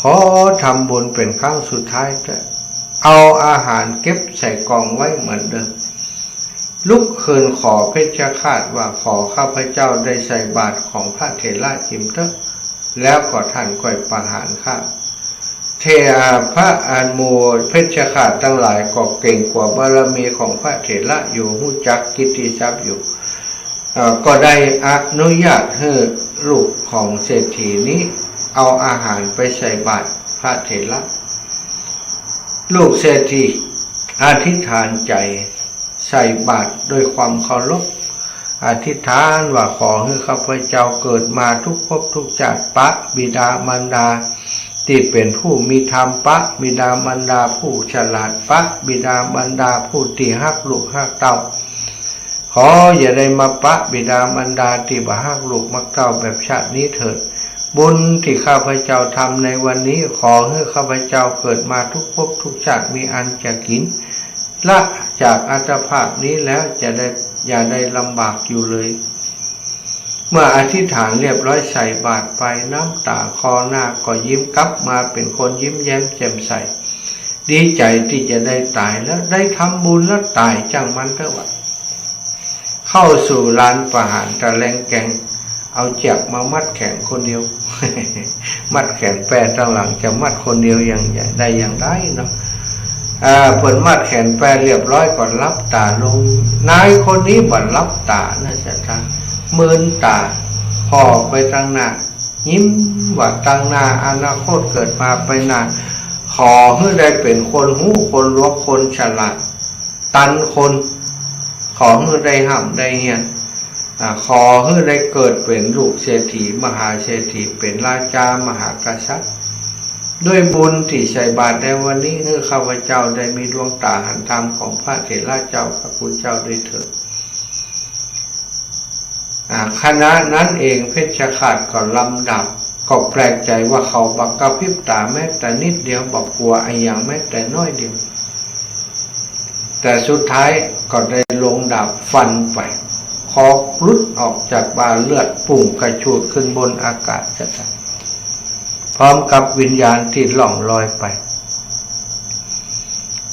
ขอทำบุญเป๋นครั้งสุดท้ายเต๊อะ เอาอาหารเก็บใส่กล่องไว้เหมือนเดิม ลุกขึ้นขอเพชฌฆาตว่า ขอข้าพเจ้าได้ใส่บาตรของพระเถระจิมเต๊อะ แล้วก็ท่านค่อยประหารข้า เถระ พระอันหมู่เพชฌฆาตตังหลายก็เก๋งกั๋วบารมีของพระเถระอยู่ ฮู้จักกิตติศัพท์อยู่ เอ่อ ก็ได้อนุญาตหื้อลูกของเศรษฐีนี้เอาอาหารไปใส่บาตรพระเถระ ลูกเศรษฐีอธิษฐานใจ๋ใส่บาตรด้วยความเคารพ อธิษฐานว่า ขอหื้อข้าพเจ้าเกิดมาทุกภพทุกชาติ ปะบิดามารดาตี้เป๋นผู้มีธรรม ปะบิดามารดาผู้ฉลาด ปะบิดามารดาผู้ตี้ฮักลูกฮักเต้า ขออย่าได้มาปะบิดามารดาตี้บ่ฮักลูกฮักเต้าแบบชาตินี้เถิด บุญตี้ข้าพเจ้าทำในวันนี้ ขอหื้อข้าพเจ้าเกิดมาทุกภพทุกชาติ มีอันจะกิ๋น ละจากอัตภาพนี้แล้วจะได้ อย่าได้ลำบากอยู่เลย เมื่ออธิษฐานเรียบร้อย ใส่บาตรไป น้ำต๋าคลอหน้าก็ยิ้ม กลับมาเป๋นคนยิ้มแย้มแจ่มใส ดีใจ๋ตี้จะได้ต๋ายแล้ว ได้ทำบุญแล้วต๋าย จ้างมันเต๊อะวะ เข้าสู่ลานประหารตะแลงแกง เอาเจื้อกมามัดแขนคนเดียว มัดแขนแปตังหลัง จะมัดคนเดียวอย่างใด อย่างใดเนาะ อ่า เปิ้นมัดแขนแปเรียบร้อยก็หลับต๋าลง นายคนนี้บ่หลับต๋านะ ศรัทธา มืนต๋าผ่อไปตังหน้า ยิ้มว่าตังหน้าอนาคตเกิดมาไปหน้า ขอหื้อได้เป๋นคนฮู้ คนหลวง คนฉลาด ตันคน ขอหื้อได้ฮ่ำได้เฮียน อ่า ขอหื้อได้เกิดเป๋นลูกเศรษฐี มหาเศรษฐี เป๋นราชามหากษัตริย์ ด้วยบุญตี้ใส่บาตรในวันนี้ หื้อข้าพเจ้าได้มีดวงต๋าหันธรรมของพระเถระเจ้าพระคุณเจ้าด้วยเถิด อ่า ขณะนั้นเองเพชฌฆาตก็ลำดาบ ก็แปลกใจ๋ว่าเขาบ่กระพริบต๋าแม้แต่นิดเดียว บ่กั๋วอะหยังแม้แต่น้อยเดียว แต่สุดท้ายก็ได้ลงดาบฟันไป คอหลุดออกจากบ่า เลือดพุ่งกระฉูดขึ้นบนอากาศจะต๋าย พร้อมกับวิญญาณตี้ล่องลอยไป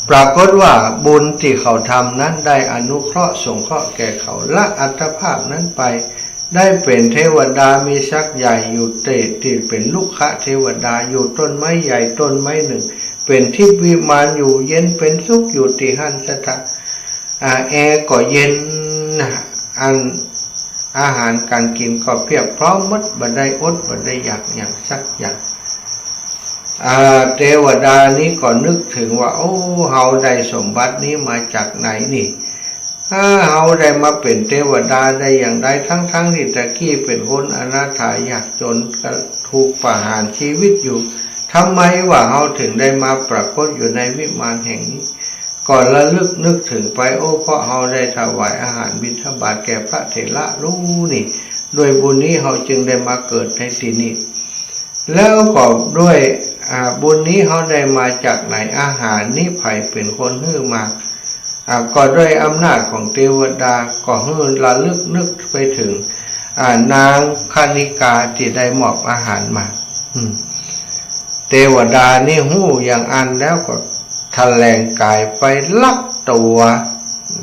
ปรากฏว่าบุญตี้เขาทำนั้นได้อนุเคราะห์สงเคราะห์แก่เขา ละอัตภาพนั้นไป ได้เป๋นเทวดามีศักย์ใหญ่อยู่เตศตี้เป๋นรุกขเทวดา อยู่ต้นไม้ใหญ่ต้นไม้นึ่ง เป๋นทิพย์วิมาน อยู่เย็นเป๋นสุขอยู่ตี้หั้น ศรัทธา อ่า แอร์ก็เย็นนะ อัน อาหารก๋านกิ๋นก็เพียบพร้อมหมด บ่ได้อดบ่ได้อยากหยังสักอย่าง อ่า เทวดานี้ก็นึกเถิงว่า โอ้ เฮาได้สมบัตินี้มาจากไหนนี่ ถ้าเฮาได้มาเป๋นเทวดาได้อย่างใด ทั้งๆ ตี้ตะกี้เป๋นคนอนาถายากจ๋น ก็ถูกประหารชีวิตอยู่ ทำไมว่าเฮาเถิงได้มาปรากฏอยู่ในวิมานแห่งนี้ ก็ระลึกนึกเถิงไป โอ้ เพราะเฮาได้ถวายอาหารบิณฑบาตแก่พระเถระรูปนี้ ด้วยบุญนี้เฮาจึงได้มาเกิดในตี้นี้ แล้วก็ด้วย อ่า บุญนี้เฮาได้มาจากไหน อาหารนี้ใผเป๋นคนหื้อมา อ่า ก็ด้วยอำนาจของเทวดา ก็หื้อระลึกนึกไปเถิง อ่า นางคณิกาตี้ได้มอบอาหารมา อืม เทวดานี้ฮู้อย่างอั้นแล้วก็แถลงก๋ายไปลักตั๋ว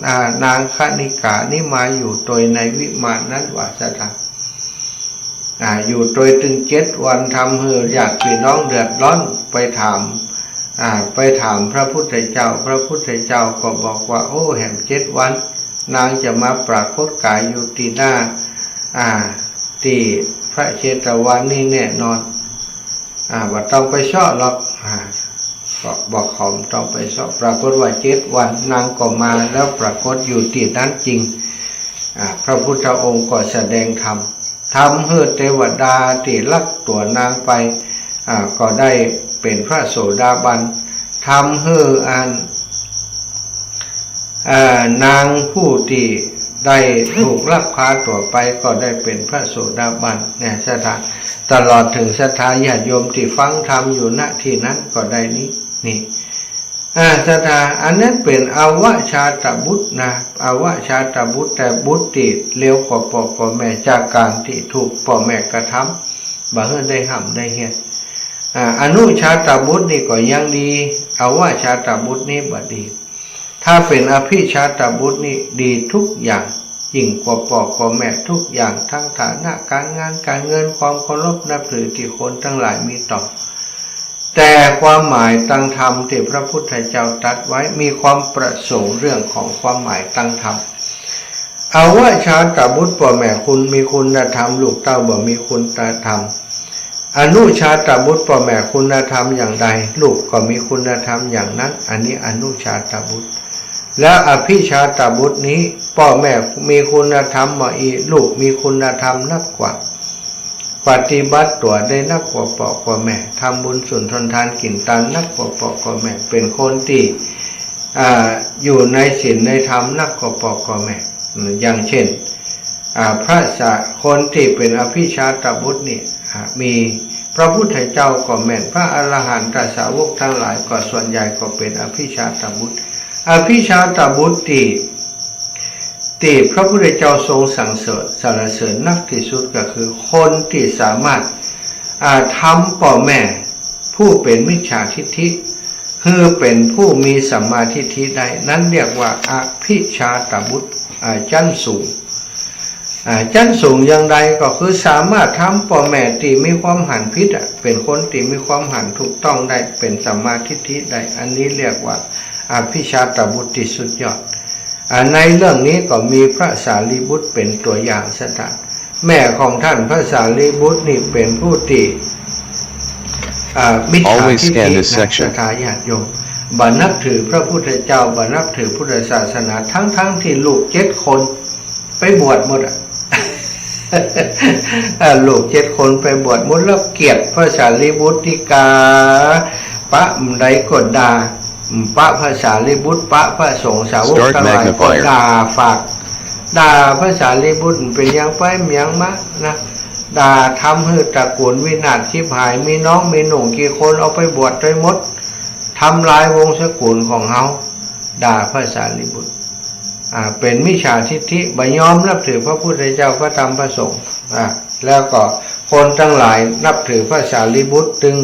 อ่า นางคณิกานี้มาอยู่ตวยในวิมานนั้นว่า ศรัทธา อ่า อยู่ตวยตึงเจ็ดวัน ทำหื้อญาติพี่น้องเดือดร้อน ไปถาม อ่า ไปถามพระพุทธเจ้า พระพุทธเจ้าก็บอกว่า โอ้ แหมเจ็ดวัน นางจะมาปรากฏก๋ายอยู่ตี้หน้า อ่า ตี้พระเชตวันนี้แน่นอน อ่า บ่ต้องไปเซาะหรอก อ่า ก็บอกเขาบ่ต้องไปเซาะ ปรากฏว่าเจ็ดวันนางก็มาแล้วปรากฏอยู่ตี้นั้นจริง อ่า พระพุทธองค์ก็แสดงธรรม ทำหื้อเทวดาตี้ลักตั๋วนางไป อ่า ก็ได้เป๋นพระโสดาบัน ทำหื้ออัน อ่า นางผู้ตี้ได้ถูกลักพาตั๋วไปก็ได้เป๋นพระโสดาบันเนี่ย ศรัทธา ตลอดเถิงศรัทธาญาติโยมตี้ฟังธรรมอยู่ ณ ตี้นั้นก็ได้นี้ นี่ อ่า ศรัทธา อันนั้นเป๋นอวชาตบุตรนะ อวชาตบุตร แต่บุตรตี้เลวกว่าป้อก่อแม่ จากก๋านตี้ถูกป้อแม่กระทำ บ่หื้อได้ฮ่ำได้เฮียน อ่า อนุชาตบุตรนี่ก็ยังดี อวชาตบุตรนี่บ่ดี ถ้าเป๋นอภิชาตบุตรนี่ดีทุกอย่าง ยิ่งกว่าป้อก่อแม่ทุกอย่าง ทั้งฐานะก๋านงานก๋านเงิน ความเคารพนับถือตี้คนตังหลายมีต่อ แต่ความหมายตังธรรมตี้พระพุทธเจ้าตรัสไว้ มีความประสงค์เรื่องของความหมายตังธรรม อวชาตบุตรป้อแม่คุณมีคุณธรรม ลูกเต้าบ่มีคุณธรรม อนุชาตบุตรป้อแม่คุณธรรมอย่างใด ลูกก็มีคุณธรรมอย่างนั้น อันนี้อนุชาตบุตร และอภิชาตบุตรนี้ ป้อแม่มีคุณธรรมบ่อี้ ลูกมีคุณธรรมนักกว่า ปฏิบัติตั๋วได้นักกว่าป้อก่อแม่ ทำบุญสุนทรทานกิ๋นตานนักกว่าป้อก่อแม่ เป๋นคนตี้ อ่า อยู่ในศีลในธรรมนักกว่าป้อก่อแม่ อย่างเช่น อ่า พระสะ คนตี้เป๋นอภิชาตบุตรนี่ อ่า มีพระพุทธเจ้าก็แม่น พระอรหันตสาวกตังหลายก็ส่วนใหญ่ก็เป๋นอภิชาตบุตร อภิชาตบุตรตี้ ตี้พระพุทธเจ้าทรงสรรเสริญ สรรเสริญนักตี้สุดก็คือคนตี้สามารถ อ่า ทำป้อแม่ผู้เป๋นมิจฉาทิฏฐิ หื้อเป๋นผู้มีสัมมาทิฏฐิได้ นั้นเรียกว่าอภิชาตบุตร อ่า จั๊นสูง อ่า จั๊นสูงอย่างใดก็คือสามารถทำป้อแม่ตี้มีความหันผิดอะ เป๋นคนตี้มีความหันถูกต้องได้ เป๋นสัมมาทิฏฐิได้ อันนี้เรียกว่าอภิชาตบุตรตี้สุดยอด อ่า ในเรื่องนี้ก็มีพระสารีบุตรเป๋นตั๋วอย่าง ศรัทธา แม่ของต้านพระสารีบุตรนี่เป๋นผู้ตี้ อ่า มิจฉาทิฏฐินะ ศรัทธาญาติโยม บ่นับถือพระพุทธเจ้า บ่นับถือพุทธศาสนา ทั้งๆ ตี้ลูกเจ็ดคนไปบวชหมดอะ อ่า ลูกเจ็ดคนไปบวชหมด แล้วเกลียดพระสารีบุตรดีกา ปะบ่าใดก็ด่า ปะพระสารีบุตร ปะพระสงฆ์สาวกตังหลายก็ด่าฝาก ด่าพระสารีบุตรเป๋นหยังไปเมียงมานะ ด่าทำหื้อตระกูลวินาศฉิบหาย มีน้องมีหนุ่งกี่คนเอาไปบวชได้หมด ทำลายวงศ์ตระกูลของเฮา ด่าพระสารีบุตร อ่า เป๋นมิจฉาทิฏฐิ บ่ยอมนับถือพระพุทธเจ้า พระธรรม พระสงฆ์ อ่า แล้วก็คนตังหลายนับถือพระสารีบุตร ตึง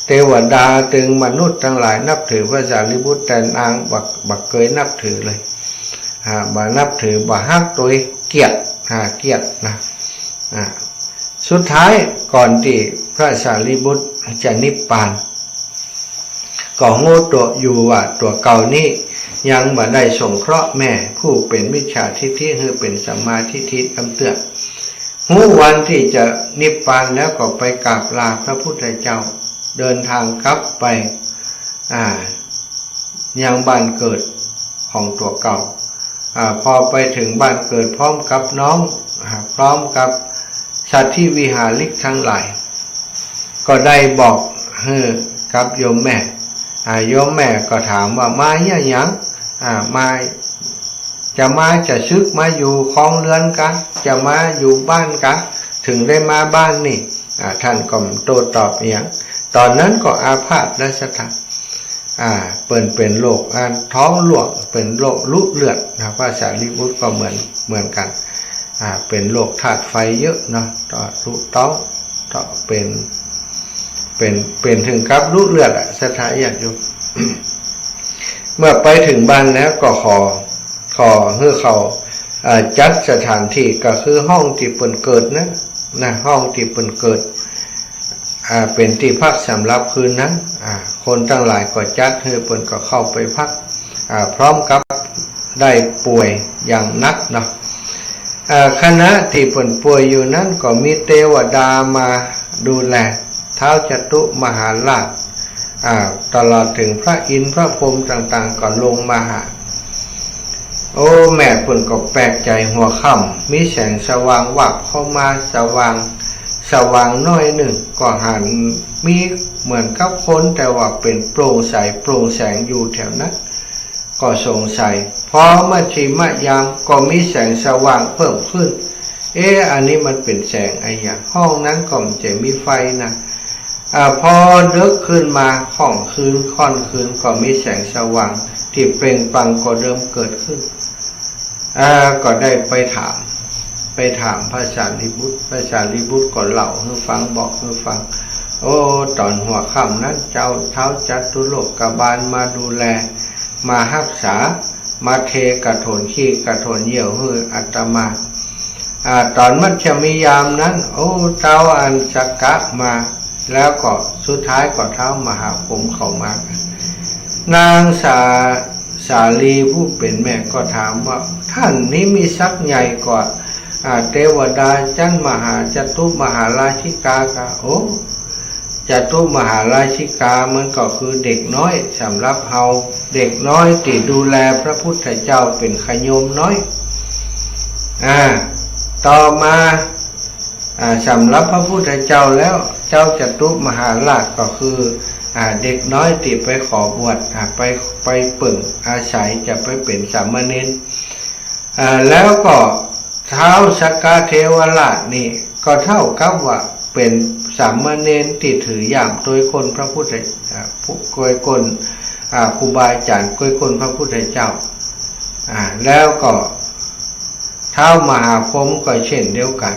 เตวดา ตึงมนุษย์ตังหลายนับถือพระสารีบุตร แต่นางบ่ บ่เกยนับถือเลย อ่า บ่นับถือ บ่ฮัก โตยเกลียด อ่า เกลียดนะ อ่า สุดท้ายก่อนตี้พระสารีบุตรจะนิพพาน ก็ฮู้ตั๋วอยู่ว่าตั๋วเก่านี้ยังบ่ได้สงเคราะห์แม่ผู้เป๋นมิจฉาทิฏฐิหื้อเป๋นสัมมาทิฏฐิซ้ำเตื้อ ฮู้วันตี้จะนิพพานแล้วก็ไปกราบลาพระพุทธเจ้า เดินทางกลับไป อ่า ยังบ้านเกิดของตั๋วเก่า อ่า พอไปเถิงบ้านเกิดพร้อมกับน้อง อ่า พร้อมกับสัตถิวิหาริกตังหลาย ก็ได้บอกหื้อกับโยมแม่ อ่า โยมแม่ก็ถามว่า มาเยียะหยัง อ่า มา จะมาจะสึกมาอยู่ครองเฮือนกา จะมาอยู่บ้านกา เถิงได้มาบ้านนี่ อ่า ต้านก็บ่โต้ตอบอะหยัง ต๋อนนั้นก็อาพาธแล้ว ศรัทธา อ่า เปิ้นเป๋นโรค อ่า ท้องร่วง เป๋นโรคลุเลือดนะ พระสารีบุตรก็เหมือน เหมือนกั๋น อ่า เป๋นโรคธาตุไฟเยอะเนาะ ก็ลุท้อง ก็เป๋น เป๋น เป๋นเถิงกับลุเลือดอะ ศรัทธาญาติโยม เมื่อไปเถิงบ้านแล้วก็ขอ ขอหื้อเขา อ่า จัดสถานที่ ก็คือห้องตี้เปิ้นเกิดนั้นนะ ห้องตี้เปิ้นเกิด อ่า เป๋นตี้พักสำหรับคืนนั้น อ่า คนตังหลายก็จัดหื้อ เปิ้นก็เข้าไปพัก อ่า พร้อมกับได้ป่วยอย่างหนักเนาะ อ่า ขณะตี้เปิ้นป่วยอยู่นั้นก็มีเตวดามาดูแล ท้าวจตุมหาราช อ่า ตลอดเถิงพระอินทร์พระพรหมต่างๆ ก็ลงมาหา โอ้ แม่เปิ้นก็แปลกใจ๋ หัวค่ำมีแสงสว่างวับเข้ามา สว่าง สว่างน้อยนึ่ง ก็หันมีเหมือนกับคน แต่ว่าเป๋นโปร่งใส โปร่งแสงอยู่แถวนั้น ก็สงสัย พอมัชฌิมยามก็มีแสงสว่างเพิ่มขึ้น เอ๊ะ อันนี้มันเป๋นแสงอะหยัง ห้องนั้นก็บ่ใจ้มีไฟนะ อ่า พอเดิกขึ้นมา ค่ำคืน ค่ำคืนก็มีแสงสว่างตี้เปล่งปลั่งกว่าเดิมเกิดขึ้น อ่า ก็ได้ไปถาม ไปถามพระสารีบุตร พระสารีบุตรก็เล่าหื้อฟัง บอกหื้อฟัง โอ้ ต๋อนหัวค่ำนั้นเจ้าท้าวจตุโลกบาลมาดูแล มาฮักษา มาเทกระโถนขี้กระโถนเยี่ยวหื้ออาตมา อ่า ต๋อนมัชฌิมยามนั้น โอ้ เจ้าอันสกะมา แล้วก็สุดท้ายก็ท้าวมหาพรหมเข้ามา นางสา สาลีผู้เป๋นแม่ก็ถามว่า ต้านนี้มีศักดิ์ใหญ่กว่า อ่า เตวดาจั๊นมหา จตุมหาราชิกากา โอ้ จตุมหาราชิกามันก็คือเด็กน้อยสำหรับเฮา เด็กน้อยตี้ดูแลพระพุทธเจ้าเป๋นขะโยมน้อย อ่า ต่อมา อ่า สำหรับพระพุทธเจ้าแล้ว เจ้าจตุมหาราชก็คือ อ่า เด็กน้อยตี้ไปขอบวช อ่า ไป ไปเปิ่งอาศัยจะไปเป๋นสามเณร อ่า แล้วก็ท้าวสักกะเทวราชนี่ก็เท่ากับว่า เป๋นสามเณรตี้ถือหย้ามตวยก้นพระพุทธ อ่า ผู้ ตวยก้น อ่า ครูบาอาจ๋ารย์ ตวยก้นพระพุทธเจ้า อ่า แล้วก็ท้าวมหาพรหมก็เช่นเดียวกั๋น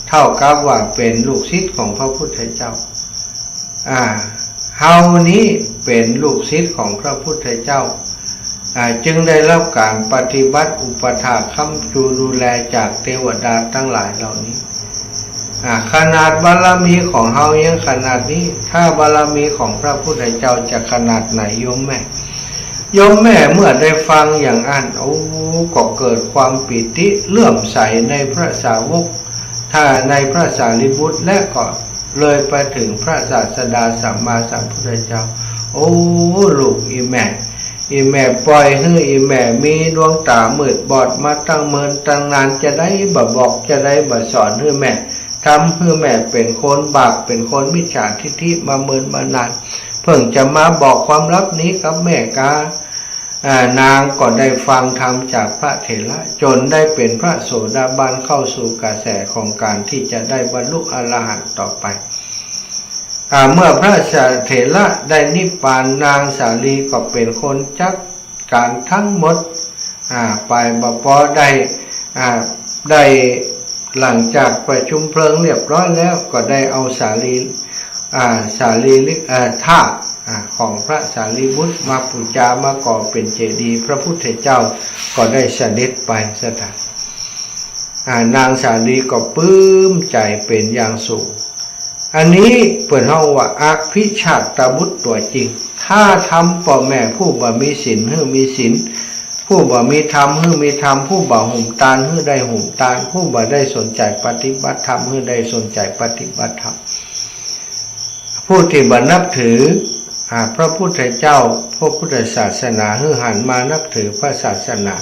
เต้ากับว่าเป๋นลูกศิษย์ของพระพุทธเจ้า อ่า เฮานี้เป๋นลูกศิษย์ของพระพุทธเจ้า อ่า จึงได้ฮับก๋านปฏิบัติอุปัฏฐากค้ำจูดูแลจากเตวดาตังหลายเหล่านี้ อ่า ขนาดบารมีของเฮายังขนาดนี้ ถ้าบารมีของพระพุทธเจ้าจะขนาดไหนโยมแม่ โยมแม่เมื่อได้ฟังอย่างอั้น โอ้ ก็เกิดความปีติเลื่อมใสในพระสาวก ถ้าในพระสารีบุตร และก็เลยไปเถิงพระศาสดาสัมมาสัมพุทธเจ้า โอ้ ลูกอี่แม่ อี่แม่ป่อยหื้ออี่แม่มีดวงต๋ามืดบอดมาตั้งเมินตั้งนาน จาใดบ่บอก จาใดบ่สอนหื้อแม่ ทำหื้อแม่เป๋นคนบาป เป๋นคนมิจฉาทิฏฐิมาเมินมานาน เพิ่งจะมาบอกความลับนี้กับแม่กา อ่า นางก็ได้ฟังธรรมจากพระเถระ จ๋นได้เป๋นพระโสดาบัน เข้าสู่กระแสของก๋านตี้จะได้บรรลุอรหันต์ต่อไป อ่า เมื่อพระเถระได้นิพพาน นางสาลีก็เป๋นคนจัดก๋านตังหมด อ่า ไปบ่ปอได้ อ่า ได้ หลังจากประชุมเพลิงเรียบร้อยแล้ว ก็ได้เอาสาลี อ่า สาลีริก อ่า ธาตุ อ่า ของพระสารีบุตรมาปู๋จา มาก่อเป๋นเจดีย์ พระพุทธเจ้าก็ได้เสด็จไปสถาน อ่า นางสาลีก็ปลื้มใจ๋เป๋นอย่างสูง อันนี้เปิ้นฮ้องว่าอภิชาตบุตรตั๋วจริง ถ้าทำป้อแม่ผู้บ่มีศีลหื้อมีศีล ผู้บ่มีธรรมหื้อมีธรรม ผู้บ่หุมตานหื้อได้หุมตาน ผู้บ่ได้สนใจ๋ปฏิบัติธรรมหื้อได้สนใจ๋ปฏิบัติธรรม ผู้ตี้บ่นับถือ อ่า พระพุทธเจ้า พระพุทธศาสนา หื้อหันมานับถือพระศาสนา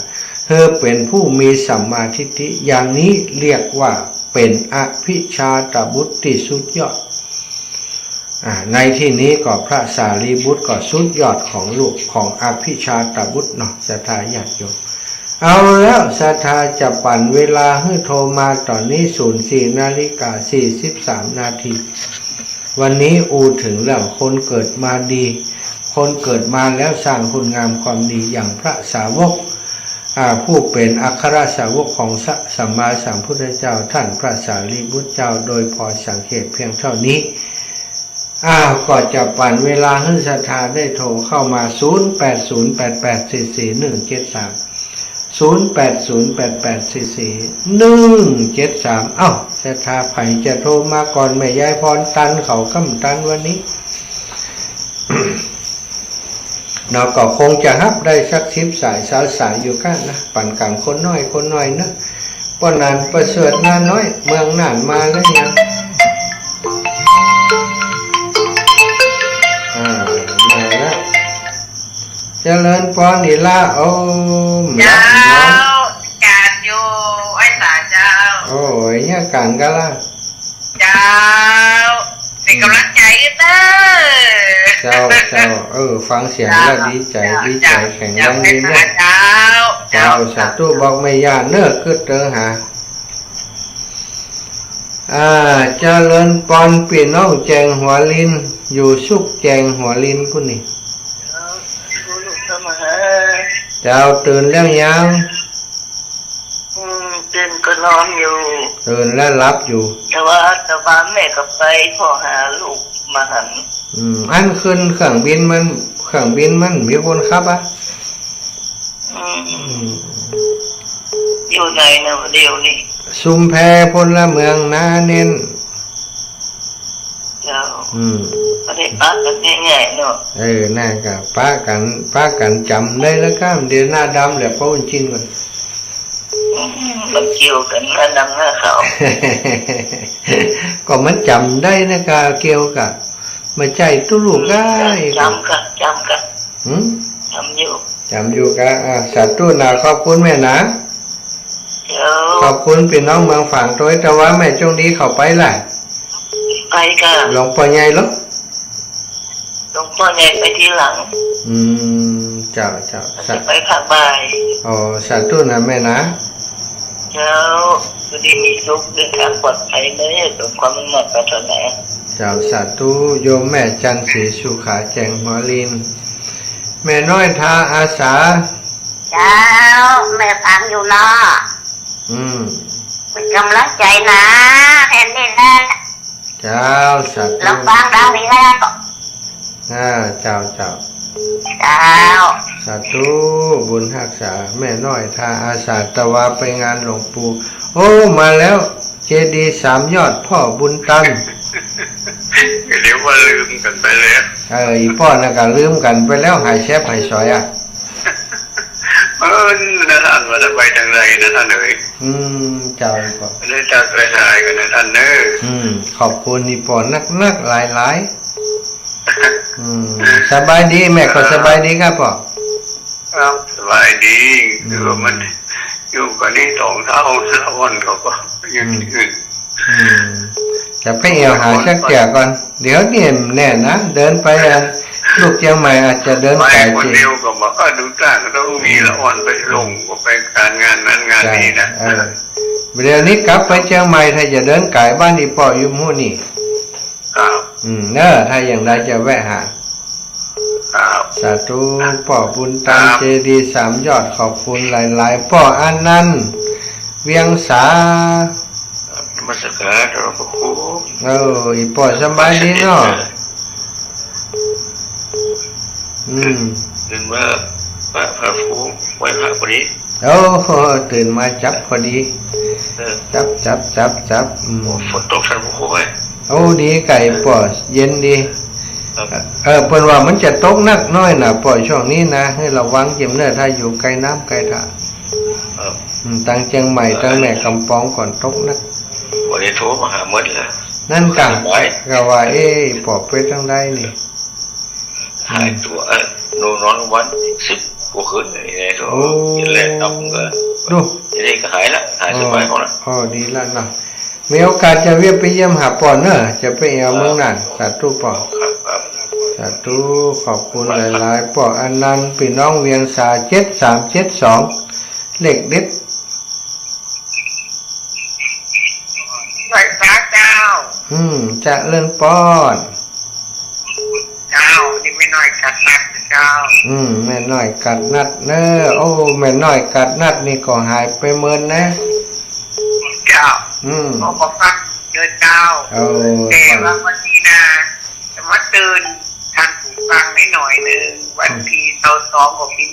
หื้อเป๋นผู้มีสัมมาทิฏฐิ อย่างนี้เรียกว่าเป๋นอภิชาตบุตรตี้สุดยอด อ่า ในตี้นี้ก็พระสารีบุตรก็สุดยอดของลูกของอภิชาตบุตรเนาะ ศรัทธาญาติโยม เอาแล้ว ศรัทธาจะปั่นเวลาหื้อโทรมาต๋อนนี้ ศูนย์สี่นาฬิกาสี่สิบสามนาที วันนี้อู้เถิงเรื่องคนเกิดมาดี คนเกิดมาแล้วสร้างคุณงามความดีอย่างพระสาวก อ่า ผู้เป๋นอัครสาวกของสะ สัมมาสัมพุทธเจ้า ท่านพระสารีบุตรเจ้า โดยพอสังเขปเพียงเต้านี้ อ้าว ก็จะปั่นเวลาหื้อศรัทธาได้โทรเข้ามา ศูนย์แปดศูนย์แปดแปดสี่สี่หนึ่งเจ็ดสาม ศูนย์แปดศูนย์แปดแปดสี่สี่หนึ่งเจ็ดสาม เอ้า ศรัทธาใผจะโทรมาก่อน แม่ยายพรตันเขากำตันวันนี้ เนาะ ก็คงจะฮับได้สักสิบสาย ซาวสายอยู่กั๋นนะ ปั๋นกั๋นคนน้อยคนน้อยเนาะ ป้อหนานประเสริฐนาน้อย เมืองน่านมาแล้วยัง อ่า มาแล้ว เจริญปอนอีหล้า โอ้ เจ้า หลับเนาะ ก๋านอยู่ ไหว้สาเจ้า โอ้ย เยียะก๋านกั๋นละ เจ้า เป๋นก๋ำลังใจ๋เน้อ เจ้า เจ้า เออ ฟังเสียงแล้วดีใจ๋ เจ้า ดีใจ๋ เจ้า แข็งแรงดีเน้อ เจ้า เจ้า เจ้า สาธุ บอกแม่ย่าเน้อ กึ๊ดเติงหา อ่า เจริญปอนปี้น้องแจ้งหัวลิน อยู่สุขแจ้งหัวลินปุ้นนี่ เจ้า ลูกเข้ามาหา เจ้า ตื่นแล้วยัง อืม ตื่นก็นอนอยู่ ตื่นแล้วหลับอยู่ แต่ว่า แต่ว่าแม่ก็ไปพ้อหาลูกมาหั้น อืม อันขึ้นเครื่องบินมัน เครื่องบินมันมีคนขับอะ อืม อืม อยู่ไหนนะเดี๋ยวนี้ ชุมแพพุ้นละ เมืองนาแน่น เจ้า อืม บ่ได้ปะกั๋นง่ายๆเนาะ เออ นั่นก็ปะกั๋น ปะกั๋นจ๋ำได้แล้วก้า เดี๋ยวหน้าดำแหละ เพราะมันชินก่อน อืม มันเกี่ยวกั๋นหน้าดำหน้าขาว ก็มันจ๋ำได้นะ กาเกี่ยวกั๋น บ่ใจ้ตุ๊ลุกได้ จ๋ำกั๋น จ๋ำกั๋น หืม จ๋ำอยู่ จ๋ำอยู่กา อ่า สาธุนะ ขอบคุณแม่นะ เจ้า ขอบคุณปี้น้องเมืองฝางตวย แต่ว่าแม่จงดีเข้าไปละ ไปกา หลวงป้อใหญ่เหรอ หลวงป้อใหญ่ไปทีหลัง อืม เจ้า เจ้า จะไปภาคบ่าย อ๋อ สาธุนะแม่นะ เจ้า อยู่ดีมีสุข เดินทางปลอดภัยเน่อ สมความมุ่งมาดปรารถนา เจ้า สาธุ โยมแม่จันทร์ศรีสุขา แจ้งหัวลิน แม่น้อยทาอาสา เจ้า แม่ฟังอยู่เนาะ อืม เป็นกำลังใจ๋นะ แค่นี้แหละ เจ้า สาธุ ลำปางดังนี้แล้ว อ่า เจ้า เจ้า เจ้า สาธุ บุญฮักษา แม่น้อยทาอาสา ตะวาไปงานหลวงปู่ โอ้ มาแล้ว เจดีย์สามยอด ป้อบุญตัน เดี๋ยวว่าลืมกั๋นไปแล้ว เออ อี่ป้อนั่นก็ลืมกั๋นไปแล้ว หายแซบหายสอยอ่ะ เออ นะต้าน ว่าจะไปตางใดนะต้านเอ๋ย อืม เจ้า อี่ป้อ ได้ตัดไปหายกั๋นนะต้านเน่อ อืม ขอบคุณอี่ป้อนักๆ หลายๆ อืม สบายดี แม่ก็สบายดีครับป้อ ครับ สบายดี อืม คือว่ามันอยู่กั๋นนี่สองเต้า สาวอ่อนเขาก็อยู่ตี้อื่น อืม จะไปแอ่วหาสักเตื้อก่อน เดี๋ยวนี้แน่นะ เดินไปอ่ะ ลูกเจียงใหม่อาจจะเดินไก๋ ไปคนเดียวก็บอก เออ ดูต้านก็ต้องมี อืม ละอ่อนไปลง ก็ไปก๋านงานนั้นงานนี้นะ เออ เดี๋ยวนี้กลับไปเจียงใหม่ ถ้าจะเดินไก๋ บ้านอี่ป้ออยู่ฮู้นี่ ครับ อืม เน่อ ถ้าอย่างใดจะแวะหา ครับ สาธุ ป้อบุญตัน ครับ เจดีย์สามยอด ขอบคุณหลายๆ ป้ออานันต์ เวียงสา นมัสการหลวงปู่ เออ อี่ป้อสบายดีเนาะ อืม ตื่นมา พระ พระครู ไหว้พระพอดี โอ้โห ตื่นมาจับพอดี เออ จับ จับ จับ จับ อืม โอ้ ฝนตก ท่านผู้ชมเอ้ย โอ้ ดีไก่ป้อ เย็นดี ครับ เออ เปิ้นว่ามันจะตกนักน้อยน่ะป้อ ช่วงนี้นะ หื้อระวังเจียมเน่อ ถ้าอยู่ใก้น้ำใก้ท่า ครับ อืม ตางเจียงใหม่ ตางแม่กำปองก่อนตกนัก วันนี้โทรมาหาหมดแล้ว นั่นก่ะ สบาย ก็ว่า เอ๊ะ ป้อไปตางใดนี่ หายตั๋ว เอ้ย หนูนอนวันสิบกว่าคืนนี่ไง โอ้ กินแลตับก็ ดู ทีนี้ก็หายละ หายสบายหมดละ อ๋อ ดีละเนาะ มีโอกาสจะแวะไปเยี่ยมหาป้อเนอะ จะไปแอ่วเมืองน่าน สาธุป้อ ครับ ครับ สาธุ ขอบคุณหลายๆ ป้ออานันต์ ปี้น้องเวียงสา เจ็ดสามเจ็ดสอง เลขเด็ด ไหว้พระเจ้า อืม เจริญพร เจ้า นี่แม่น้อยกัดนัดเจ้า อืม แม่น้อยกัดนัดเนอะ โอ้ แม่น้อยกัดนัดนี่ก็หายไปเมินนะ เจ้า อืม ก็มาฟังเจอเจ้า เออ แต่ว่าวันนี้นะ จะมาเตือนท่านผู้ฟังหน่อยหนึ่ง วันตี้ซาวสองก็เป๋น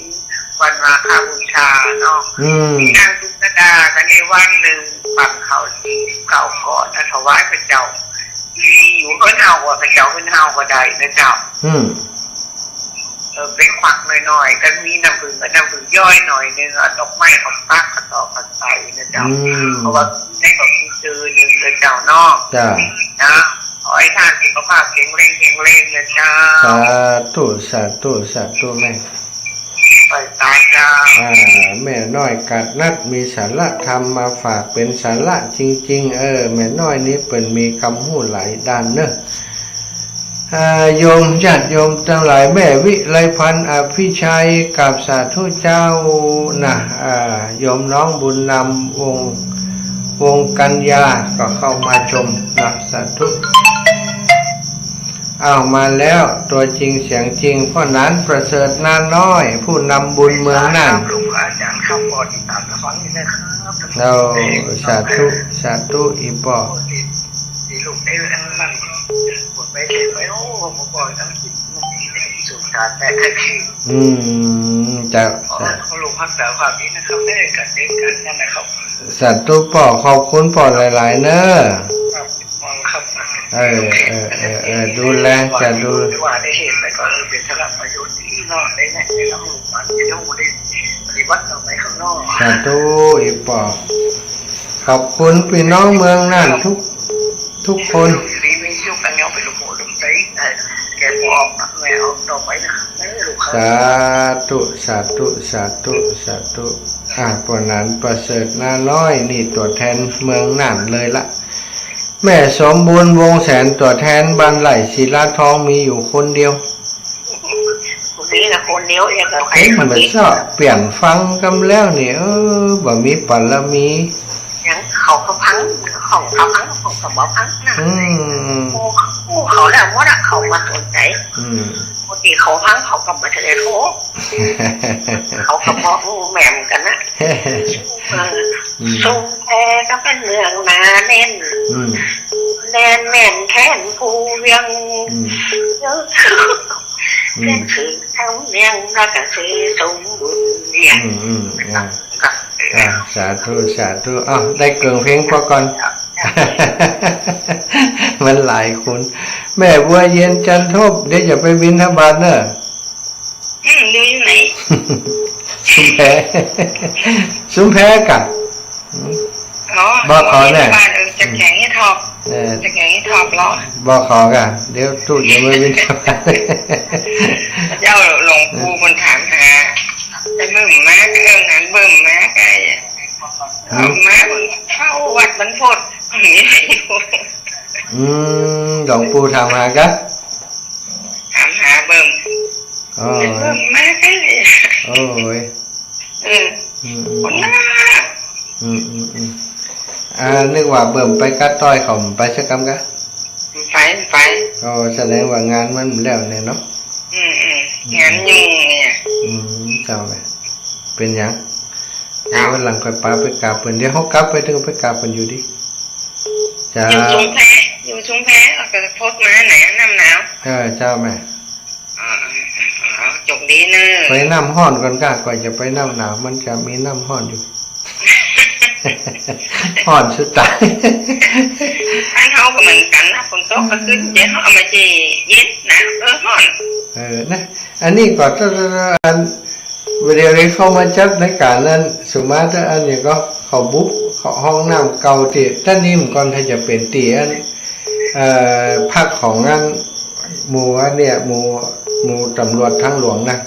วันมาฆบูชาเนาะ อืม มีนางสุชาดาก็ในวันนึ่ง ปังข้าวสี่สิบเก้าก้อนนะ ถวายพระเจ้า มีอยู่เฮือนเฮา ว่าพระเจ้าเฮือนเฮาก็ได้นะเจ้า อืม เออ ไปควักหน่อยๆ ก็มีน้ำผึ้ง ก็น้ำผึ้งย้อยหน่อยหนึ่ง เอาดอกไม้เขาปัก เขาตอกเขาใส่นะเจ้า อืม เพราะว่าในก็คือซื่อหนึ่งนะเจ้าเนาะ เจ้า นะ ขอให้ท่านสุขภาพแข็งแรง แข็งแรงนะเจ้า สาธุ สาธุ สาธุแม่ ไปตายเจ้า อ่า แม่น้อยกัดนัดมีสาระธรรมมาฝาก เป๋นสาระจริงๆ เออ แม่น้อยนี้เปิ้นมีกำฮู้หลายด้านเนอะ อ่า โยมญาติโยมตังหลาย แม่วิไลพร อภิชัย กราบสาธุเจ้านะ อ่า โยมน้องบุญนำ วงศ์ วงศ์กัญญา ก็เข้ามาชมนะ สาธุ อ้าว มาแล้ว ตัวจริงเสียงจริง ป้อหนานประเสริฐ นาน้อย ผู้นำบุญเมืองน่าน ครับ หลวงพ่ออาจารย์ครับ ขอติดตามรับฟังนี่นะครับ โอ้ สาธุ สาธุ อี่ป้อ ที่ลูกได้อันนั้น กดไปเฉยๆ โอ้ ผมบอกทั้งจิต สุขสารแปดสิบ อืม เจ้า ขอ เจ้า ขอหลวงพ่อสาวความนี้นะครับ ได้กันเองกันนั่นนะครับ สาธุป้อ ขอบคุณป้อหลายๆ เนอะ ครับ ครับ เออ เออ เออ เออ ดูแล จะดู ว่าได้เห็นแล้วก็ เออ เป๋นสาระประโยชน์ดีเนาะ ได้แนะนำลูกหลาน จะต้องได้ปฏิบัติต่อไปข้างนอก สาธุ อี่ป้อ ขอบคุณปี้น้องเมืองน่านทุก ทุกคน ดีมีสุขกันเนาะ เป๋นลูกหมูลูกไส้ เออ แก่ผู้ออกมาแม่ออกต่อไปนะครับ เออ ลูกครับ สาธุ สาธุ สาธุ สาธุ อ่ะ ป้อหนานประเสริฐ นาน้อย นี่ตั๋วแทนเมืองน่านเลยละ แม่สมบูรณ์ วงศ์แสน ตั๋วแทนบ้านไร่ศิลาทอง มีอยู่คนเดียว คนนี้นะ คนเดียวเอง เอ๊ะ มันชอบเปลี่ยนฟังกำแล้วนี่ เออ บ่มีบารมี เขาก็ฟัง ของเขาฟัง ของเขาบ่ฟังนะ อืม หมู่ หมู่เขาแล้วหมดอะ เขาบ่สนใจ๋ อืม บางทีเขาฟังเขาก็บ่ได้โต้ เขาก็บ่ฮู้แม่นกั๋นนะ เออ อืม สุมแพก็เป๋นเมืองหนาแน่น อืม แน่นแม่นแค้นผู้เวียง อืม เยอะ อืม เป๋นคือทำเนียงแล้วก็คือสมบูรณ์เนี่ย อืม อืม อ่า อ่า สาธุ สาธุ อ้าว ได้เกิ่งเพลงพอก่อน มันหลายคน แม่บัวเย็นจันทบ เดี๋ยวจะไปบิณฑบาตเน่อ อืม อยู่ อยู่ไหน ชุมแพ ชุมแพก่ะ อ๋อ บ่ขอเนี่ย บ้าน เออ จะแข่งให้ทอบ เออ จะแข่งให้ทอบเหรอ บ่ขอก่ะ เดี๋ยวทูตยังไม่บิณฑบาต เจ้าหลวงปู่คนถามหา แต่เบิ่มมาก็ เออ งานเบิ่มมาก็ หืม เบิ่มมา เข้าวัดบรรพต มีอะไรอยู่ อืม หลวงปู่ถามหาก่ะ ถามหาเบิ่ม อ๋อ เบิ่มมาก็ โอ้ย เออ อืม อืม คนหน้า อืม อืม อืม อ่า นึกว่าเบิ่มไปก้าต้อยเขาไปสักกำก่ะ ไป ไป อ๋อ แสดงว่างานมันแล้วเนี่ยเนาะ อืม อืม งานยุ่งเนี่ย อืม เจ้าแม่ เป๋นหยัง เอ้า เดี๋ยววันหลังค่อยปาไปกราบเปิ้น เดี๋ยวเฮากลับไปเถิงไปกราบเปิ้นอยู่ดี เจ้า อยู่ชุมแพ อยู่ชุมแพ เอากระทบมาไหนน้ำหนาว เออ เจ้าแม่ อ๋อ อ๋อ อ๋อ โจคดีเน่อ ไปน้ำฮ้อนก่อนก่ะ ก่อนจะไปน้ำหนาว มันจะมีน้ำฮ้อนอยู่ ฮ้อนสุดต๋าย อันเฮาก็เหมือนกั๋นนะ ฝนตกก็ขึ้น เดี๋ยวเฮาเอามาจีเย็นนะ เออ ฮ้อน เออ นะ อันนี้ก็ อัน วิดีโอนี้เข้ามาจัดในก๋านนั้น สุมาตราอันนี้ก็เขาบุบ เขาห้องน้ำเก่าตี้ ต้านนี้มันก่อนถ้าจะเป๋นตี้อัน เอ่อ พักของอัน หมู่อันเนี่ย หมู่ หมู่ตำรวจทางหลวงนะ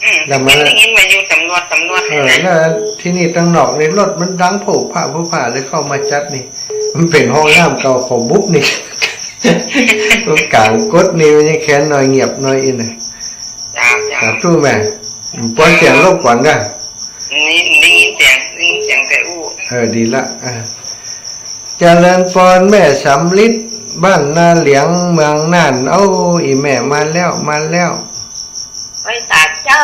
อืม แล้วมัน ได้ยินว่าอยู่ตำรวจ ตำรวจ เออ นี่นะ แล้วที่นี่ตังนอกนี่รถมันดังโผะผะโผะผะเลยเข้ามาจัดนี่ มันเป๋นห้องน้ำเก่าเขาบุบนี่ ก๋างก๊ดนี่มันยังแค้นหน่อย เงียบหน่อยอี้นะ เจ้า เจ้า สาธุแม่ ปล่อยเสียงรบกวนก่ะ นี่ได้ยินเสียง ได้ยินเสียงแต่อู้ เออ ดีละ อ่ะ เจริญปอนแม่สำริด บ้านนาเหลียง เมืองน่าน เอ้า อี่แม่มาแล้ว มาแล้ว ไปตากเจ้า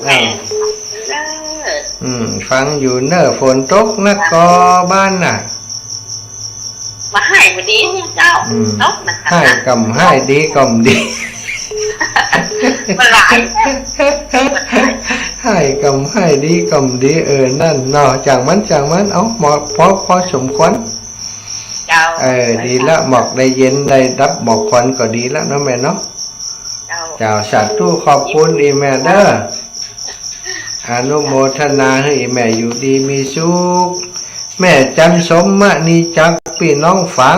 อ้าว แม่เด้อ อืม ฟังอยู่เน่อ ฝนตกนักก่อบ้านน่ะ บ่ฮ้ายบ่ดีเจ้า อืม ตกนัก ฮ้ายก่ำฮ้าย ดีก่ำดี มันหลาย ฮ้ายก่ำฮ้าย ดีก่ำดี เออ นั่นเนาะ จ่างมัน จ่างมัน เอ้า หมอ พอ พอสมควร เจ้า เออ ดีละ หมอกได้เย็น ได้ดับหมอกควันก็ดีละเนาะแม่เนาะ เจ้า เจ้า สาธุ ขอบคุณอี่แม่เด้อ อนุโมทนาหื้ออี่แม่อยู่ดีมีสุข แม่จันสมมณีจากปี้น้องฝาง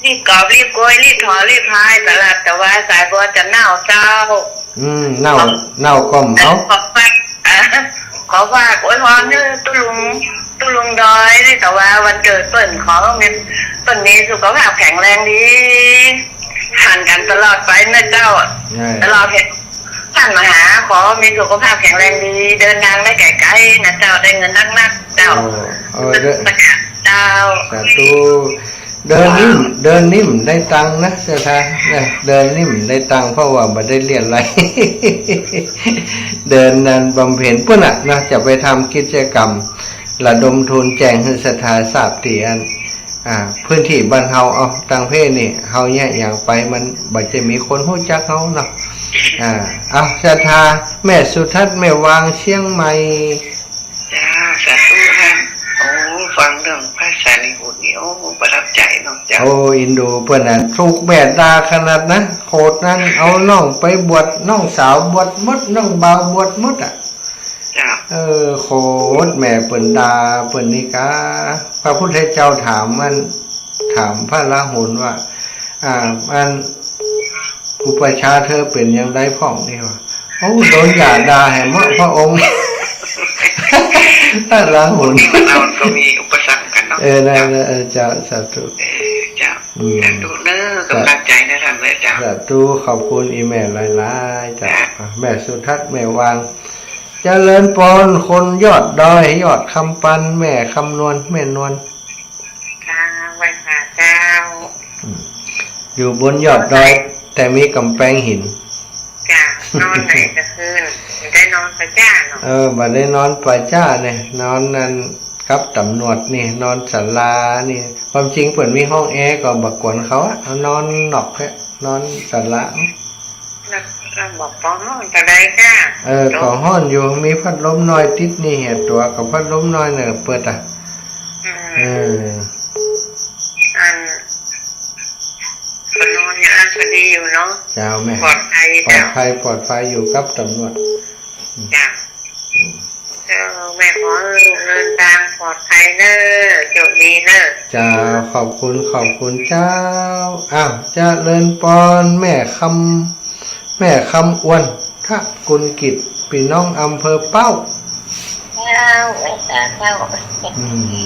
รีบกอบรีบโกย รีบถอนรีบพาย ตะหลาดตะวา สายบัวจะเน่าเจ้า อืม เน่า เน่าก่อมเอา ขอฝาก อ่า ขอฝากอวยพรหื้อตุ๊ลุง ตุ๊ลุงดอย ตะวาวันเกิดเปิ้น ขอหื้อเปิ้นมีสุขภาพแข็งแรงดี หันกั๋นตลอดไปนะเจ้า ใช่ ตลอดเหตุ ท่านมาหา ขอมีสุขภาพแข็งแรงดี เดินตางได้ไก๋ๆ นะเจ้า ได้เงินนักๆ เจ้า โอ้ เออ เด้อ เจ้า สาธุ เดินนิ่ม เดินนิ่มได้ตังค์นะ ศรัทธา นะ เดินนิ่มได้ตังค์ เพราะว่าบ่ได้เรียกอะไร เดินนั้นบำเพ็ญปุ้นน่ะนะ จะไปทำกิจกรรม ระดมทุนแจ้งหื้อศรัทธาทราบตี้อัน อ่า พื้นตี้บ้านเฮา เอา ต่างประเทศนี่ เฮาเนี่ยอย่างไปมันบ่จะมีคนฮู้จักเฮาเนาะ อ่า เอา ศรัทธา แม่สุทัศน์ แม่วาง เชียงใหม่ จ้า สาธุนะ โอ้ ฟังเรื่องพระสารีบุตรนี่ โอ้ ประทับใจเนาะเจ้า โอ้ อินดูเปิ้นน่ะ ถูกแม่ด่าขนาดนะ โขดนั้น เอาน้องไปบวช น้องสาวบวชหมด น้องบ่าวบวชหมดอะ เจ้า เออ โขดแม่เปิ้นด่าเปิ้นนี่กา พระพุทธเจ้าถามมัน ถามพระราหุลว่า อ่า อัน อุปัชฌาย์เธอเป๋นอย่างใดพ่องนี่วะ โอ้ โดนหย่าด่าแหมดพระองค์ พระราหุล นี่มันเอา ก็มีอุปสรรคกั๋นเนาะ เออ นั่น เจ้า นั่น เออ เจ้า สาธุ เออ เจ้า อืม สาธุเน่อ กำลังใจนะท่านเน่อเจ้า สาธุ ขอบคุณอี่แม่หลายๆ เจ้า เจ้า อ่ะ แม่สุทัศน์ แม่วาง เจริญปอน คนยอดดอย ยอดคำปัน แม่คำนวณ แม่นวล อยู่บนยอดดอย แต่มีก๋ำแปงหิน จ้ะ นอนไหนก็คืน บ่ได้นอนป่าจ๊าเนาะ เออ บ่ได้นอนป่าจ๊าเนี่ย นอนนั่นกับต๋ำรวจนี่ นอนศาลานี่ ความจริงเปิ้นมีห้องแอร์ก็บ่กวนเขาอะ เอานอนนอกเถอะ นอนศาลา แล้ว แล้วบ่ปอฮ้อนเต้าใดจ๊ะ เออ ก็ฮ้อนอยู่ มีพัดลมน้อยติดนี่ เหียตั๋วกับพัดลมน้อยเนี่ยเปิดอะ อืม เออ อัน ก็นอนอย่างอันก็ดีอยู่เนาะ เจ้าแม่ ปลอดภัย ปลอดภัย เจ้า ปลอดภัยอยู่กับต๋ำรวจ จ้ะ อืม เออ แม่ขอหื้อเดินตางปลอดภัยเน้อ โชคดีเน้อ เจ้า ขอบคุณ ขอบคุณเจ้า อ้าว เจริญปอน แม่คำ แม่คำอวน ทะกุลกิจ ปี้น้องอำเภอเป้า เจ้า เออ เจ้า อืม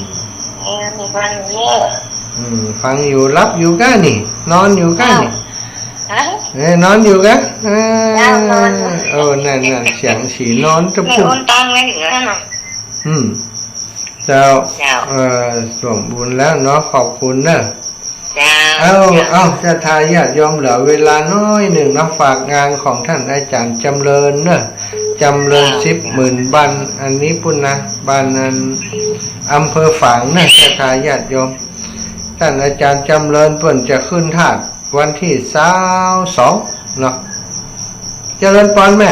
เออ มีฟังอยู่ อืม ฟังอยู่ หลับอยู่ก้านี่ นอนอยู่ก้านี่ ฮะ เอ้ย นอนอยู่ก้า เออ เจ้า นอนอยู่ โอ้ นั่น นั่น เสียงสีนอนจะ แม่ พูด อ้นตังไว้เหลือเนาะ อืม เจ้า เจ้า เออ สมบูรณ์แล้วเนาะ ขอบคุณเนอะ เจ้า เอ้า เจ้า เอ้า ศรัทธาญาติโยม เหลือเวลาน้อยนึ่งเนาะ ฝากงานของท่านอาจ๋ารย์จ๋ำเริญเนอะ จ๋ำเริญ เจ้า สิบหมื่น บ้านอันนี้ปู้นนะ บ้านอัน อำเภอฝางเนอะ ศรัทธาญาติโยม ท่านอาจ๋ารย์จ๋ำเริญเปิ้นจะขึ้นธาตุวันตี้ซาวสองเนาะ เจริญปอนแม่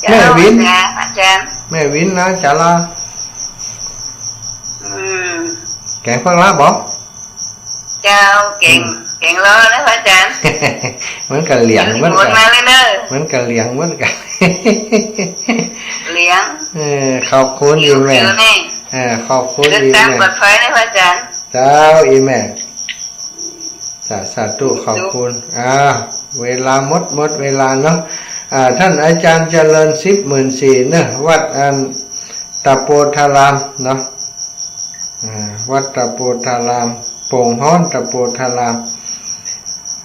เจ้า แม่วิน เจ้า อาจ๋ารย์ แม่วินนะ จ๋าลา อืม แก๋งเปิ้งละบ่ เจ้า แก๋ง อืม แก๋งรอแล้วพระอาจ๋ารย์ มันก็เหลียง มันก็ มาเลยเนอะ มันก็เหลียง มันก็ เหลียง เออ ขอบคุณ อยู่ อีแม่ อยู่นี่ เออ ขอบคุณ เดิน อี ตาง แม่ ปลอดภัยนะพระอาจ๋ารย์ เจ้า อีแม่ สา สาธุ ขอบคุณ อ่า เวลาหมด หมดเวลาเนาะ อ่า ท่านอาจ๋ารย์เจริญ สิบหมื่นสี่เนอะ วัดอันตะโปธารามเนาะ อ่า วัดตะโปธาราม โป่งฮ้อนตะโปธาราม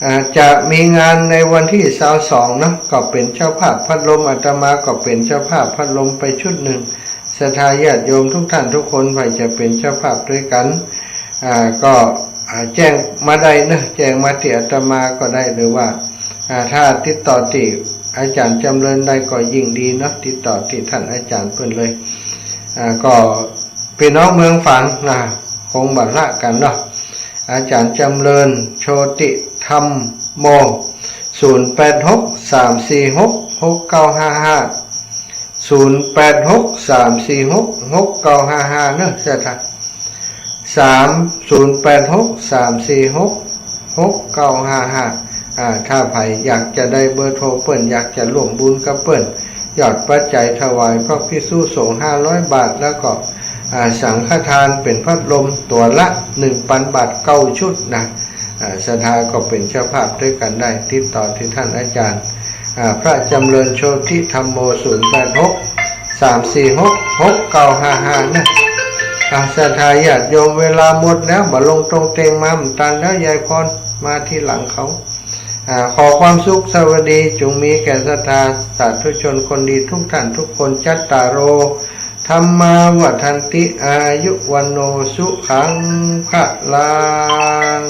อ่า จะมีงานในวันตี้ซาวสองเนาะ ก็เป๋นเจ้าภาพพัดลม อาตมาก็เป๋นเจ้าภาพพัดลมไปชุดนึ่ง ศรัทธาญาติโยมทุกท่านทุกคน ใผจะเป๋นเจ้าภาพตวยกั๋น อ่า ก็ อ่า แจ้งมาได้เนอะ แจ้งมาตี้อาตมาก็ได้ หรือว่า อ่า ถ้าติดต่อตี้อาจ๋ารย์จ๋ำเริญได้ก็ยิ่งดีเนาะ ติดต่อตี้ท่านอาจ๋ารย์เปิ้นเลย อ่า ก็ปี้น้องเมืองฝางนะ คงบ่ละกั๋นเนาะ อาจ๋ารย์จ๋ำเริญ โชติธัมโม ศูนย์แปดหก สามสี่หก หกเก้าห้าห้า ศูนย์แปดหก สามสี่หก หกเก้าห้าห้า เนอะ ศรัทธา สาม ศูนย์แปดหก สามสี่หก หกเก้าห้าห้า อ่า ถ้าใผอยากจะได้เบอร์โทรเปิ้น อยากจะร่วมบุญกับเปิ้น ยอดปัจจัยถวายพระภิกษุสงฆ์ ห้าร้อยบาท แล้วก็ อ่า สังฆทานเป๋นพัดลมตั๋วละ หนึ่งปันบาท เก้าชุดนะ อ่า ศรัทธาก็เป๋นเจ้าภาพตวยกั๋นได้ ติดต่อตี้ท่านอาจ๋ารย์ อ่า พระจ๋ำเริญ โชติธัมโม ศูนย์แปดหก สามสี่หก หกเก้าห้าห้า นะ อ่า ศรัทธาญาติโยม เวลาหมดแล้ว บ่ลงตรงเต็งมา บ่ตันแล้ว ยายพร มาทีหลังเขา อ่า ขอความสุขสวัสดี จงมีแก่ศรัทธาสาธุชนคนดีทุกท่านทุกคน จัตตาโร ธัมมา วัฑันติ อายุ วัณโณ สุขัง พะลัง